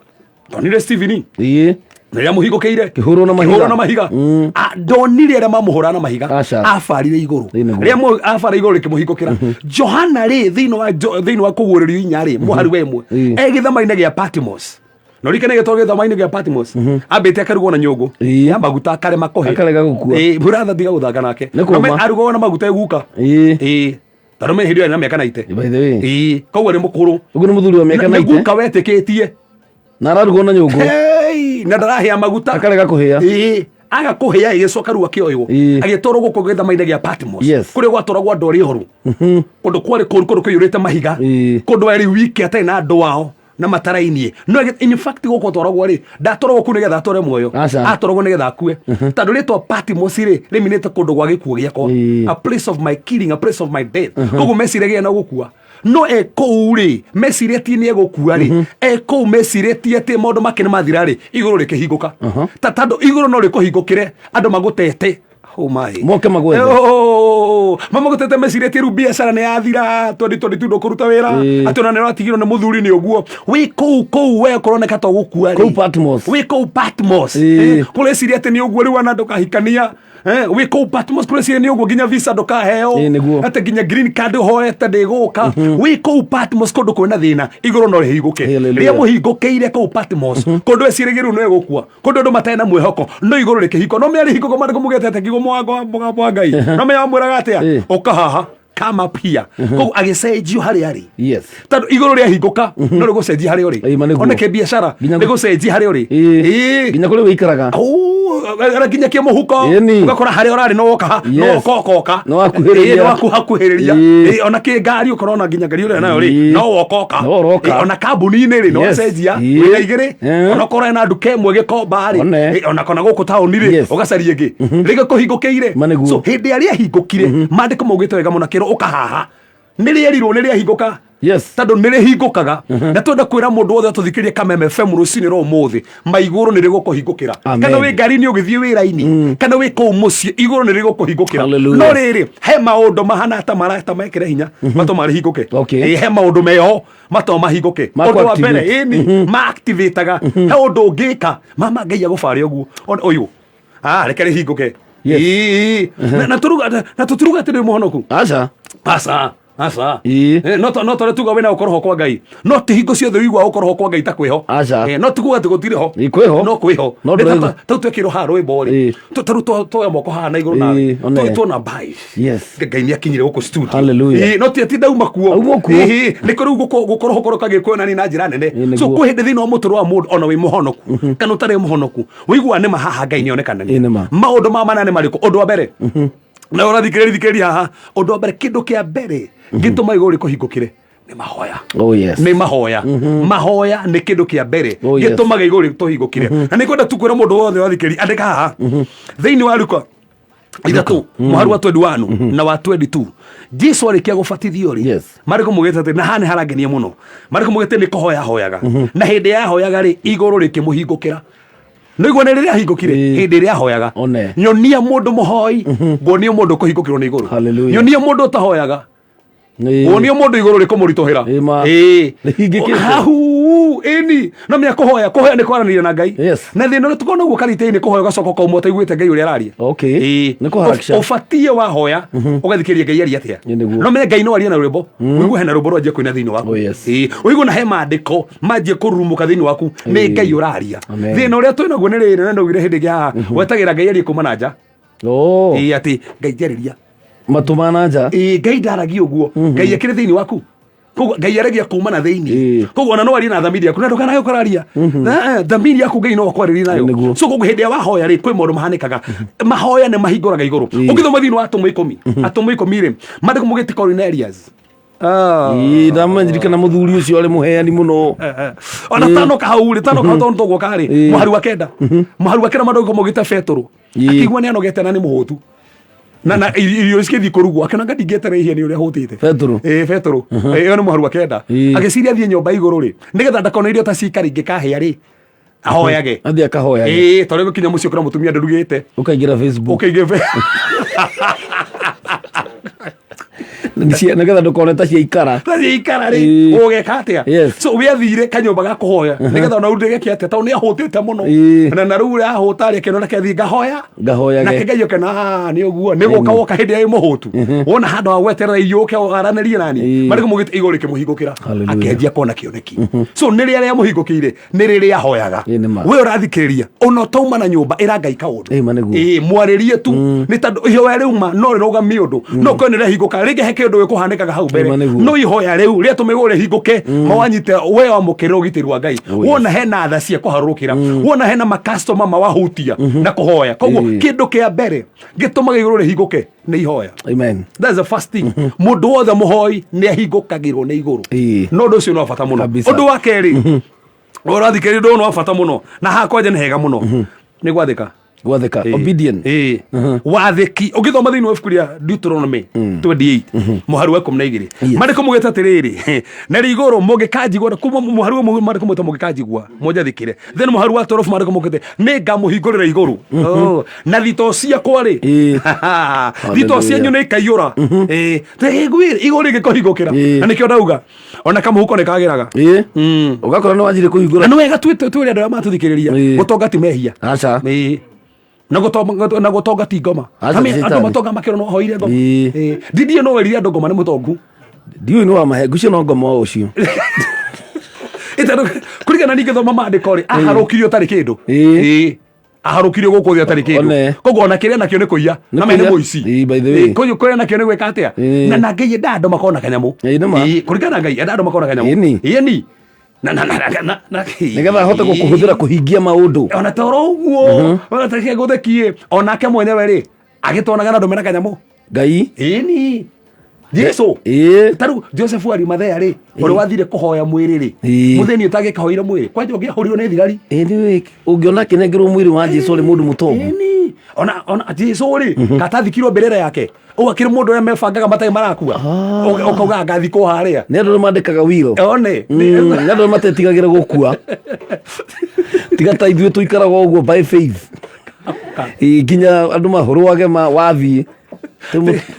tonire Stephen Ĩĩ. rĩrĩa mũhingũkĩire Kĩhũrwo na mahiga. Kĩhũrwo na mahiga. Ah, ndonire arĩa mamũhũra na mahiga. Aca. Abarire igũrũ. Ĩĩ, nĩguo. Rĩrĩa abara igũrũ rĩkĩmũhingũkĩra. Johana rĩ, thĩinĩ wa kũguũrĩrio 4 rĩ, mũhari wa 1, e gĩthama-inĩ gĩa Patmos. No rikane gĩtwa gĩthama-inĩ gĩa Patmos, ambĩte akarugwo na nyũngũ ya maguta, akarema kũhĩa. Akarega gũkua. Ĩĩ, mũratha tiga gũthaka nake. Nĩ kũma. No arugwo na maguta ĩguka. Ĩĩ. Ĩĩ, tondũ me hĩndĩ ĩyo arĩ na mĩaka 90. By the way. Ĩĩ, koguo nĩ mũkũrũ. Ũguo nĩ mũthuri wa mĩaka Nĩ 90. guka wetĩkĩtie. Na ararugwo na nyũngũ. Hey, na ndarahĩa maguta. Akarega kũhĩa. Ĩĩ, aga kũhĩa, ĩgĩcoka rĩu akĩoywo, agĩtwarwo gũkũ gĩthama-inĩ gĩa Patmos, kũrĩa gwatwaragwo andũ arĩa oru, kũndũ kwarĩ kũru, kũndũ kũiyũrĩte mahiga, kũndũ arĩ wiki atarĩ na andũ ao na matarainie. No in fact gũkũ atwaragwo rĩ, ndatwaragwo kũu nĩgetha atware muoyo, atwaragwo nĩgetha akue, tondũ rĩtwa Patmos rĩ rĩminĩte kũndũ gwa gĩkuũ gĩakwa, a place of my killing, a place of my death. Koguo meciragia na gũkua, no e kũu rĩ mecirĩtie nĩ egũkua rĩ, e kũu mecirĩtie atĩ maũndũ make nĩ mathira rĩ, igũrũ rĩkĩhingũka. Ta tondũ igũrũ no rĩkũhingũkĩre andũ magũtete. Oh my. Moke magwethe. Oh, mamagũtete mecirĩtie rĩu biacara nĩ yathira, 2022 ndũkũruta wĩra, atĩ ona nĩ ũratigirwo nĩ mũthuri nĩ ũguo wĩ kũu kũu we kũroneka to gũkua rĩ. Kũu Patmos. Wĩ kũu Patmos. Kũreciria atĩ nĩ ũguo rĩu ona ndũkahikania. Wĩ kũu Patmos kũreciria nĩ ũguo nginya visa ndũkaheo, Ĩĩ, nĩguo. atĩ nginya green card ũhoete ndĩgũka. Wĩ kũu Patmos kũndũ kwĩna thĩna, igũrũ no rĩhingũke. Hallelujah. Rĩrĩa mũhingũkĩire kũu Patmos, kũndũ eciragia rĩu no egũkua, kũndũ andũ matarĩ na mwĩhoko, no igũrũ rĩkĩhingũka. No mĩa rĩhingũka, mandĩko mugĩte atĩ kiugo mũgambo wa Ngai no mĩa wamwĩraga atĩa? Ũka haha, come up here. Koguo agĩcenjio harĩa arĩ, tondũ igũrũ rĩahingũka no rĩgũcenjia harĩa ũrĩ. Ĩĩ, ma nĩguo. Ona kĩbiacara rĩgũcenjia harĩa ũrĩ. Ĩĩ. Nginya kũrĩa wĩikaraga. Ona nginya kĩmũhuko. Ĩni. Ũgakora harĩa ũrarĩ no woka no woka ũkoka. No wakuhĩrĩria. Ĩĩ, no wakuhĩrĩria. Ĩĩ. Ĩĩ, ona kĩngari ũkora ona nginya ngari ũrĩa nayo rĩ, Ĩĩ. no wokoka. No ũroka. Ĩĩ, ona kambuni-inĩ rĩ, no wacenjia wĩna igĩrĩ, ona ũkorwo ena nduka ĩmwe gĩkomba rĩ. One. Ĩĩ, ona kana gũkũ taũni rĩ, ũgacaria ĩngĩ rĩngĩ kũhingũkĩire. Ma nĩguo. So hĩndĩ ĩrĩa rĩahingũkire, maandĩko maugĩte wega mũno kĩrwo ũkahaha nĩ rĩerirwo nĩ rĩahingũka, tondũ nĩ rĩhingũkaga. Na twenda kwĩra mũndũ wothe atũthikĩrie Kameme FM rũcinĩ rwa ũmũthĩ, maigũrũ nĩ rĩgũkũhingũkĩra. Amen. Kana wĩ ngari-inĩ ũgĩthiĩ wĩra-inĩ, kana wĩ kũu mũciĩ, igũrũ nĩ rĩgũkũhingũkĩra. Hallelujah. No rĩrĩ, he maũndũ mahana ta marata mekĩre hinya matũma rĩhingũke. Ĩĩ, he maũndũ meho matũma mahingũke. Ma Ũndũ wa mbere, ku-activate. ĩni maactivataga, he ũndũ ũngĩka mama Ngai agũbare ũguo. Ona ũyũ, ah, reke rĩhingũke. Ĩĩ. Na tũtiruga atĩ ndĩ mũhonoku. Aca. Aca, aca. No tore tuga wĩna ũkoroho kwa Ngai, no ti hingo ciothe ũiguaga ũkoroho kwa Ngai ta kwĩho. Aca. No ti kuga atĩ gũtirĩ ho. Ĩĩ, kwĩho. No kwĩho. No Nĩ ta- ndũraigua. Tau twekĩrwo haha rwĩmbo rĩ, tarĩu twoya moko haha na igũrũ nawe. Ĩĩ, one. Tuona mbai Ngai nĩ akinyire gũkũ studio. Hallelujah. Ĩĩ, no ti ati ndauma kuo. Auma kuo. Ĩĩ, nĩ kũrĩ gũkorwo gũkorwo kagĩkuonania na njĩra nene. Ĩĩ, nĩguo. So kwĩ hĩndĩ thĩinĩ wa mũtũrĩre wa mũndũ, ona wĩ mũhonoku kana ũtarĩ mũhonoku, ũiguaga nĩ ma haha Ngai nĩ onekana. Ĩĩ, nĩ ma. Maũndũ ma mana nĩ marĩkũ? Ũndũ wa mbere, na ũrathikĩrĩria thikĩrĩria haha, ũndũ wa mbere, kĩndũ kĩa mbere gĩtũma igũrũ rĩkũhingũkĩre nĩ mahoya. Oh, yes. Nĩ mahoya. Mahoya nĩ kĩndũ kĩa mbere Oh, yes. gĩtũmaga igũrũ rĩtũhingũkĩre. Na nĩ kwenda tu kwĩra mũndũ wothe wathikĩrĩria, andĩka haha thĩinĩ wa Luka 3 mũhari wa 21 na wa 22, Jesu arĩkia gũbatithio rĩ, marĩkũ mugĩte atĩ, na haha nĩ harangenia mũno, marĩkũ mugĩte nĩ kũhoya hoyaga, na hĩndĩ yahoyaga rĩ, igũrũ rĩkĩmũhingũkĩra. Nĩguo nĩ rĩrĩa ahingũkire, hĩndĩ ĩrĩa ahoyaga. Nyonia mũndũ mũhoi, nguonie mũndũ kũhingũkĩrwo nĩ igũrũ. Nyonia mũndũ ũtahoyaga, nguonie mũndũ igũrũ rĩkũmũritũhĩra. Ĩĩ. Rĩhingĩkĩte. Hau ĩni no mĩa kũhoya, kũhoya nĩ kwaranĩria na Ngai. Na thĩna ũrĩa tũkorwo naguo karita-inĩ, kũhoya ũgacoka ũkauma ũtaiguĩte Ngai ũrĩa araria. Ĩĩ. Nĩ kũharakisha. Ũbatiĩ wahoya ũgathikĩrĩria Ngai aria atĩa. No menye Ngai no arie na rwĩmbo, ũigue hena rwĩmbo rwanjia kũina thĩinĩ waku. Ĩĩ, ũigue na he maandĩko manjie kũrurumũka thĩinĩ waku, nĩ Ngai ũraria. Amen. Thĩna ũrĩa twĩ naguo nĩ rĩrĩ, na ndaugire hĩndĩ ĩngĩ haha, wetagĩra Ngai arie kuma na nja. Ĩĩ, atĩ Ngai njarĩria. Matũ ma na nja. Ĩĩ, Ngai ndaragia ũguo. Ngai akĩrĩ thĩinĩ waku. Koguo Ngai aragia kuma na thĩinĩ. Koguo ona no arie na thamiri yaku na ndũkanage ũkararia. Thamiri yaku Ngai no akwarĩrie nayo. Nĩguo. So koguo hĩndĩ ĩrĩa wahoya rĩ, kwĩ maũndũ mahanĩkaga. Mahoya nĩ mahingũraga igũrũ. Ũngĩthoma thĩinĩ wa atũmwo 10, atũmwo 10 rĩ, maandĩko maugĩte Cornelius. Ĩĩ, ndamenyirikana mũthuri ũcio arĩ mũheani mũno. Ona tanoka hau rĩ, tanoka hau tondũ tũgũka rĩ, mũhari wa 9. Mũhari wa 9 maandĩko maugĩte Petũrũ. Akĩigua nĩ anogete na nĩ mũhũtu. Na irio cikĩthiĩ kũrugwo, akĩona anga ndingĩeterera ihĩe nĩ ũrĩa hũtĩte. Petũrũ. Ĩĩ, Petũrũ. Ĩyo nĩ mũhari wa 9. Agĩciria athiĩ nyũmba igũrũ rĩ, nĩgetha ndakone irio ta cikara ingĩkahĩa rĩ, ahoyage. Athiĩ akahoyage. Ĩĩ, tondũ gũkinya mũciĩ ũkora mũtumia ndũrugĩte. Ũkaingĩra Facebook. Ũkaingĩra Nĩgetha ndũkone ta ciaikara. Ta ciaikara rĩ, Ĩĩ. ũgeka atĩa? Yes. So we athire kanyũmba ga kũhoya nĩgetha ona ndĩgeke atĩa tondũ nĩ ahũtĩte mũno. Ĩĩ. Na rĩu ũrĩa ahũta rĩ, akĩona reke thiĩ ngahoya. Ngahoyage. Nake Ngai ũkena, "Ah, nĩ ũguo nĩ gũka woka hĩndĩ ĩrĩa wĩ mũhũtu. Wona handũ ha gweterera irio ũke waranĩrie nani. Marĩkũ mũgĩte igũrũ rĩkĩmũhingũkĩra. Hallelujah. Akĩanjia kuona kĩoneki. So nĩ rĩrĩa rĩamũhingũkĩire, nĩ rĩrĩa ahoyaga. Ĩĩ, nĩ ma. We ũrathikĩrĩria, ona ũtauma na nyũmba ĩra Ngai kaũndũ. Ĩĩ, ma nĩguo. Ĩĩ, mwarĩrie tu. Nĩ tondũ ihoya rĩuma no rĩrũgamie ũndũ. No korwo nĩ rĩahingũka, rĩngĩ he kĩndũ gĩkũhanĩkaga hau mbere. Ĩĩ, ma nĩguo. No ihoya rĩu rĩatũma igũrũ rĩhingũke, mawanyite we wamũkĩre ũgitĩri wa Ngai. Wona hena tha cia kũharũrũkĩra. Wona hena makastoma mawahutia na kũhoya. Koguo Ĩĩ. kĩndũ kĩa mbere gĩtũmaga igũrũ rĩhingũke nĩ ihoya. Amen. That's the first thing. Mũndũ wothe mũhoi nĩ ahingũkagĩrwo nĩ igũrũ. Ĩĩ. No ũndũ ũcio nĩ wa bata mũno. Kabisa. Ũndũ wa kerĩ, ũrathikĩrĩria ũndũ ũyũ nĩ wa bata mũno na haha kwanja nĩ hega mũno. Nĩ gwathĩka. Gwathĩka. Ĩĩ. Obedient. Ĩĩ. Wathĩki ũngĩthoma thĩinĩ wa ibuku rĩa Deuteronomy 28 mũhari wa 12 maandĩko maugĩte atĩrĩrĩ, na rĩ igũrũ mũngĩkanjigua, na kuma mũhari wa maandĩko maugĩte mũngĩkanjigua mũnjathĩkĩre, then mũhari wa 12 maandĩko maugĩte nĩ ngamũhingũrĩra igũrũ. Oh, na thitoo ciakwa rĩ, thitoo cianyu nĩ ikaiyũra. Ĩĩ, tĩgĩgwĩre igũrũ rĩngĩkũhingũkĩra. Na nĩkĩo ndauga ona kamũhuko nĩ kagĩraga. Ĩĩ. Ũgakora nĩ wanjire kũhingũra. Na nĩ wega twĩre andũ arĩa matũthikĩrĩria, gũtonga ti mehia. Aca. Ĩĩ. Na gũtonga, na gũtonga ti ngoma. Aca, Ami, ti andũ citani. matonga makĩrwo no hoire ngoma. Ĩĩ. Ĩĩ. Ndidiĩ no werire andũ ngoma nĩ mũtongu. Ndiũĩ nĩ wa mahe, ngwĩciria no ngoma o ũcio. Ĩtandũ kũringana ningĩ thoma maandĩko rĩ, aharũkirio ũtarĩ kĩndũ. Ĩĩ. Ĩĩ. Aharũkirio gũkũ thĩ atarĩ kĩndũ. One. Koguo ona kĩrĩa nakĩo nĩ kũiya. Nĩ Na me nĩ kũiya. mũici. Ĩĩ, by the way. Ĩĩ, koguo kũrĩa nakĩo nĩ gwĩka atĩa? Ĩĩ. Na Ngai endaga andũ makorwo na kanyamũ. Ĩĩ, nĩ ma. Ĩĩ, kũringana na Ngai endaga andũ makorwo na kanyamũ. Ĩni. Ĩni. Na na na na na na Nĩgetha ahote gũkũhũthĩra kũhingia maũndũ. Ona toro ũguo, ona ta gũthekie, onake mwenyewe rĩ, agĩtonaga na andũ mena kanyamũ. Ngai. Ĩni. Jesu. Ĩĩ. Ta rĩu Joseph Arimathea rĩ, ũrĩa wathire kũhoya mwĩrĩ rĩ, Ĩĩ. mũthĩni ũtangĩkahoire mwĩrĩ, kwanja ũngĩahũrirwo nĩ thigari. Ĩĩ, nĩ ũngĩona akĩnengerwo mwĩrĩ wa Jesu ũrĩ mũndũ mũtongu. Ĩni. Ona Jesu rĩ, katathikirwo mbĩrĩra yake. Ũguo akĩrĩ mũndũ ũrĩa mebangaga matarĩ marakua. Ũkauga ngathikwo harĩa. Nĩ andũ arĩa mandĩkaga will. One. Nĩ andũ arĩa matetigagĩra gũkua. Tiga ta ithuĩ tũikaraga ũguo by faith. Ĩĩ, nginya andũ mahũrwage ma wathiĩ.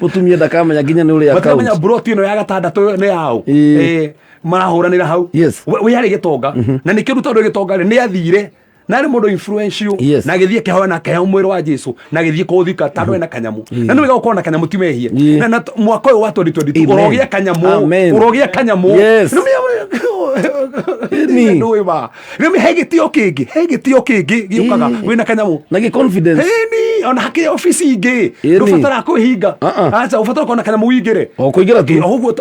Mũtumia ndakamenya nginya nĩ ũrĩa Matiramenya account. broti ĩno ya gatandatũ nĩ yaũ. Ĩĩ. Ĩĩ, marahũranĩra hau. Yes. We arĩ gĩtonga. Na nĩkĩo rĩu tondũ gĩtonga rĩ, nĩ athire na arĩ mũndũ influential. Yes. Na agĩthiĩ akĩhoya na akĩheo mwĩrĩ wa Jesu na agĩthiĩ kũũthika tondũ ena kanyamũ. Na nĩ wega gũkorwo na kanyamũ ti mehia. Ĩĩ. Na mwaka ũyũ wa 2022 Amen. ũrogĩa kanyamũ. Amen. Ũrogĩa kanyamũ. Yes. Nĩ Ĩni. ndũĩ ma. Rĩu he gĩtĩo kĩngĩ, he gĩtĩo kĩngĩ gĩũkaga Ĩĩ. wĩna kanyamũ. Na gĩ confidence. Ĩni, ona hakĩrĩ obici ingĩ Ĩni. ndũbataraga kwĩhinga. Uh-uh. Aca, ũbatara kuona kanyamũ wĩingĩre. O kũingĩra tu. Ĩ, o ũguo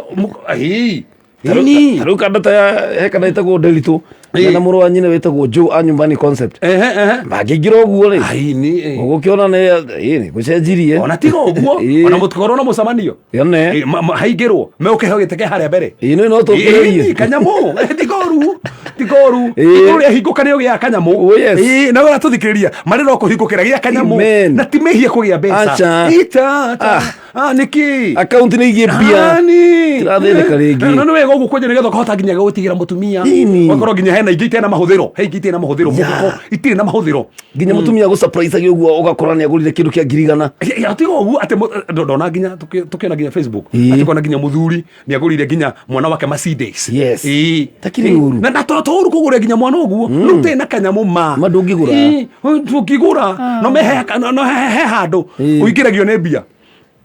ĩĩ. Ĩni. Tarĩu kanda ya he kanda ĩtagwo Nderitu Ĩĩ. na mũrũ wa nyina wĩtagwo Joe a nyumbani concept. Ehe, ehe. Mangĩingĩra ũguo rĩ. Ai, nĩ, ĩ. Ũgũkĩona nĩ ĩĩ nĩ gũcenjirie. Ona tiga ũguo, Ĩĩ. ona mũtikorwo na mũcemanio. Yone. Ĩ, haingĩrwo, megũkĩheo gĩtĩ kĩa harĩa mbere. Ĩĩ no tũkĩrĩrie. Ĩni, kanyamũ. Ti koru, ti koru. Ĩĩ. Igũrũ rĩahingũka nĩ ũgĩaga kanyamũ. Oh, yes. Ĩĩ, na we ũratũthikĩrĩria, marĩ no kũhingũkĩra gĩa kanyamũ. Amen. Na ti mehia kũgĩa mbeca. Aca. Ita, aca. Ah. Ah, nĩkĩ? Akaunti nĩ igĩe mbia. Ani. Tirathĩnĩka rĩngĩ. Na nĩ wega ũguo kwanja nĩgetha ũkahota nginya gũtigĩra mũtumia. Ĩni. Ũgakorwo nginya hena ingĩ itarĩ na mahũthĩro. He ingĩ itarĩ na mahũthĩro. Mũhuko itirĩ na mahũthĩro. Nginya mũtumia agũ surprise ũguo ũgakora nĩ agũrire kĩndũ kĩa 100,000. Ya, tiga ũguo atĩ ndona nginya tũkĩona nginya Facebook. Ĩĩ. Atĩ kona nginya mũthuri nĩ agũrire nginya mwana wake Mercedes. Yes. Ĩĩ. Takĩrĩ ũru. Na to ũru kũgũrĩra nginya mwana ũguo. Rĩu ũtarĩ na kanyamũ ma. Ma ndũngĩgũra. Ĩĩ, ndũngĩgũra. No no he handũ Ĩĩ. ũingĩragio nĩ mbia.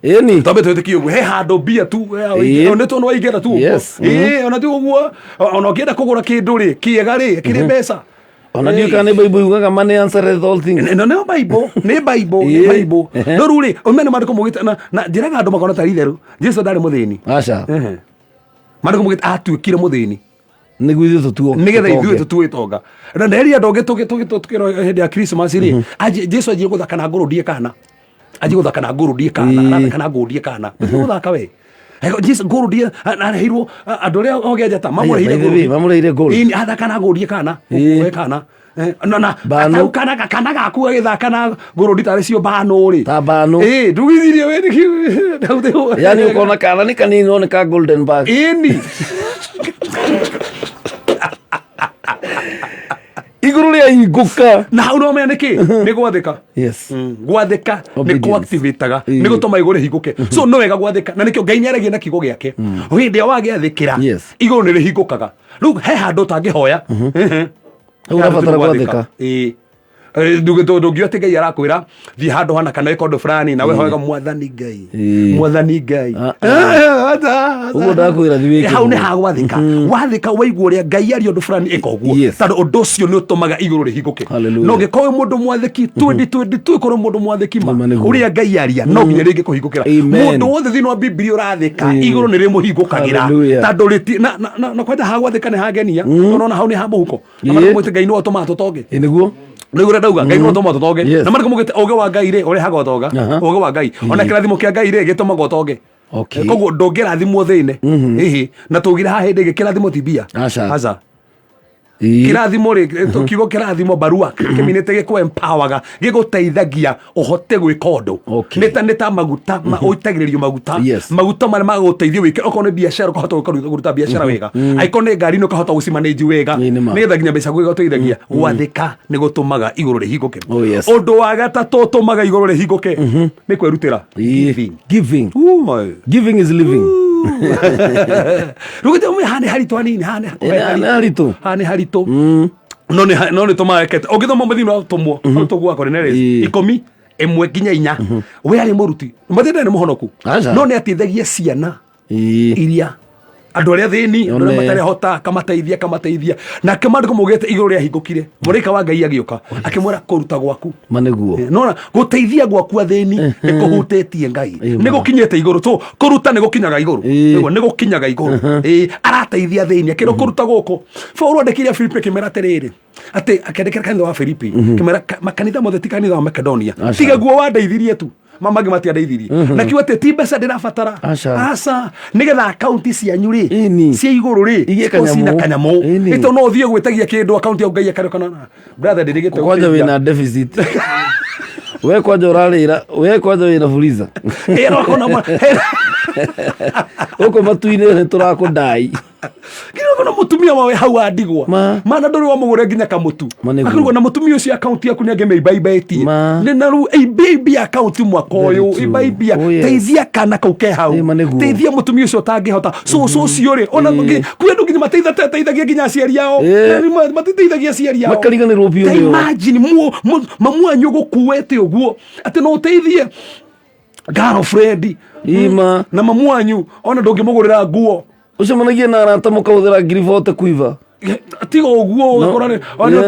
Ĩni. Twambe twĩtĩkie ũguo he handũ mbia tu Ĩĩ. nĩ tondũ waingĩra tu ũguo. Yes. Ĩĩ, ona ti ũguo ona ũngĩenda kũgũra kĩndũ rĩ kĩega rĩ kĩrĩ mbeca. Ona ndiũĩ kana nĩ Bible yugaga money answereth all things. Ĩno nĩyo Bible, nĩ Bible, nĩ Ĩĩ. Bible. Ehe. No rĩu rĩ, ũmenye maandĩko maugĩte na njĩraga andũ makona tarĩ itherũ. Jesu ndarĩ mũthĩni. Aca. Ehe. Maandĩko maugĩte atuĩkire mũthĩni nĩguo ithuĩ tũtuo nĩgetha ithuĩ tũtue itonga. Na nderi andũ angĩ tũkĩrwo hĩndĩ ya Christmas rĩ, Jesu anjie gũthaka na ngũrũndie kana, anjie gũthaka na ngũrũndie kana, arathaka na ngũrũndie kana. Ndũthiĩ gũthaka we. Ego, Jesu ngũrũndie areheirwo andũ arĩa ogĩ a njata mamũreheire By the way, ngũrũndie. mamũreheire gold. Ĩni, athaka na ngũrũndie kana, we kana. Na Bano. atau kana gaku gagĩthaka na ngũrũndi tarĩ cio bano rĩ. Ta bano. Ĩ, ndugithirie we nĩkĩ. Yani ũkona kana nĩ kanini no nĩ ka golden bag. Ĩni. Igũrũ rĩa hingũka. Na hau no menya nĩkĩ? Nĩ gwathĩka. Yes. Gwathĩka nĩ Obedience. kũactivataga, Ĩĩ. nĩ gũtũma igũrũ rĩhingũke. So no wega gwathĩka, na nĩkĩo Ngai nĩaragia na kiugo gĩake. Hĩndĩ ĩrĩa wagĩathĩkĩra, igũrũ nĩ rĩhingũkaga. Rĩu he handũ ũtangĩhoya. Rĩu ũrabatara gwathĩka. Ĩĩ. Ndũngiuga atĩ Ngai arakwĩra thiĩ handũ hana kana wĩke ũndũ fulani, na we hoyaga Mwathani Ngai, Mwathani Ngai. Ũguo ndakwĩra thiĩ wĩke Hau nĩ ũguo. hagwathĩka. Wathĩka waigua ũrĩa Ngai aria ũndũ fulani, ĩka ũguo, tondũ ũndũ ũcio nĩ ũtũmaga igũrũ rĩhingũke. Na ũngĩkorwo wĩ mũndũ mwathĩki 2022, ĩkorwo mũndũ mwathĩki ma ũrĩa Ngai aria, no nginya rĩngĩ kũhingũkĩra. Amen. Mũndũ wothe thĩinĩ wa Bibilia ũrathĩka, igũrũ nĩ rĩmũhingũkagĩra. Hallelujah. Tondũ na kwanja hagwathĩka nĩ hangenia, tondũ ona hau nĩ ha mũhuko. Na makamwĩte Ngai nĩwe ũtũmaga tũtonge. Ĩ nĩguo. Nĩguo ũrĩa ndauga, Ngai nĩwe ũtũmaga tũtonge. Na marĩkũ maugĩte ũũgĩ wa Ngai rĩ ũrehaga ũtonga. Ũũgĩ wa Ngai ona kĩrathimo kĩa Ngai rĩ gĩtũmaga ũtonge. Koguo ndũngĩrathimwo thĩine. Ĩhĩ, na tũgire haha hĩndĩ ĩngĩ, kĩrathimo ti mbia. Aca. Aca. Kĩrathimo rĩ, kiugo kĩrathimo barua kĩminĩte gĩkũ empowerga, gĩgũteithagia ũhote gwĩka ũndũ. Nĩ ta maguta ũitagĩrĩrio maguta. Maguta marĩa magũgũteithia wĩke, okorwo nĩ biacara ũkahota kũruta biacara wega, angĩkorwo nĩ ngari nĩ ũkahota gũcimanage wega, nĩgetha nginya mbeca gũteithagia. Gwathĩka nĩ gũtũmaga igũrũ rĩhingũke. Ũndũ wa gatatũ ũtũmaga igũrũ rĩhingũke nĩ kwĩrutĩra. Giving. Giving. Giving is living. Rĩu gĩtũmi haha nĩ haritũ hanini, haha nĩ haritũ. Haha nĩ haritũ, no nĩ tũmaga kete ũngĩthoma mũthini wa tũmwo hau tũgua Cornelius 11 nginya 4, we arĩ mũruti mathĩna, nĩ mũhonoku, no nĩ ateithagia ciana iria andũ arĩa thĩni, andũ arĩa One. matarĩ hota, akamateithia, akamateithia. Nake maandĩko maugĩte igũrũ rĩahingũkire, mũraika wa Ngai agĩũka akĩmwĩra kũruta gwaku. Ma nĩguo. Nona gũteithia gwaku athĩni nĩ kũhutĩtie Ngai, nĩ gũkinyĩte igũrũ. So kũruta nĩ gũkinyaga igũrũ. Nĩguo, nĩ gũkinyaga igũrũ. Ĩĩ, arateithia athĩni akĩrwo kũruta gũkũ. Paulo andĩkĩire Filipi akĩmera atĩrĩrĩ, atĩ akĩandĩkĩra kanitha wa Filipi kĩmera makanitha mothe, ti kanitha wa Makedonia. Aca. Tiga guo wandeithirie tu, mangĩ matiandeithirie. Na kiugo atĩ ti mbeca ndĩrabatara. Aca. Aca, nĩgetha akaunti cianyu rĩ cia igũrũ rĩ Igĩe cikorwo cina kanyamũ. kanyamũ. Ĩni. Ĩto no ũthiĩ gwĩtagia kĩndũ akaunti ya Ngai akarĩkana brother ndĩrĩgĩte. Kwanja wĩna deficit, we kwanja ũrarĩra, we kwanja wĩna fuliza gũkũ matu-inĩ nĩ tũrakũndai. Nginya na mutumia wawe hau andigwa mana ndũrĩ wamũgũre nginya kamũtu. Ma nĩguo. Akĩrugwo na mũtumia ũcio, akaunti yaku nĩ angĩmĩimbaimbĩtie nĩ na rĩu imbia akaunti mwaka Very ũyũ true. imbaibia. Oh, yes. Teithia kana kau ke hau. Ĩ, ma nĩguo. Teithia mũtumia ũcio ũtangĩhota. Cũcũ ũcio rĩ, ona kwĩ andũ nginya mateithagia nginya aciari ao. Ĩ. Na matiteithagia aciari ao. Makariganĩrwo biũ Ta nĩo. imagine mamu wanyu gũkuĩte ũguo atĩ no ũteithie girlfriend ima na mamu wanyu ona ndũngĩmũgũrĩra nguo. Ũcemanagie na arata mũkahũthĩra 40,000 kuiva. Tiga ũguo ũgakora ona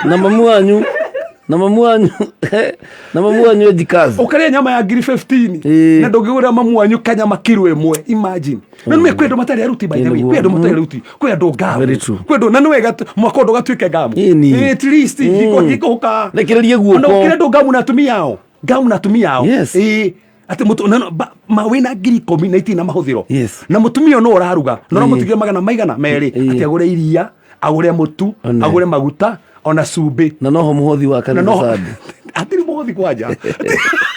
Na mamu wanyu ejikazi. Ũkarĩa nyama ya 15,000 na ndũngĩgũrĩra mamu wanyu kanyama kiro ĩmwe. Imagine. Na nĩ kwĩ andũ matarĩ aruti, by the way. Kwĩ andũ matarĩ aruti, kwĩ andũ ngamu. Very true. Kwĩ andũ na nĩ wega mwaka ũyũ ndũgatuĩke ngamu. Ĩni. At least hingo hingo ũka Rekererie guoko. Ona gũkĩrĩ andũ ngamu na atumia ao, ngamu na atumia ao. Ĩĩ, atĩ mũtu na ma wĩna 10,000 na itirĩ na mahũthĩro, na mũtumia ũyũ no ũraruga na ũramũtigĩra magana maigana merĩ atĩ agũre iria, agũre mũtu, agũre maguta ona cumbĩ. Na noho mũhothi wa Na kanitha Sunday. Hatirĩ mũhothi kwanja,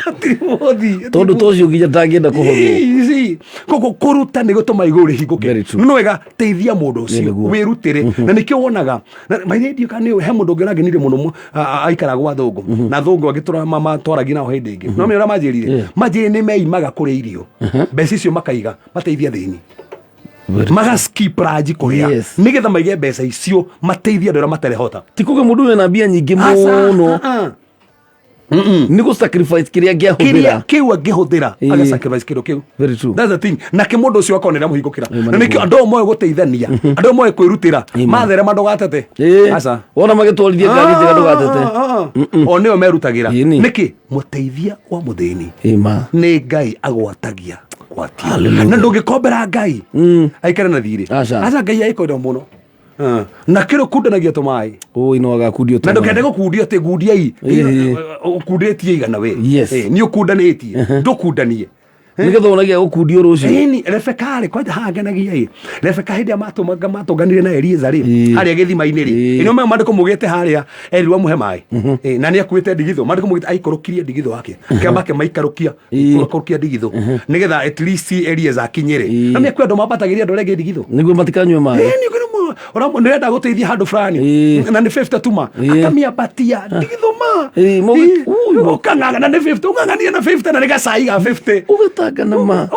hatirĩ mũhothi. Tondũ ta ũcio nginya ndangĩenda kũhothwo. Easy. Koguo kũruta nĩ gũtũma igũrũ rĩhingũke. No wega teithia mũndũ ũcio, wĩrutĩre. Na nĩkĩo wonaga maithĩ kana nĩ he mũndũ ũngĩ ũrangenirie mũno, aikaraga gwa thũngũ na thũngũ angĩ matwaragia nao hĩndĩ ĩngĩ. No menya ũrĩa manjĩrire, manjĩrire nĩ meimaga kũrĩa irio, mbeca icio makaiga mateithia thĩni, maga skip ranji kũrĩa nĩgetha maige mbeca icio mateithie andũ arĩa matarehota. Ti kuga mũndũ wĩna mbia nyingĩ Aca, mũno, nĩ gũ sacrifice kĩrĩa kĩrĩa angĩahũthĩra. Kĩu angĩhũthĩra, aga sacrifice kĩndũ kĩu. Very true. That's the thing. Nake mũndũ ũcio akonera mũhingũkĩra. Ĩma Na nĩkĩo nĩguo. andũ moĩ gũteithania, andũ moĩ kwĩrutĩra, matherema ndũgatete. Aca. Wona magĩtwarithia ngari njega ndũgatete. O nĩo merutagĩra. Nĩkĩ mũteithia wa mũthĩni Ĩma. nĩ Ngai agwatagia. Ũgwatio na ndũngĩkombera Ngai aikare na thirĩ. Aca. Aca, Ngai aikwenda mũno. Ah, na kĩrĩ kundanagia tũmaĩ. Ũĩ no agakundio. Na ndũkende gũkundio atĩ gundiai. Ĩĩ. Ũkundĩtie igana we. Yes. Ĩ, nĩ ũkundanĩtie, ndũkundanie. Nĩgetha wonagia gũkundio rũciũ. Ĩni Rebeka rĩ, kwanja haha ngenagia ĩ, Rebeka hĩndĩ ĩrĩa matũnganire na Elieza rĩ, Ĩĩ. harĩa gĩthima-inĩ rĩ, Ĩĩ. ĩno maandĩko maugĩte harĩa erirwo amũhe maĩ. Ĩ, na nĩ akuĩte ndigithũ, maandĩko maugĩte aikũrũkirie ndigithũ wake, kĩamba akĩmaikarũkia, Ĩĩ. aikũrũkia ndigithũ nĩgetha at least Elieza akinyĩre. Ĩĩ. Na nĩ kwĩ andũ mambatagĩria andũ arĩa angĩ ndigithũ. Nĩguo matikanyue maĩ. Ĩni, nĩrenda gũteithia handũ fulani Ĩĩ. na nĩ 50 tuma, Ĩĩ. akamiambatia ndigithũ ma. Ĩĩ, Ĩĩ, ũkang'ang'ana nĩ 50, ũng'ang'anie na 50 na nĩ gacai ga 50. Ũgatangana ma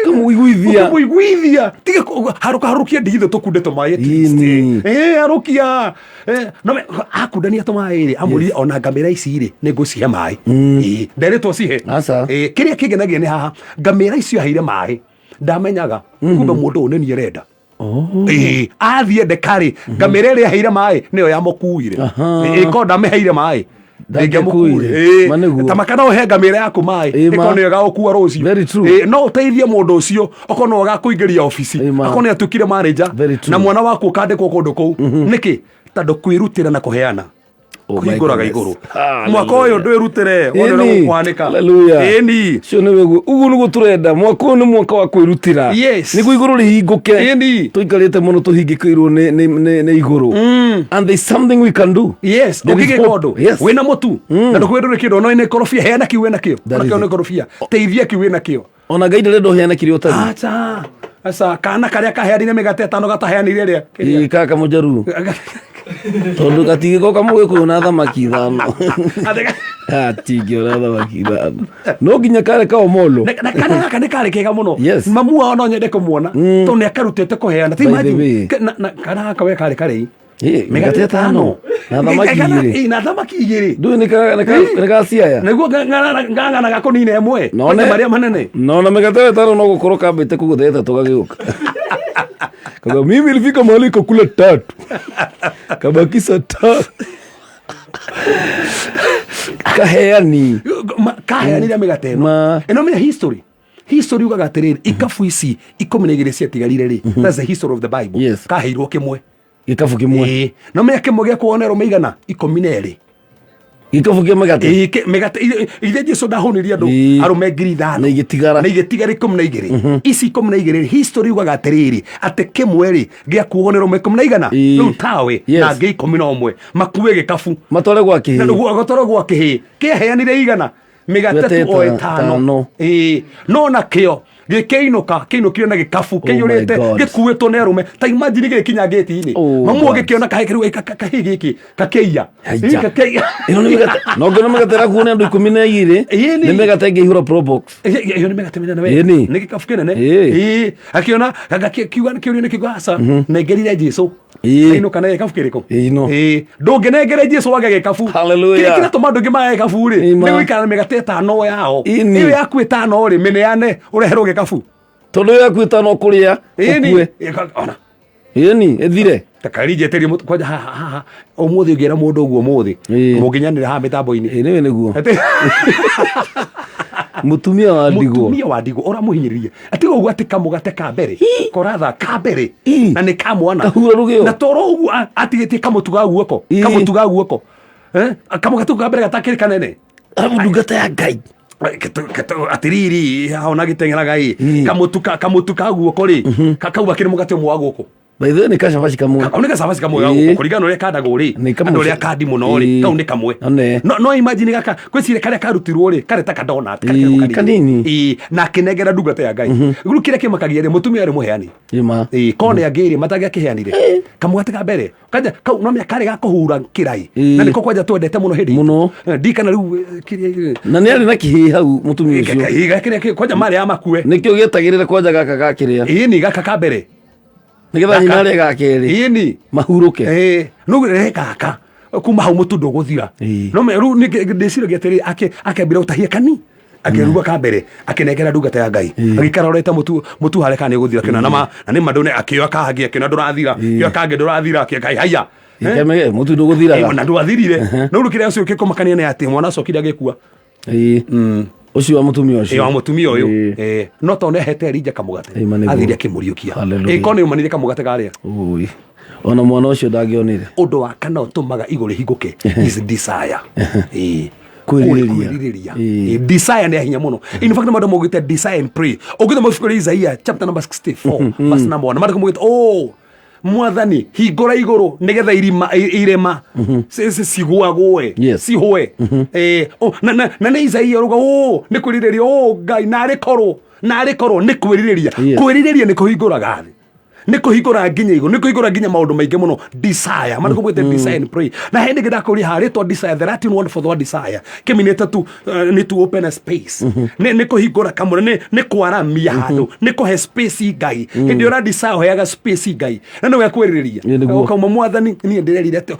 Ũkamũiguithia. Ũkamũiguithia. Tiga harũka, harũkia ndigithũ tũkunde tũmaĩ at least. Ĩni. Ĩ, harũkia. Eh, no akundania tũmaĩ rĩ, amũrire ona ngamĩra ici rĩ, nĩ ngũcihe maĩ. Ĩ, nderĩtwo cihe. Aca. Ĩ, kĩrĩa kĩngenagia nĩ haha ngamĩra icio aheire maĩ, ndamenyaga kumbe mũndũ ũyũ nĩ niĩ arenda. Ĩ, athiĩ ndeka-rĩ, ngamĩra ĩrĩa aheire maĩ nĩyo yamũkuire. Aha. Ĩ, korwo ndamĩheire maĩ Ndangĩkuire. ndĩngĩamũkuire. Ma nĩguo. Ta maka no ũhe ngamĩra yaku maĩ, Ĩ, ma. ĩkorwo nĩyo ĩgagũkua rũciũ. Very true. Ĩ, no ũteithie mũndũ ũcio okorwo no ũgakũingĩria obici, Ĩ, ma. akorwo nĩ atuĩkire manager Very true. na mwana waku ũkandĩkwo kũndũ kũu. Nĩkĩ? Tondũ kwĩrutĩra na kũheana Oh my kũhingũraga goodness. igũrũ. Hallelujah. Mwaka ũyũ ndwĩrutĩre wone ũrĩa Ĩni. gũkũhanĩka. Hallelujah. Ĩni. Ũcio nĩ wĩguo, ũguo nĩguo tũrenda. Mwaka ũyũ nĩ mwaka wa kwĩrutĩra. Yes. Nĩguo igũrũ rĩhingũke. Ĩni. Tũikarĩte mũno tũhingĩkĩirwo nĩ igũrũ, and there's something we can do. Yes. There is ũngĩgĩka hope. ũndũ Yes. wĩna mũtu na ndũkwĩ ndũrĩ kĩndũ, no nĩ korobia, heana kĩu wĩna kĩo. That Ona is kĩo nĩ it. korobia, teithia kĩu wĩna kĩo. Ona Ngai ndarenda ũheane kĩrĩa ũtarĩ. Aca, aca, kana karĩa kaheanire mĩgate ĩtano gataheanire ĩrĩa Ĩ, kaka mũjaruo, tondũ gatingĩgoka mũgĩkũyũ na thamaki ithano, gatingĩona thamaki ithano, no nginya kare ka Omolo. Na kana gaka nĩ karĩ kega mũno. Yes. Mamu wao no nyende kũmuona tondũ nĩ akarutĩte kũheana. Ti By the imagine, way. na kana gaka we karĩ karĩi. Ĩ, mĩgate ĩtano na thamaki igĩrĩ. Ĩ, na thamaki igĩrĩ. Ndũĩ nĩ ka ciaya. Nĩguo ng'ang'ana gakũnina ĩmwe. None. Kwanja marĩa manene. Naona mĩgate ĩtano no gũkorwo kambĩte kũgũtha ĩtatũ gagĩũka. Kaga mimi nilifika mahali kakula tatu, kabakisa tatu, kaheani. Kaheanire mĩgate ĩno. Ma. Ĩno menya history yugaga atĩrĩrĩ, ikabu ici 12 ciatigarire rĩ, that's the history of the Bible. Yes. Kaheirwo kĩmwe. Gĩkabu kĩmwe. Ĩĩ. No menya kĩmwe gĩa kuonerwo mĩigana 12. Gĩkabu kĩa mĩgate. Ĩĩ, mĩgate ithe Jesu ndahũnirie andũ Ĩĩ. arũme 5,000. Na igĩtigara. Na igĩtigara 12. Ici 12, history yugaga atĩrĩrĩ, atĩ kĩmwe rĩ gĩa kuonerwo me ikũmi na igana. Ĩĩ. Rĩu tawe Yes. na angĩ 11 makue gĩkabu matware gwa na kĩhĩ. nĩguo gũtwarwo gwa kĩhĩ kĩaheanire igana mĩgate Mĩgate tu o ĩtano. ĩtano. Ĩĩ, no na kĩo gĩkĩinũka kĩinũkire na gĩkabu kĩiyũrĩte, Oh God. gĩkuĩtwo nĩ arũme. Ta imagine gĩgĩkinya ngĩti-inĩ, Oh mamu God. gĩkĩona kahĩ kĩu kahĩ gĩkĩ kakĩiya. Haija. Ĩĩ, kakĩiya. Ĩno nĩ mĩgate, no ngĩona mĩgate ĩrakuo nĩ andũ 12. Ĩĩ, nĩ mĩgate ĩngĩihũra probox. Ĩyo ĩyo nĩ mĩgate mĩnene we. Ĩni. Nĩ gĩkabu kĩnene. Ĩĩ. Ĩĩ, akĩona kiuga kĩũrio nĩ kiuga aca, nengerire Jesu. Ĩĩ. Ainũka na gĩkabu kĩrĩkũ? Ĩĩ, no. Ĩĩ, ndũngĩnengere Jesu wage gĩkabu. Hallelujah. Kĩrĩa kĩratũma andũ aingĩ mage gĩkabu rĩ, Ĩma. nĩ gũikara na mĩgate ĩtano yao. Ĩni. Ĩyo yaku ĩtano rĩ, mĩneane ũreherwo gĩkabu. Tondũ ĩyo yaku ĩtano kũrĩa Ĩni. ũkue. Ĩka- ona Ĩni ĩthire. Takarije terie kwanja haha haha ũmũthĩ ũngĩra mũndũ ũguo ũmũthĩ, Ĩĩ. mũngĩnyanĩra haha mĩtambo-inĩ. Ĩ, nĩwe nĩguo Atĩ- mũtumia wa ndigwo. Mũtumia wa ndigwa ũramũhinyĩrĩria atiga ũguo, atĩ kamũgate ka mbere koratha ka mbere Ii. na nĩ ka mwana. Kahura rũgĩo. Na toro ũguo atigĩtie kamũtu ga guoko. Ii. Kamũtu ga guoko. Eh, kamũgate ka mbere gatakĩrĩ kanene. Arabu ndungata ya Ngai. Atĩrĩrĩ, haha ona gĩteng'eraga ĩ. Ii. Kamũtu ka guoko rĩ, kau gakĩrĩ mũgate ũmwe wa guoko. By the way, nĩ kacabaci kamwe. Kau nĩ gacabaci kamwe ga Ĩĩ. guoko kũringana na ũrĩa kandagwo rĩ. Nĩ kamwe. Andũ arĩa kandi mũno rĩ, Ĩĩ. kau nĩ kamwe. One. No imagine gaka kwĩciria karĩa karutirwo rĩ, karĩ ta kadonut karĩ Ĩĩ, kanini. kanini. Ĩĩ, na akĩnengera ndungata ya Ngai. Rĩu kĩrĩa kĩmakagia rĩ, mũtumia arĩ mũheani. Ĩma. Ĩĩ, korwo nĩ angĩ rĩ, matangĩakĩheanire kamũgate ka mbere kanja kau, no mĩa karĩ ga kũhura kĩrai. Ĩĩ. Na nĩko kwanja twendete mũno hĩndĩ Mũno. Ndikana rĩu kĩrĩa Na nĩ arĩ na kĩhĩ hau mũtumia ũcio. kĩrĩa kwanja marĩ ya makue. Nĩkĩo gĩetagĩrĩra kwanja gaka gakĩrĩa. Ĩĩ, ni gaka ka mbere. Nĩgetha nyina arĩe ga kerĩ. Ĩĩ, ni mahurũke. Ĩĩ, no rehe gaka kuma hau mũtu ndũgũthira. Ĩĩ. No rĩu ndĩciragia atĩrĩ, akĩambĩra gũtahia kani akĩruga ka mbere, akĩnengera ndungata ya Ngai, agĩikara orete mũtu harĩa kana nĩ ũgũthira, kĩona na ma na nĩ mandũ akĩoya kangĩ, akĩona ndũrathira, akĩoya kangĩ ndũrathira, akĩoya haiya. Ĩkemege, mũtu ndũgũthiraga. Na ndwathirire. No rĩu kĩrĩa ũcio gĩkũmakania nĩ atĩ mwana acokire agĩkua. Ĩĩ. Ũcio wa mũtumia ũcio. Ĩ, wa mũtumia ũyũ. Ĩĩ. No tondũ nĩahete Elija kamũgate, Ĩĩ, ma nĩguo. athire akĩmũriũkia. Hallelujah. Ĩ, korwo nĩaumanire kamũgate karĩa. Ui. Ona mwana ũcio ndangĩonire. Ũndũ wa kana ũtũmaga igũrũ rĩhingũke is desire. Ĩ. Kwĩrirĩria. Kwĩrirĩria. Ĩĩ. Ĩ, desire nĩ ya hinya mũno. In fact, maũndũ maugĩte desire and pray. Ũngĩthoma ibuku rĩa Isaiah chapter number 64 verse number 1, maandĩko maugĩte, oh mwathani hingũra igũrũ nĩgetha irima irĩma cigũagũe, Yes. cihũe. Oh, na nĩ Isaia ũrauga ũ nĩ kwĩrirĩria, ũ Ngai narĩ korwo, narĩ korwo nĩ kwĩrirĩria. Yes. Kwĩrirĩria nĩ kũhingũraga thĩ, nĩ kũhingũra nginya igũrũ, nĩ kũhingũra nginya maũndũ maingĩ mũno. Desire, maandĩko maugĩte desire and pray. Na hĩndĩ ĩngĩ ndakũria haha rĩtwa desire, the Latin word for the word desire kĩminĩte tu nĩ to open a space, nĩ kũhingũra kamũra, nĩ kwaramia handũ, nĩ kũhe space Ngai. Hĩndĩ ĩrĩa ũra desire, ũheaga space Ngai, na nĩwe kwĩrirĩria. Ĩ, nĩguo. Ũkauma mwathani niĩ ndĩrerire atĩ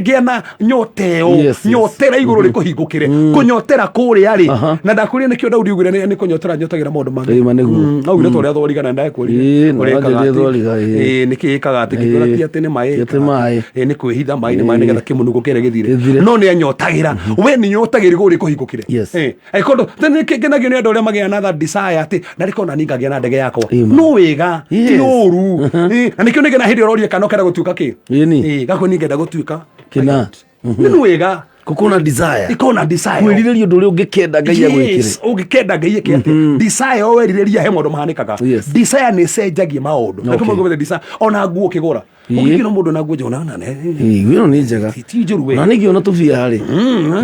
ngĩa na nyota ĩyo, Yes. nyotera igũrũ rĩkũhingũkĩre, kũnyotera kũrĩa rĩ. Aha. Na ndakwĩrire nĩkĩo Daudi augire nĩ kũnyotera nyotagĩra maũndũ mangĩ. Ĩ, ma nĩguo. Augire ta ũrĩa thwariga na ndakwĩrire. Ĩ, na Ũrĩa ĩkaga wanjĩrire atĩ- thwariga, ĩ. Ĩ, nĩkĩ ĩkaga atĩ kĩngĩora Ĩ. ti atĩ nĩ maĩ Ti atĩ maĩ. Ĩ, nĩ kwĩhitha maĩ nĩ maĩ Ĩ. nĩgetha kĩmũnungo kĩrĩa gĩthire. Gĩthire. No nĩ anyotagĩra, we nĩ nyotagĩra igũrũ rĩkũhingũkĩre. Yes. Ĩ, angĩkorwo nĩkĩ ngenagio nĩ andũ arĩa magĩaga na that desire atĩ narĩ korwo nani ngagĩa na ndege yakwa. Ĩ, ma. No wega ti Yes. ũru. Ĩ, na nĩkĩo nĩngena hĩndĩ ũroria kana ũkenda gũtuĩka kĩ. Ĩni. Ĩ, gakũ niĩ ngenda gũtuĩka Kĩna. nĩ wega. Gũkorwo na desire. Ikorwo na desire. Kwĩrirĩria ũndũ ũrĩa ũngĩkenda Ngai agwĩkĩre. Yes, ũngĩkenda Ngai ĩke atĩ desire o werirĩria he maũndũ mahanĩkaga. Yes. Desire nĩ ĩcenjagia maũndũ. Na Okay. kĩmwe desire ona nguo ũkĩgũra, Ĩĩ. ũngĩkĩra mũndũ na nguo njega ona ne Ĩ, ĩno nĩ njega. Ti njũru we. Na nĩngĩona tũbia rĩ,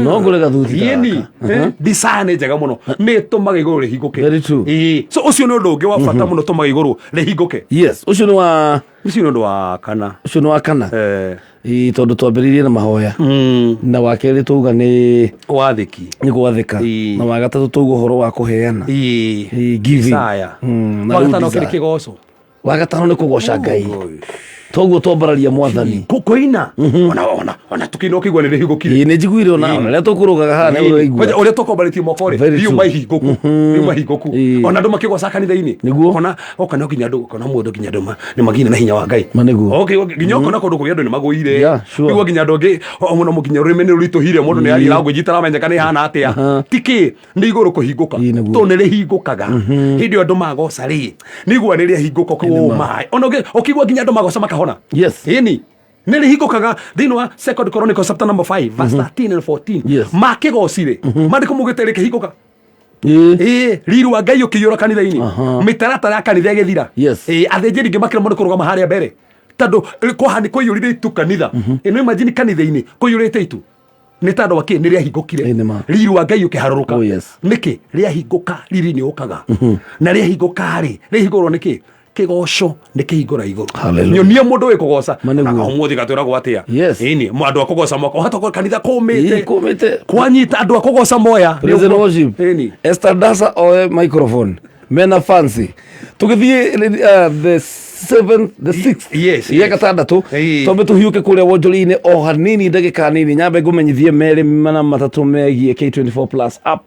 no ngũre gathuti ta Ĩni. gaka. Desire nĩ njega mũno, nĩ ĩtũmaga igũrũ rĩhingũke. Very true. Ĩĩ. So ũcio nĩ ũndũ ũngĩ wa bata mũno tũmaga igũrũ rĩhingũke. Yes, ũcio nĩ wa Ũcio nĩ ũndũ wa kana. Ũcio nĩ wa kana. Ĩ, tondũ twambĩrĩirie na mahoya, na wa kerĩ twauga nĩ wathĩki, nĩ gwathĩka, na wa gatatũ twauga ũhoro wa kũheana. Ĩ, giving. Desire. Na Wa rĩu gatano kĩrĩ desire. kĩgoco. Wa gatano nĩ kũgoca Ngai, toguo twambararia mwathani. Kũina ona tũkĩina ũkĩigua nĩ rĩhingũkire. Ĩ, nĩ njiguire ona rĩrĩa tũkũrũgaga haha nĩ ũraigua. Kwanja ũrĩa tũkombarĩtie moko rĩ, Very true. riuma ihingũku, riuma ihingũku, ona andũ makĩgoca kanitha-inĩ. Nĩguo. Ona okana nginya andũ, okana mũndũ nginya andũ nĩ magĩire na hinya wa Ngai. Ma nĩguo. Okay, nginya okona kũndũ kũngĩ andũ nĩ magũire. Yeah, sure. Nĩguo nginya andũ angĩ mũno nginya rũrĩmĩ nĩ rũritũhire, mũndũ nĩ aria language itaramenya nĩ ĩhana atĩa. Ti kĩ nĩ igũrũ kũhingũka, tondũ nĩ rĩhingũkaga hĩndĩ ĩyo andũ magoca rĩ, nĩ igua nĩ rĩahingũka ũkĩgwo maĩ ona ũkĩigua nginya andũ magoca makahona. Yes. Ĩni nĩ rĩhingũkaga thĩinĩ wa Second Chronicles chapter number 5 verse 13 and 14. Yes. Makĩgocire, maandĩko maugĩte rĩkĩhingũka. Ĩ. Ĩ, riri wa Ngai ũkĩiyũra kanitha-inĩ. Mĩtaratara ya kanitha ĩgĩthira. Yes. Ĩ, athĩnjĩri ngĩ makĩremwo nĩ kũrũgama harĩa mbere tondũ kwahani kũiyũrire itu kanitha. Ĩ, no imagine kanitha-inĩ kũiyũrĩte itu nĩ tondũ wa kĩ? Nĩ rĩahingũkire. Ĩ, nĩ ma. Riri wa Ngai ũkĩharũrũka. Oh, yes. Nĩkĩ rĩahingũka? Riri nĩ ũkaga na rĩahingũka rĩ, rĩhingũrwo nĩkĩ? Kĩgoco nĩ kĩhingũra igũrũ. Hallelujah. Nyonia mũndũ wĩ kũgoca. Ma nĩguo. Na ũmũthĩ gatwĩragwo atĩa? Yes. Ĩni andũ a kũgoca mwaka ũhata kanitha Ĩ, kũmĩte kũmĩte. Kwanyita andũ a kũgoca moya. Praise and worship. Ĩni. Esther Dasa oe microphone mena fancy tũgĩthiĩ the seventh, the sixth. Yes, ya yes. gatandatũ. Ĩĩ. Twambe tũhiũke kũrĩa wonjori-inĩ o hanini, ndagĩka nini, nyambe ngũmenyithie merĩ mana matatũ megiĩ K24 Plus app.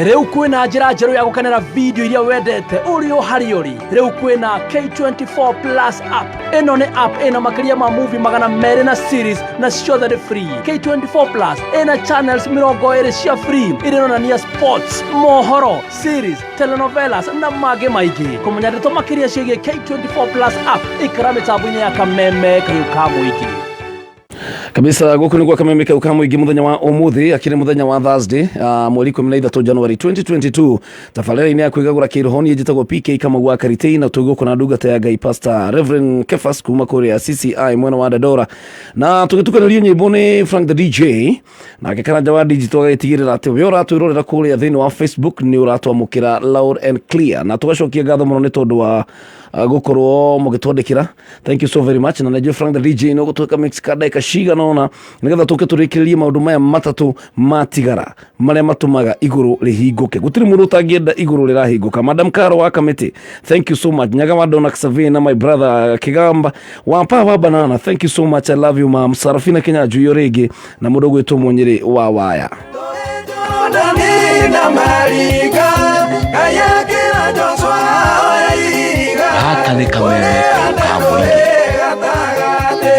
Rĩu kwĩna njĩra njerũ ya gũkenera video iria wendete ũrĩ o harĩa ũrĩ. Rĩu kwĩna K24 Plus app. Ĩno nĩ app ĩna makĩria ma movie 200 na series, na ciothe nĩ free. K24 Plus ĩna channels 20 cia free iria ironania sports, mohoro, series, telenovelas na mangĩ maingĩ. Kũmenya ndeto makĩria ciĩgiĩ K24 Plus app, ikara mĩtambo-inĩ ya Kameme Kayũ ka Mũingĩ. Kabisa, gũkũ nĩ gwa Kameme Kau ka Mũingĩ. Mũthenya wa ũmũthĩ akĩrĩ mũthenya wa Thursday, mweri 13 January 2022, tabarĩra-inĩ ya kwĩgagũra kĩroho. Niĩ njĩtagwo PK Kamau wa Karitei, na tũgũkũ na ndungata ya Ngai Pastor Reverend Kefas kuma kũrĩa CCI mwena wa Dandora, na tũgĩtukanĩrio nyĩmbo nĩ Frank the DJ, nake Karanja wa digital agĩtigĩrĩra atĩ we ũratwĩrorera kũrĩa thĩinĩ wa Facebook nĩ ũratwamũkĩra loud and clear. Na tũgacokia ngatho mũno nĩ tondũ wa gũkorwo mũgĩtwandĩkĩra. Thank you so very much. Na nĩnjũĩ Frank the DJ nĩ ũgũtwĩka mix ka ndagĩka cigana ũna nĩgetha tũke tũrĩkĩrĩrie maũndũ maya matatũ matigara marĩa matũmaga igũrũ rĩhingũke. Gũtirĩ mũndũ ũtangĩenda igũrũ rĩrahingũka. Madam Caro wa Kamĩtĩ, thank you so much. Nyaga wa Dona Xavier na my brother Kigamba wa Pa wa Banana, thank you so much, I love you, mam. Sarafina Kenya Njuyo rĩngĩ na mũndũ ũgwĩtwo Mũnyĩrĩ wa Waya. Jordani na marika kayakĩra Joshua oya ihiga. Gaka nĩ kameme kayũ ka mũingĩ. Gatagatĩ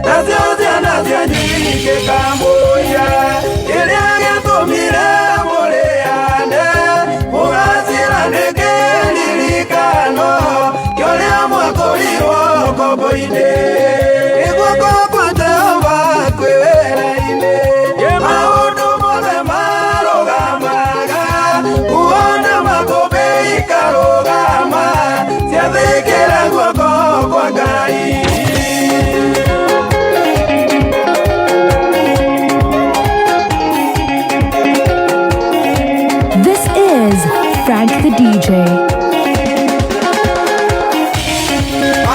nacio ciana cianyu igĩkamũiya kĩrĩa gĩtũmire. Frank the DJ.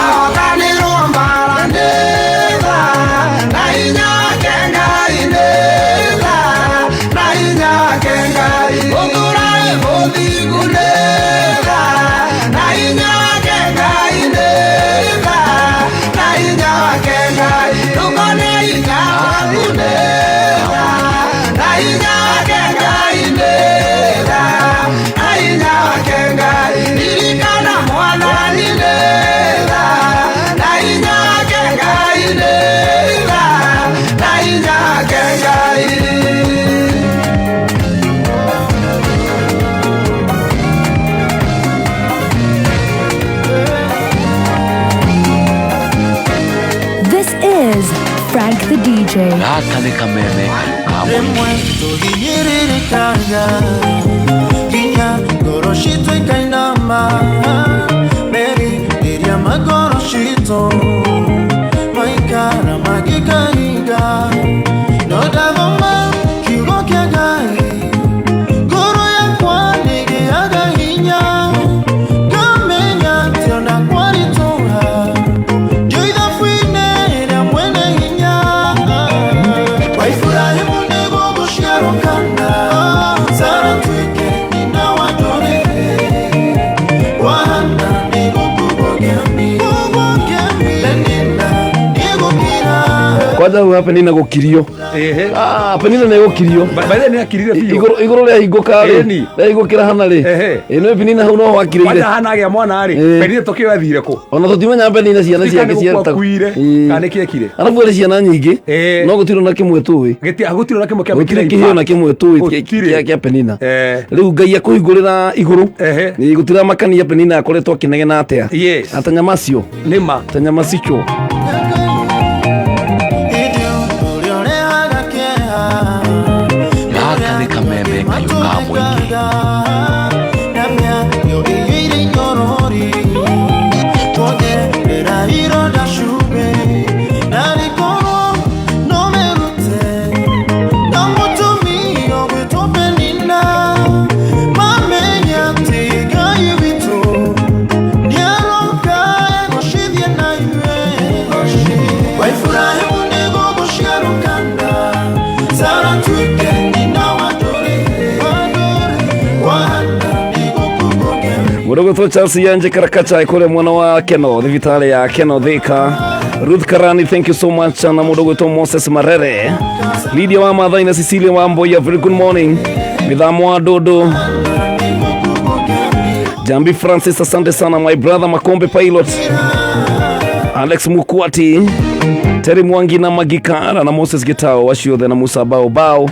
Ahotanirwo mbara nĩ tha, na hinya wake Ngai nĩ tha, na hinya wake Ngai. Gũkũra wĩ mũthingu nĩ tha, na hinya wake Ngai nĩ tha, na hinya wake Ngai. Ndũkone hinya waku nĩ tha, na hinya wake Ngai nĩ tha, na hinya wake Ngai. Ririkana Mwathani nĩ tha, na hinya wake Ngai nĩ tha, na hinya wake Ngai. This is Frank the DJ. Gaka nĩ kameme kayũ ka mũingĩ. Rĩmwe tũhinyĩrĩrĩkaga nginya ngoro citũ ikainama merirĩria ma ngoro citũ maikara mangĩkahinga no ndathoma kiugo kĩa Ngai ngoro yakwa nĩgĩaga hinya ngamenya atĩ ona kwaritũha ndĩ ithabu-inĩ rĩa mwene hinya wa Iburahĩmu nĩgũgũciarwo kana Sara atuĩke nyina wa ndũrĩrĩ wa Hana nĩgũkũgũgemi Penina nĩgũkira Kwanza hau Penina gũkirio. Ah, Penina nĩ gũkirio. By nĩ akirire biũ. Igũrũ igũrũ rĩahingũka rĩ. Ĩni. Rĩahingũkĩra Hana rĩ. Ĩ nĩ Penina hau no wakirĩire. Kwanza Hana agĩa mwana rĩ, Ĩ. Penina tũkĩoĩ athire kũ? Ona tũtimenya Penina ciana Tũtikana ciake nĩ ciarutaga. gũkua akuire, kana nĩ kĩekire. Arabu arĩ ciana nyingĩ. No gũtirĩ ona kĩmwe tũĩ. Gũtirĩ ona kĩmwe kĩa Gũtirĩ kĩheo na kĩmwe tũĩ kĩa Penina. Rĩu Ngai akũhingũrĩra igũrũ. Ĩ gũtiramakania Penina akoretwo akĩnegena atĩa. Yes. Atanyamacio. Nĩma. Tanyamasicho. ũrĩa ũrehaga kĩeha Gaka nĩ kameme kayũ ka mũingĩ. na mĩario ĩiyũire inyorori kuongerera ironda cumbĩ na rĩkorwo no merute no mũtumia ũgwĩtwo Penina mamenye atĩ Ngai witũ nĩaroka egocithie na ithuĩ kwa Iburahĩmu nĩgũgũciarwo kana Sara atuĩke nyina wa ndũrĩrĩ wa Hana nĩgũkũgũgemi Mũrũgũtwo Charles Yanje Karakacha kũrĩa mwena wa Keno thibitarĩ ya Keno Thika. Ruth Karani, thank you so much, na mũndũ ũgwĩtwo Moses Marere, Lydia wa Mathai na Cecilia wa Mboya, very good morning. Mithamo wa Dodo, Jambi Francis, asante sana my brother Makombe Pilot, Alex Mukwati, Terry Mwangi na Magikara na Moses Gitao waciothe na Musa Bao Bao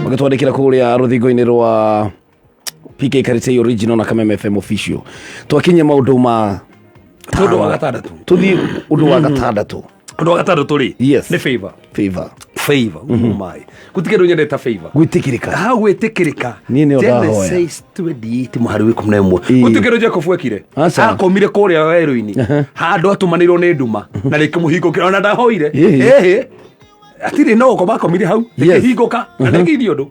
magĩtwandĩkĩra kũrĩa rũthingo-inĩ rwa PK Karitei Original na Kameme FM Official. Twakinyia maũndũ ma Ũndũ wa gatandatũ. Tũthiĩ ũndũ wa gatandatũ. Ũndũ wa gatandatũ rĩ. Yes. Nĩ favor. Favor. Favor. My. Gũtirĩ kĩndũ nyendete ta favor. Gwĩtĩkĩrĩka. Ha gwĩtĩkĩrĩka. Niĩ nĩyo ndahoya. Genesis 28 mũhari wa 11. Gũtirĩ kĩndũ Jacob ekire. Aca. Akomire kũrĩa werũ-inĩ. Handũ atũmanĩirwo nĩ nduma na rĩkĩmũhingũkĩra ona ndahoire. Ĩhĩ. Ĩhĩ. Atirĩ no gũkoma akomire hau. Yes. Rĩkĩhingũka na ndekĩire ũndũ.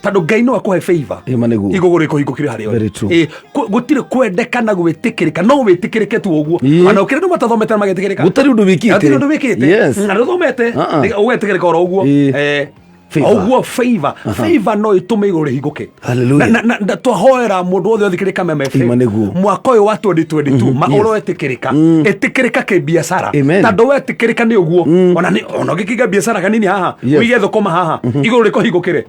Tondũ Ngai no akũhe favor. Ĩma nĩguo. Igũrũ rĩkũhingũkĩre harĩa ũrĩ. Very true. Ĩ, gũtirĩ kwendeka na gwĩtĩkĩrĩka no wĩtĩkĩrĩke tu ũguo. Ĩĩ. Ona ũkĩrĩ andũ matathomete na magetĩkĩrĩka. Gũtarĩ ũndũ wĩkĩte. Gũtirĩ ũndũ wĩkĩte. Yes. Na ndũthomete. Uh-uh. Ũgetĩkĩrĩka oro ũguo. Ĩĩ. Favor. Ũguo favor. Favor no ĩtũme igũrũ rĩhingũke. Hallelujah. Na twahoera mũndũ wothe ũthikĩrĩria Kameme FM. Ĩma nĩguo. Mwaka ũyũ wa 2022 ma Yes. ũroetĩkĩrĩka. Ĩtĩkĩrĩka kĩbiacara. Amen. Tondũ wetĩkĩrĩka nĩ ũguo. Ona nĩ ona ũngĩkĩiga biacara kanini haha. Yes. Ũige thũkũma haha. Igũrũ rĩkũhingũkĩre.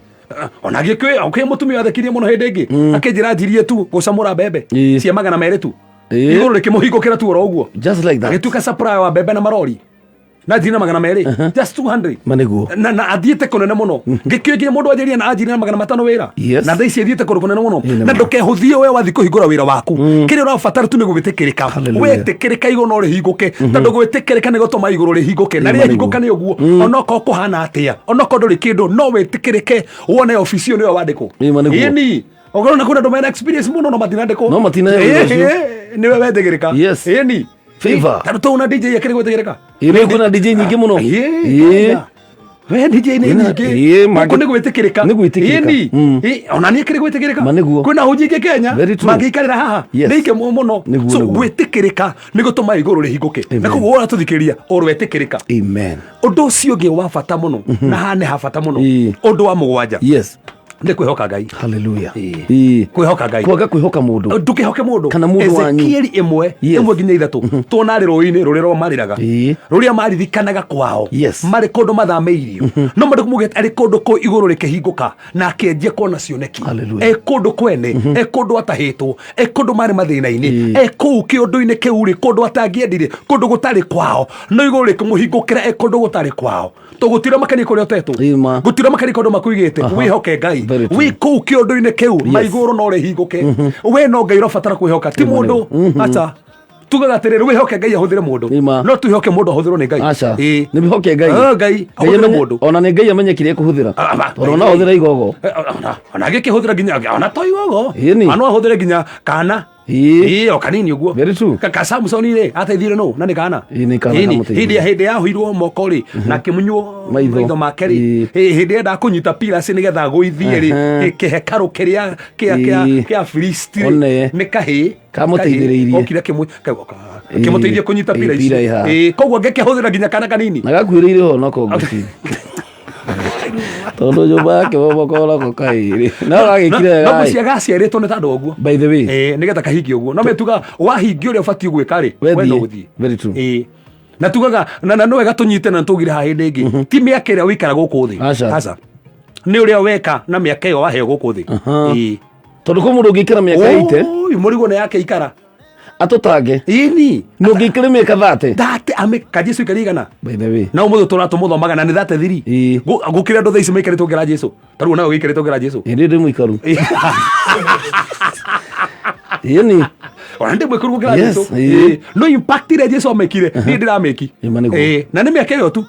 Ona gĩkĩ kwĩ mũtumia wathekirie mũno hĩndĩ ĩngĩ akĩnjĩra njirie tu gũcamũra mbembe Ĩĩ. cia 200 tu Ĩĩ. igũrũ rĩkĩmũhingũkĩra tu oro ũguo Just like that. agĩtuĩka supplier wa mbembe na marori na njiri na 200 just 200 Ma nĩguo. na athiĩte kũnene mũno ngĩkĩũĩ nginya mũndũ anjĩria na anjirie na 500 wĩra Yes. na thaa ici athiĩte kũndũ kũnene mũno Ĩĩ, nĩ na ma. ndũkehũthie we wathiĩ kũhingũra wĩra waku kĩrĩa ũrabatara tu nĩ gwĩtĩkĩrĩka Hallelujah. wetĩkĩrĩka igũrũ no rĩhingũke tondũ gwĩtĩkĩrĩka nĩ gũtũma igũrũ rĩhingũke na Ĩĩ, ma rĩahingũka nĩ ũguo onokorwo kũhana atĩa onokorwo ndũrĩ kĩndũ no wĩtĩkĩrĩke wone obici ĩyo nĩyo wandĩkwo Ĩĩ, ma nĩguo. Ĩni okorwo na kwĩna andũ mena experience mũno no matinandĩkwo No matinaheo wĩra ũcio. nĩwe wetĩkĩrĩka Yes. Ĩni Favor. tondũ tũu na DJ akĩrĩ gwĩtĩkĩrĩka Ĩĩ, rĩu kwĩna DJ nyingĩ mũno. Ĩĩ, Ĩĩ. We DJ nĩ Kwĩna- nyingĩ. Ĩĩ, Gũkũ nĩ gwĩtĩkĩrĩka. Nĩ gwĩtĩkĩrĩka. Ĩni. Mm. Ĩ, ona niĩ kĩrĩ gwĩtĩkĩrĩka. Ma nĩguo. Kwĩna ahunjia aingĩ Kenya Very true. mangĩikarĩra haha. Yes. Nĩ aingĩ mũno. Nĩguo, So nĩguo. gwĩtĩkĩrĩka nĩ gũtũma igũrũ rĩhingũke. Amen. Na koguo ũratũthikĩrĩria ũrwetĩkĩrĩka. Amen. Ũndũ ũcio ũngĩ wa bata mũno na haha nĩ ha bata mũno. Ĩĩ. Ũndũ wa mũgwanja Yes. nĩ kwĩhoka Ngai. Hallelujah. Ĩĩ. Ĩĩ. Kwĩhoka Ngai. Kwaga kwĩhoka mũndũ. Ndũkĩhoke mũndũ. Kana mũndũ wanyu. Ezekieli ĩmwe Yes. ĩmwe nginya ithatũ tuona arĩ rũĩ-inĩ rũrĩa rwa marĩraga Ĩĩ. rũrĩa maririkanaga kwao Yes. marĩ kũndũ mathamĩirio no mandũ mugĩte arĩ kũndũ kũu igũrũ rĩkĩhingũka na akĩanjia kuona cioneki Hallelujah. e kũndũ kwene e kũndũ atahĩtwo e kũndũ marĩ mathĩna-inĩ Ĩĩ. e kũu kĩũndũ-inĩ kĩu rĩ kũndũ atangĩendire kũndũ gũtarĩ kwao no igũrũ rĩkĩmũhingũkĩra e kũndũ gũtarĩ kwao tũgũtira makenia kũrĩa ũtetwo Ĩĩ ma. gũtira makenia kũndũ makuigĩte Aha. wĩhoke ngai Very true. wĩ kũu kĩũndũ-inĩ kĩu maigũrũ no rĩhingũke we no ngai ũrabatara kwĩhoka ti Ĩma mũndũ nĩguo. aca tugaga atĩrĩrĩ wĩhoke ngai ahũthĩre mũndũ Ĩma. no twĩhoke mũndũ ahũthĩrwo nĩ ngai Aca. Ĩĩ. Nĩ wĩhoke Ngai. Ah, ngai ahũthĩre mũndũ Ona nĩ Ngai amenye kĩrĩa ekũhũthĩra. Ah, ah, Tondũ ona ahũthĩra igogo. Eh, ona agĩkĩhũthĩra nginya ona to igogo Ĩni. ona no ahũthĩre nginya kana Ĩĩ. Ĩĩ, o kanini ũguo Very true. Ka Samson rĩ ateithire nũ na nĩ kana Ĩĩ, nĩ kana Ĩni, kamũteithirie. hĩndĩ ya hĩndĩ yahuirwo moko rĩ na akĩmunywo Maitho. maitho make rĩ Ĩĩ. Ĩĩ, hĩndĩ enda kũnyita pilasi nĩgetha agũithie rĩ Aha. kĩhekarũ kĩrĩa kĩa kĩa Ĩĩ. kĩa Filisti rĩ One. nĩ kahĩĩ Kamũteithĩrĩirie. okire akĩmũteithia kũnyita Ĩĩ, pira pira icio ĩha. Ĩĩ, koguo ngĩkĩhũthĩra nginya kana kanini Na gakuhĩrĩire ho nako ngũci. Tondũ nyũmba yake momokorako kaĩrĩ. No gagĩkire no wega. ngwĩciria gaciarĩtwo nĩ tandũ ũguo By the way. Ĩĩ, nĩgetha kahingie ũguo no metuga wahingia ũrĩa ũbatiĩ gwĩka rĩ We we no thiĩ. ũthiĩ Very true. Ĩĩ. na tugaga na no wega tũnyite na tũgire haha hĩndĩ ĩngĩ ti mĩaka ĩrĩa ũikara gũkũ thĩ Aca. Aca. nĩ ũrĩa weka na mĩaka ĩyo waheo gũkũ thĩ Aha. Ĩĩ. Tondũ kwĩ mũndũ ũngĩikara mĩaka 80 Ũi, mũrigo nĩ yake ikara atũtange. ĩni Nĩ ũngĩikara mĩaka 30. thate ame ka Jesu ikara igana By the way. na ũmũthĩ tũratũmũthomaga na nĩ thate thiri Ĩĩ. Gũkĩra andũ thaa ici maikarĩte gũkĩra Jesu tarĩu nawe ũgĩikarĩte gũkĩra Jesu Ĩndĩ ndĩ mũikaru. Ĩni. ona ndĩ mwĩkũru gũkĩra Yes, Jesu ĩĩ. Ĩĩ. no impact ĩrĩa Jesu amekire niĩ ndĩramĩki Ĩma nĩguo. Ĩĩ, na nĩ mĩaka ĩyo tu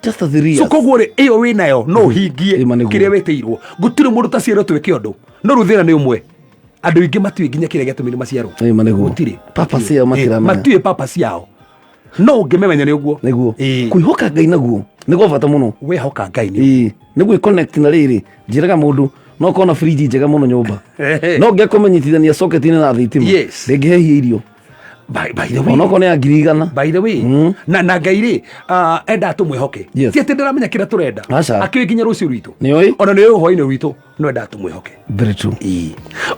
Just a 3 so years. koguo rĩ ĩyo wĩ nayo no ũhingie Ĩma nĩguo. kĩrĩa wĩtĩirwo gũtirĩ mũndũ taciarwo twĩke ũndũ no rĩu thĩna nĩ ũmwe andũ aingĩ matiũĩ nginya kĩrĩa gĩatũmire maciarwo Ĩma nĩguo. gũtirĩ Purpose yao Ĩĩ, matiramenya. matiũĩ purpose yao no ũngĩmemenya nĩ ũguo Nĩguo. Ĩĩ. Kwĩhoka Ngai naguo nĩ gwa bata mũno. wehoka Ngai nĩ Ĩĩ. Nĩ gwĩ connect na rĩrĩ njĩraga mũndũ no kona fridge njega mũno nyũmba. Ehe. No ngekũmenyitithania socket-inĩ na thitima. Yes. Ndĩngĩhehia irio. By the way Onokorwo nĩ ya ngiri igana. by the way na ngai rĩ endaga tũmwĩhoke Yes. ti atĩ ndaramenya kĩrĩa tũrenda Aca. akĩũĩ nginya rũciũ rwitũ Nĩoĩ. ona nĩoĩ hwainĩ rwitũ no endaga tũmwĩhoke Very true.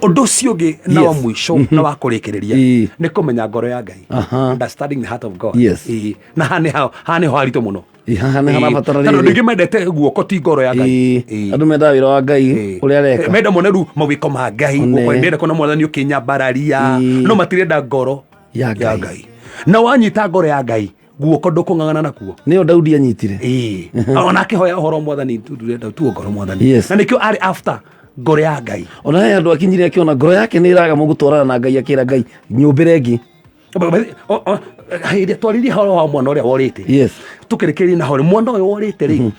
ũndũ ũcio ũngĩ na wa Yes. mũico na wa kũrĩkĩrĩria Ĩĩ. nĩ kũmenya ngoro ya ngai Aha. understanding the heart of god Yes. Ĩĩ. na haha nĩho haha nĩho haritũ mũno Ĩĩ, haha nĩ Ĩĩ. harabatara Tondũ andũ rĩrĩ. aingĩ mendete guoko ti ngoro ya ngai Ĩĩ. Ĩĩ. Andũ mendaga wĩra wa Ngai Ĩĩ. ũrĩa areka. menda mone rĩu mawĩko ma ngai One. Gũkũ ndĩrenda kuona mwathani ũkĩnyambararia Ĩĩ. no matirenda ngoro Ya Ngai. na wanyita ngoro ya ngai guoko ndũkũng'ang'ana nakuo Nĩyo Daudi anyitire. Ĩĩ. ona akĩhoya ũhoro mwathani ndũrenda tuo ngoro mwathani Yes. na nĩkĩo arĩ after ngoro ya ngai Ona he andũ akinyire akĩona ngoro yake nĩ ĩraga mũgũtwarana na Ngai akĩra Ngai nyũmbĩre ĩngĩ. Hĩndĩ twaririe horo wa mwana ũrĩa worĩte Yes. tũkĩrĩkĩrĩria na hore mwana ũyũ worĩte rĩ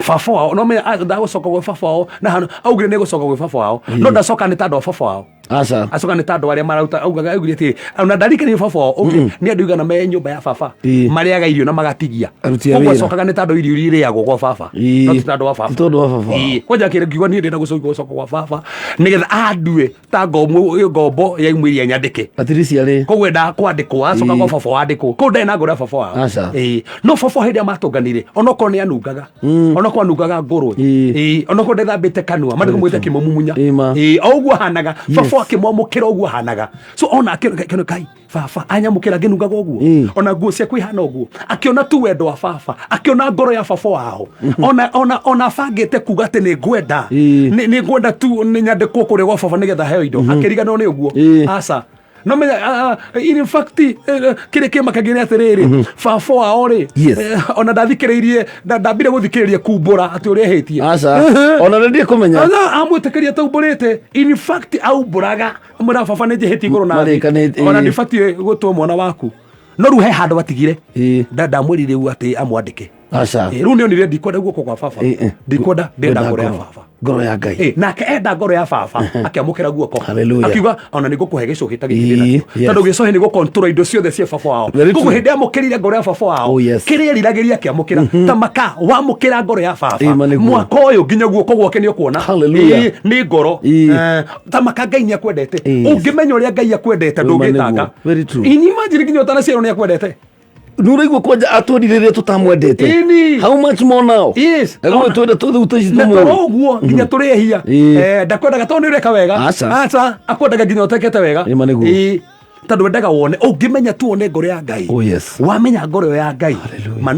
baba wao no menya ndagũcoka gwĩ baba wao na hano augire nĩ gũcoka gwĩ baba wao no ndacoka nĩ ta andũ a baba wao Aca. acoka nĩ ta andũ arĩa marauta augaga augire atĩrĩ ona ndarikanie baba wao augire nĩ andũ igana me nyũmba ya baba Ĩĩ. marĩaga irio na magatigia Aruti a koguo wĩra. acokaga nĩ ta andũ irio iria irĩagwo gwa baba Ĩĩ. no ti ta andũ a baba Ti tondũ wa baba. Ĩĩ. kwanja kĩrĩ ngiuga niĩ ndĩrenda gũcoka gwa baba nĩgetha andue ta ngombo ya imwe iria nyandĩke Patricia rĩ. koguo endaga kwandĩkwo acoka Ĩĩ. gwa baba wandĩkwo kũu ndarĩ na ngoro ya baba wao Aca. Ĩĩ. no baba hĩndĩ ĩrĩa matũnganire onokorwo nĩ anungaga onokorwo anungaga ngũrwe Ĩĩ. Ĩĩ. onokorwo ndethambĩte kanua mandĩko mwĩte kĩmũmumunya Ĩĩ ma. Ĩĩ, o ũguo ahanaga Yes. baba akĩmwamũkĩra ũguo ahanaga so ona akĩona kai baba anyamũkĩra ngĩnungaga ũguo Ĩĩ. ona nguo ciaku ihana ũguo akĩona tu wendo wa baba akĩona ngoro ya baba wao ona abangĩte kuga atĩ nĩ ngwenda Ĩĩ. nĩ ngwenda tu nĩ nyandĩkwo kũrĩa gwa baba nĩgetha heo indo akĩriganĩrwo nĩ ũguo Ĩĩ. aca no menya in fact kĩrĩa kĩmakagia nĩ atĩrĩrĩ baba wao rĩ Yes. ona ndathikĩrĩirie ndambire gũthikĩrĩria kumbũra atĩ ũrĩa ehĩtie Aca. Ona nĩ ndiĩ kũmenya. Amwĩtĩkĩria taumbũrĩte in fact aumbũraga amwĩra baba nĩ njĩhĩtie igũrũ na thĩ. Marĩkanĩtie, ona ĩĩ. ndibatiĩ gũtua mwana waku no rĩu he handũ atigire Ĩĩ. Ndamwĩrire rĩu atĩ amwandĩke Aca. Rĩu nĩ onire ndikwenda guoko kwa baba, Eh, eh. ndikwenda, ndĩrenda ngoro ya ngoro. baba. Ngoro ya Ngai. Nake enda ngoro ya baba akĩamũkĩra guoko. Hallelujah. Akiuga ona nĩ ngũkũhe gĩcũhĩ ta gĩkĩ Ĩĩ, ndĩnakĩo, yes. tondũ gĩcũhĩ nĩ gũkontrol indo ciothe cia baba wao. Very Koguo true. hĩndĩ amũkĩrire ngoro ya baba wao, Oh, yes. kĩrĩa eriragĩria akĩamũkĩra. Ta maka wamũkĩra ngoro ya baba, Ĩĩ, ma nĩguo. mwaka ũyũ nginya guoko gwake nĩ ũkuona. Hallelujah. Ĩĩ, nĩ ngoro. Ĩĩ. Ta maka Ngai nĩ akwendete. Ĩĩ. Ũngĩmenya ũrĩa Ngai akwendete, Ĩĩ, ma nĩguo. ndũngĩtanga. Very true. Ini imagine nginya ũtanaciarwo nĩ akwendete. Nä å raigua kwanja atwendire rä rä a tå tamwendete. Ĩni. How much more now? Yes. Egå twenda tå thä u Na toro ũguo nginya tũrĩ ehia. Ĩĩ. Ndakwendaga tondũ nĩ ũreka wega. Aca. Aca, akwendaga nginya ũtekete wega. Ĩĩ, ma nĩguo. Ĩĩ. Tondũ endaga wone, ũngĩmenya tu wone ngoro ya Ngai. Oh, yes. Wamenya ngoro ya Ngai,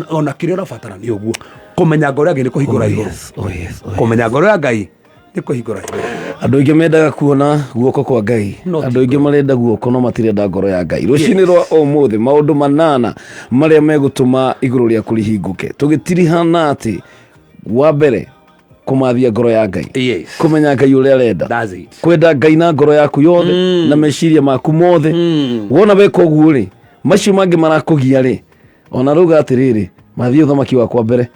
ona kĩrĩa ũrabatara nĩ ũguo. Kũmenya ngoro ya Ngai nĩ kũhingũra Oh, igũrũ. yes. Oh, yes. Oh, yes. Kũmenya ngoro ya Ngai nĩ kũhingũra igũrũ. Andå aingä mendaga kuona guoko kwa Ngai. No ti Andå aingä marenda guoko no matirenda ngoro ya Ngai. Rũcinĩ rwa ũmũthĩ, maũndũ manana marĩa megũtũma igũrũ rĩaku rĩhingũke, tũgĩtirihana atĩ wa mbere, kũmathia ngoro ya Ngai. Yes. Kũmenya Ngai ũrĩa arenda. That's it. Kwenda Ngai na ngoro yaku yothe na meciria maku mothe. Wona weka ũguo rĩ, macio mangĩ marakũgia rĩ, ona rauga atĩrĩrĩ, mathiĩ ũthamaki wakwa mbere.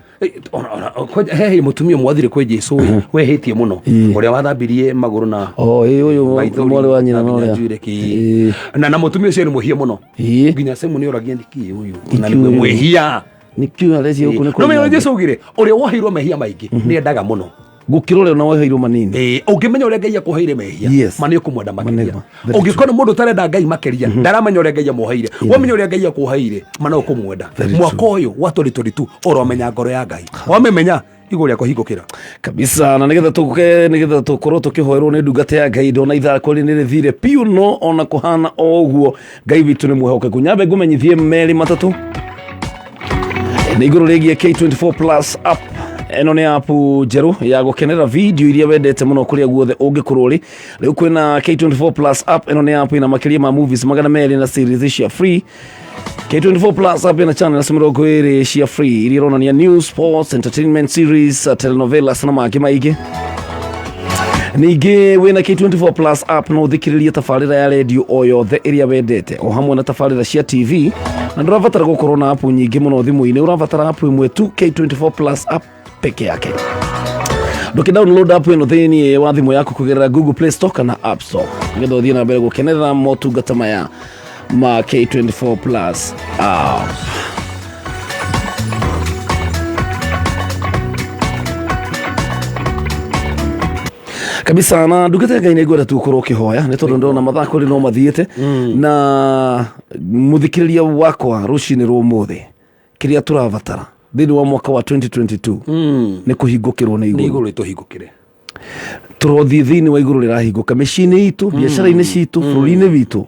Kwanja he mũtumia ũmwe wathire kwĩ Jesu wehĩtie mũno, Ĩĩ. ũrĩa wathambirie magũrũ na O ĩ ũyũ maithori mwarĩ wa nyina na na nginya ũrĩa njuĩrĩ kĩ. Ĩĩ. Na mũtumia ũcio nĩ mwĩhia mũno. Ĩĩ. Nginya Simoni oragia nĩkĩ ũyũ na Nĩkĩ nĩ ũyũ? mwĩhia. Nĩkĩo arecia gũkũ nĩ No menya kũiga. Jesu augire ũrĩa woheirwo mehia maingĩ nĩ endaga mũno. Gũkĩra ũrĩa ona woheirwo manini. Ũngĩmenya ũrĩa Ngai akũheire mehia, Yes. ma nĩ ũkũmwenda makĩria. Manĩma. Very Ũngĩkona mũndũ ũtarenda Ngai makĩria, ndaramenya ũrĩa Ngai amuoheire. Wamenya ũrĩa Ngai akũheire, ma no ũkũmwenda. Very Mwaka ũyũ wa 2022 ũromenya ngoro ya Ngai. Wamĩmenya, igũrũ rĩakwa hingũkĩra. Kabisa. Na nigetha tuke nigetha tukorwo tukihoerwo nĩ ndungata ya Ngai, ndona ithaa kweri nĩ rĩthire piũ, no ona kũhana o ũguo Ngai witũ nĩ mwĩhokeku. Nyambe ngũmenyithie merĩ matatũ nĩ igũrũ rĩgiĩ K24 Plus app. Ĩno nĩ app njerũ ya gũkenera video iria wendete mũno kũrĩa guothe ũngĩkorwo ũrĩ. Rĩu kwĩna K24 Plus app. Ĩno nĩ app ĩna makĩria ma movies 200 na series cia free. K24 Plus app ĩna channels 20 cia free iria ironania news, sports, entertainment series, telenovelas na mangĩ maingĩ. Ningĩ wĩna K24 Plus app no ũthikĩrĩrie tabarĩra ya redio o yothe ĩrĩa wendete, o hamwe na tabarĩra cia TV, na ndũrabatara gũkorwo na app nyingĩ mũno thimũ-inĩ, ũrabatara app ĩmwe tu, K24 Plus app peke yake. Ndũkĩ download app ĩno thĩinĩ wa thimũ yaku kũgerera Google Play Store kana App Store, nĩgetha ũthiĩ na mbere gũkenerera motungata maya ma K24 Plus app. Kabisa. Na ndungata ya Ngai, nĩ ngwenda tu ũkorwo ũkĩhoya, nĩ tondũ ndona mathaa kũrĩ no mathiĩte, na mũthikĩrĩria wakwa, rũcinĩ rwa ũmũthĩ kĩrĩa tũrabatara thĩinĩ wa mwaka wa 2022 nĩ kũhingũkĩrwo nĩ Nĩ igũrũ. igũrũ rĩtũhingũkĩre. Tũrothiĩ thĩinĩ wa igũrũ rĩrahingũka mĩciĩ-inĩ itũ, biacara-inĩ citũ, bũrũri-inĩ witũ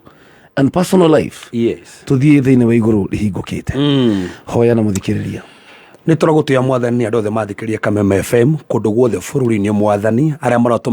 and personal life. Yes. Tũthiĩ thĩinĩ wa igũrũ rĩhingũkĩte. Hoya na mũthikĩrĩria. Nä tå ragå mwathani andå othe mathikä ria Kameme FM kå ndå guothe bå rå ri-inä, mwathani arä a maratå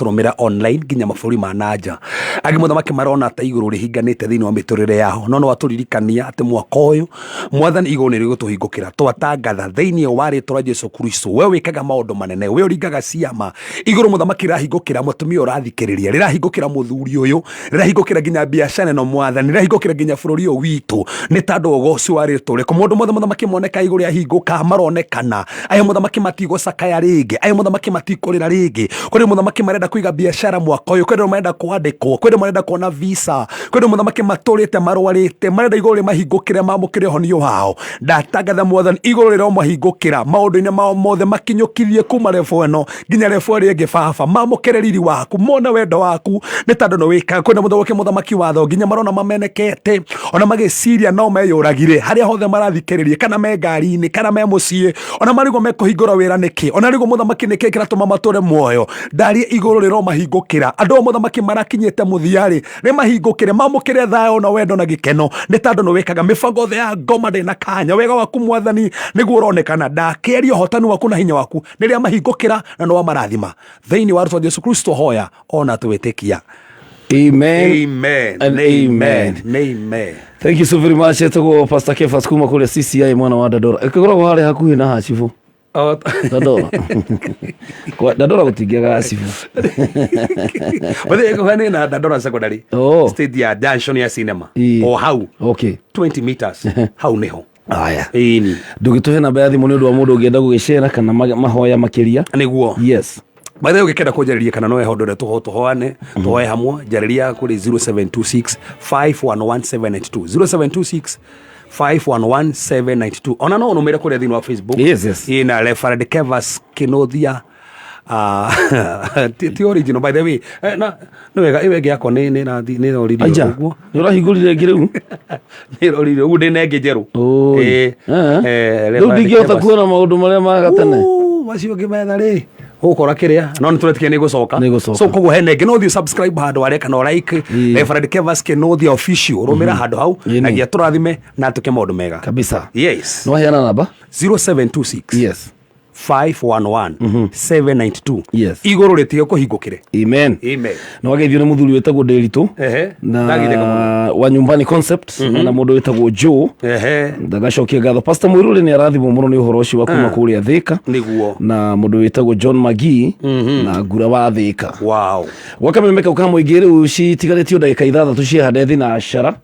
rå mä ra online nginya mabå rå ri ma nanja angä, mũthamaki marona ta igå rå rä hinganä te thä inä wa mä tå rä re yao, no no watå ririkania atä mwaka å yå, mwathani, igå rå nä rä gå tå hingå kä ra. Twatangatha thä inä wa rä twa rĩa Jesu Kristo, we wä kaga maå ndå manene, we å ringaga ciama, igå rå mũthamaki rĩrahingå kä ra mũtumia å rathikä rä ria, rä rahingå kä ra må thuri å yå, rä rahingå kä ra nginya biacara ĩno, mwathani, rä rahingå kä ra nginya bå rå ri å yå witũ, nä tandå ũgoci wa rĩtwa rĩaku. Mũndũ mothe, mũthamaki, moneka igũrũ rĩahingũka, maronekana aya, mũthamaki, matigũcakaya rĩngĩ, aya, mũthamaki, matikũrĩra rĩngĩ. Kũrĩ mũthamaki marenda kũiga biacara mwaka ũyũ, kwĩ marenda kwandĩkwo, kwĩ marenda kuona visa, kwĩ mũthamaki matũrĩte marwarĩte, marenda igũrũ rĩmahingũkĩre, mamũkĩre ũhonio wao. Ndatangatha, mwathani, igũrũ rĩromahingũkĩra maũndũ-inĩ mao mothe, makinyũkithie kuma level ĩno nginya level ĩrĩa ĩngĩ. Baba, mamũkĩre riri waku, mone wendo waku, nĩ tondũ nĩ wĩkaga. Kwĩna mũthamaki, mũthamaki watho nginya marona mamenekete, ona magĩciria no meyũragire, harĩa hothe marathikĩrĩria, kana me ngari-inĩ, kana me mũciĩ, ona marigwo mekũhingũra wĩra nĩkĩ, ona rĩgwo, mũthamaki, nĩkĩ kĩratũma matũre muoyo. Ndarie igũrũ rĩromahingũkĩra andũ ao, mũthamaki, marakinyĩte mũthia-rĩ, rĩmahingũkĩre, mamũkĩre thayũ na wendo na gĩkeno, nĩ tondũ nĩ wĩkaga. Mĩbango yothe ya ngoma ndĩ na kanya. Wega waku, mwathani, nĩguo ũronekana. Ndakĩaria ũhotani waku na hinya waku nĩrĩa mahingũkĩra na nĩ wamarathima thĩinĩ wa rĩtwa Jesu Kristo, hoya ona twĩtĩkia. Amen. Amen. And amen. Amen. Thank you so very much. Etagwo Pastor Kefas kuma kũrĩa CCI mwena wa Dandora. Ĩkoragwo harĩa hakuhĩ na Hacibũ. Dandora. Dandora gũtingĩaga Hacibũ. Bathi na Dandora Secondary. Oh. Stage ya junction ya cinema. Ii. O hau. Okay. 20 meters. Hau niho. Aya. Ĩni. Ndũgĩtũhe namba ya thimũ nĩ ũndũ wa mũndũ ũngĩenda gũgĩcera kana mahoya makĩria. Nĩguo. Yes. By the way, ũngĩkenda kũnjarĩria kana no eho ndore tũhoane tũhoe hamwe, njarĩria kũrĩ 0726 511792, 0726 511792. Ona no ũnũmĩre kũrĩa thĩinĩ wa Facebook. Yes. Ĩ, na Reverend Kevas Kinothia. Ah, ti original, by the way. Na nĩ wega ĩyo ĩngĩ yakwa nĩ rathi nĩ roririo. Aja. Ũguo. Nĩ ũrahingũrire ĩngĩ rĩu? Nĩ roririo ũguo, ndĩna ĩngĩ njerũ. Oi. Ĩ, Rĩu Reverend ndingĩhota Kevas. kuona maũndũ marĩa ma gatene. Macio ũngĩmetha rĩ, ũgũkora kĩrĩa no nĩ tũretikia nĩ gũcoka. Nĩ gũcoka. So koguo hena ĩngĩ, no ũthiĩ subscribe handũ harĩa kana like Reverend Kevas Kinothia Official, rũmĩra handũ hau na ngia tũrathime na tũke maũndũ mega kabisa. Yes. Nĩ waheana namba? 0726 Yes. 511 792. Yes. Igũrũ rĩtige kũhingũkĩre. Amen. Amen. Nĩ wageithio nĩ mũthuri wĩtagwo Ndĩritũ Ehe. na Ndagitheka mũno. wa Nyumbani Concept na mũndũ wĩtagwo Joe. Ndagacokia ngatho. Pastor Mũirũrĩ nĩ arathimwo mũno nĩ ũhoro ũcio wa kuma kũrĩa Thĩka. Nĩguo. Na mũndũ wĩtagwo John Magii na Ngura wa Thĩka. Wow. Gwa kameme kau ka mũingĩ, rĩu citigarĩtio ndagĩka 6 ciehande thinacara.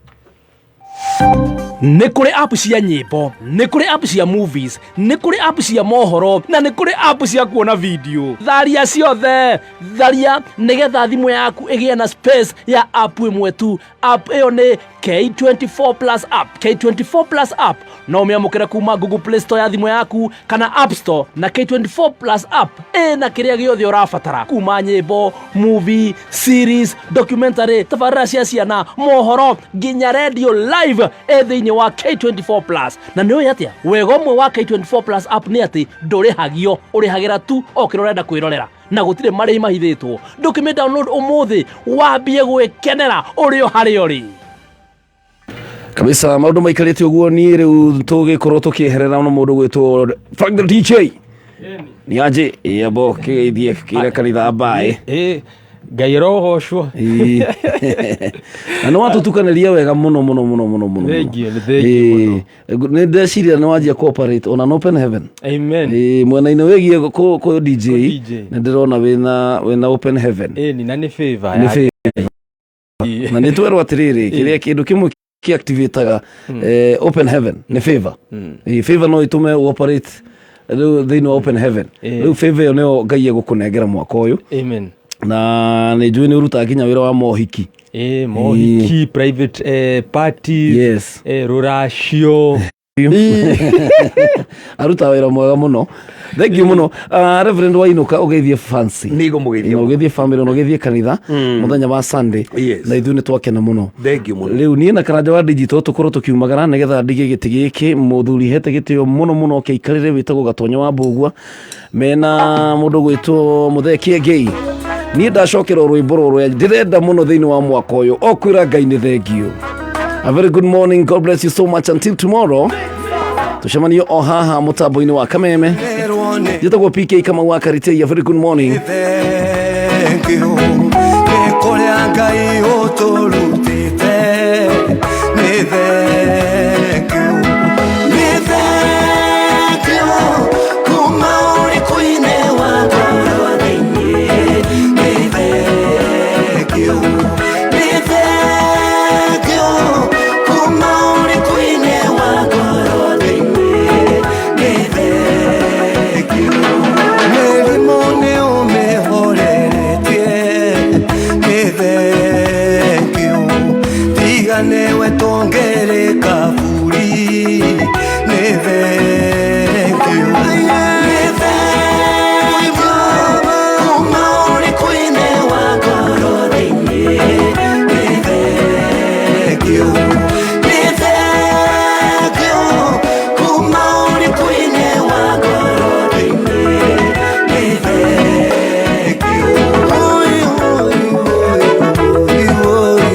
Nĩ kũrĩ app cia nyĩmbo, nĩ kũrĩ app cia movies, nĩ kũrĩ app cia mohoro, na nĩ kũrĩ app cia kuona video. Tharia ciothe, tharia nĩgetha thimũ yaku ĩgĩe na space ya app ĩmwe tu. App ĩyo nĩ K24 Plus app. K24 Plus app no ũmĩamũkĩre kuma Google Play Store ya thimũ yaku kana App Store, na K24 Plus app ĩna kĩrĩa gĩothe ũrabatara, kuma nyĩmbo, movie, series, documentary, tabarĩra cia ciana, mohoro, nginya radio live ĩ thĩinĩ wa K24 Plus. Na nĩ ũĩ atĩa wega ũmwe wa K24 Plus app nĩ atĩ ndũrĩhagio, ũrĩhagĩra tu o kĩrĩa ũrenda kwĩrorera na gũtirĩ marĩhi mahithĩtwo. Ndũkĩmĩ download ũmũthĩ wambie gwĩkenera ũrĩ o harĩa ũrĩ. Kabisa, maũndũ maikarĩte ũguo. Niĩ rĩu tũgĩkorwo tũkĩeherera na mũndũ gwĩtwo Frank the DJ nĩ anjĩ yambo kĩgeithie kĩra kanitha mbaĩ. Ngai rogoshwo. Na nĩ watũtukanĩria wega mũno mũno mũno mũno mũno. Thengiũ, nĩ thengiũ. Nĩ ndeciria nĩ wanjia cooperate on an open heaven. Amen. Mwena-inĩ wĩgiĩ kũ DJ. DJ. Nĩ ndĩrona wĩna open heaven. Ĩni, na nĩ favor Nĩ ya favor. Na nĩ twerwo atĩrĩrĩ, kĩrĩa kĩndũ kĩmwe kĩactivataga open heaven nĩ favor. Favor no ĩtũme operate rĩu thĩinĩ wa open heaven. Rĩu favor ĩyo nĩyo Ngai egũkũnengera mwaka ũyũ. Amen. Na nĩ njũĩ nĩ ũrutaga nginya wĩra wa mohiki. Mohiki, private parties. Yes. Rũracio. Arutaga wĩra mwega mũno, thank you mũno. Reverend, wainũka ũgeithie fancy. Nĩngũmũgeithia. Na ũgeithie family na ũgeithie kanitha mũthenya wa Sunday. Na ithuĩ nĩ twakena mũno. Thank you mũno. Rĩu niĩ na Karanja wa digital tũkorwo tũkiumagara nĩgetha ndige gĩtĩ gĩkĩ mũthuri hete gĩtĩo mũno mũno kĩikarĩre wĩtagwo Gatonyo wa Mbũgua mena mũndũ gwĩtwo Mũthee Kĩengei. Niĩ ndacokera rwĩmbo rũrĩa ndĩrenda mũno thĩinĩ wa mwaka ũyũ, o kwĩra Ngai nĩ thengio. A very good morning. God bless you so much. Until tomorrow, tucemanio o haha mũtambo-inĩ wa Kameme. Njĩtagwo PK Kamau wa Karitei. A very good morning. Thank you nĩ kũrĩa Ngai ũtũrutĩte, nĩ thank you, nĩ thank you kuma ũrikũ-inĩ wa ngoro thĩinĩ, nĩ thank you, nĩ thank you kuma ũrikũ-inĩ wa ngoro thĩinĩ, nĩ thank you. Mĩrimũ nĩ ũmĩhoreretie, nĩ thank you. Tiga nĩwe tũngĩrĩ kaburi, nĩ thank you, nĩ thank you kuma ũrikũ-inĩ wa ngoro thĩinĩ, nĩ thank you, nĩ thank you kuma ũrikũ-inĩ wa ngoro thĩinĩ, nĩ thank you. Oi, oi, oi, oi, oi.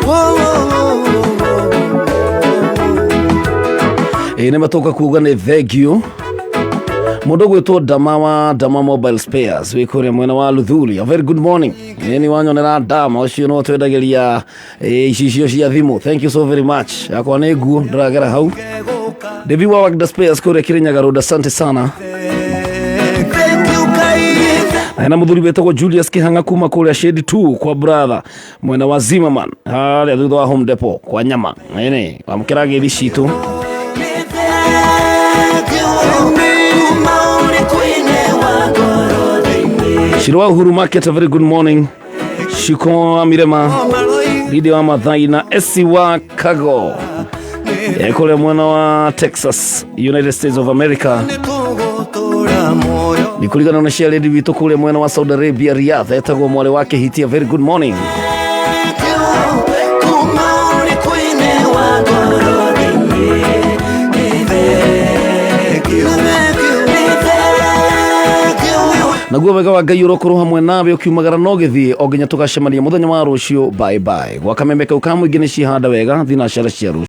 Whoa, whoa, whoa, whoa, whoa. Ĩ, nĩ matoka kuga nĩ thank you. Mũndũ gwĩtwo Dama wa Dama Mobile Spares wĩ kũrĩa mwena wa Luthuli, a very good morning. Ĩ, nĩ wanyonera Dama ũcio no twendagĩria icicio cia thimũ. Thank you so very much. Yakwa nĩ nguo ndĩragera hau. Devi wa Wagda Spares kũrĩa Kirinyaga Road, asante sana. Thank you, Ngai. Hena muthuri wetagwo Julius Kihanga kuma kuria Shade 2 kwa brother mwena wa Zimmerman haria thutha wa Home Depot kwa nyama ene wamukira ngeithi citũ. Shiro wa Uhuru Market, a very good morning. Shiko wa Mirema, Lidi wa Mathai na Esi wa Kago kũrĩa mwena wa Texas, United States of America. Nĩ kũrigana na ciarĩri witũ kũrĩa mwena wa Saudi Arabia, Riyadh, etagwo mwarĩ wa Kĩhitia, very good morning. Naguo wega wa Ngai ũrokorwo hamwe nawe ũkiumagara no gĩthiĩ o nginya tũgacemania mũthenya wa rũciũ. Bye bye. Gwa kameme kau ka mũingĩ nĩ cihanda wega thinacara cia rũciũ.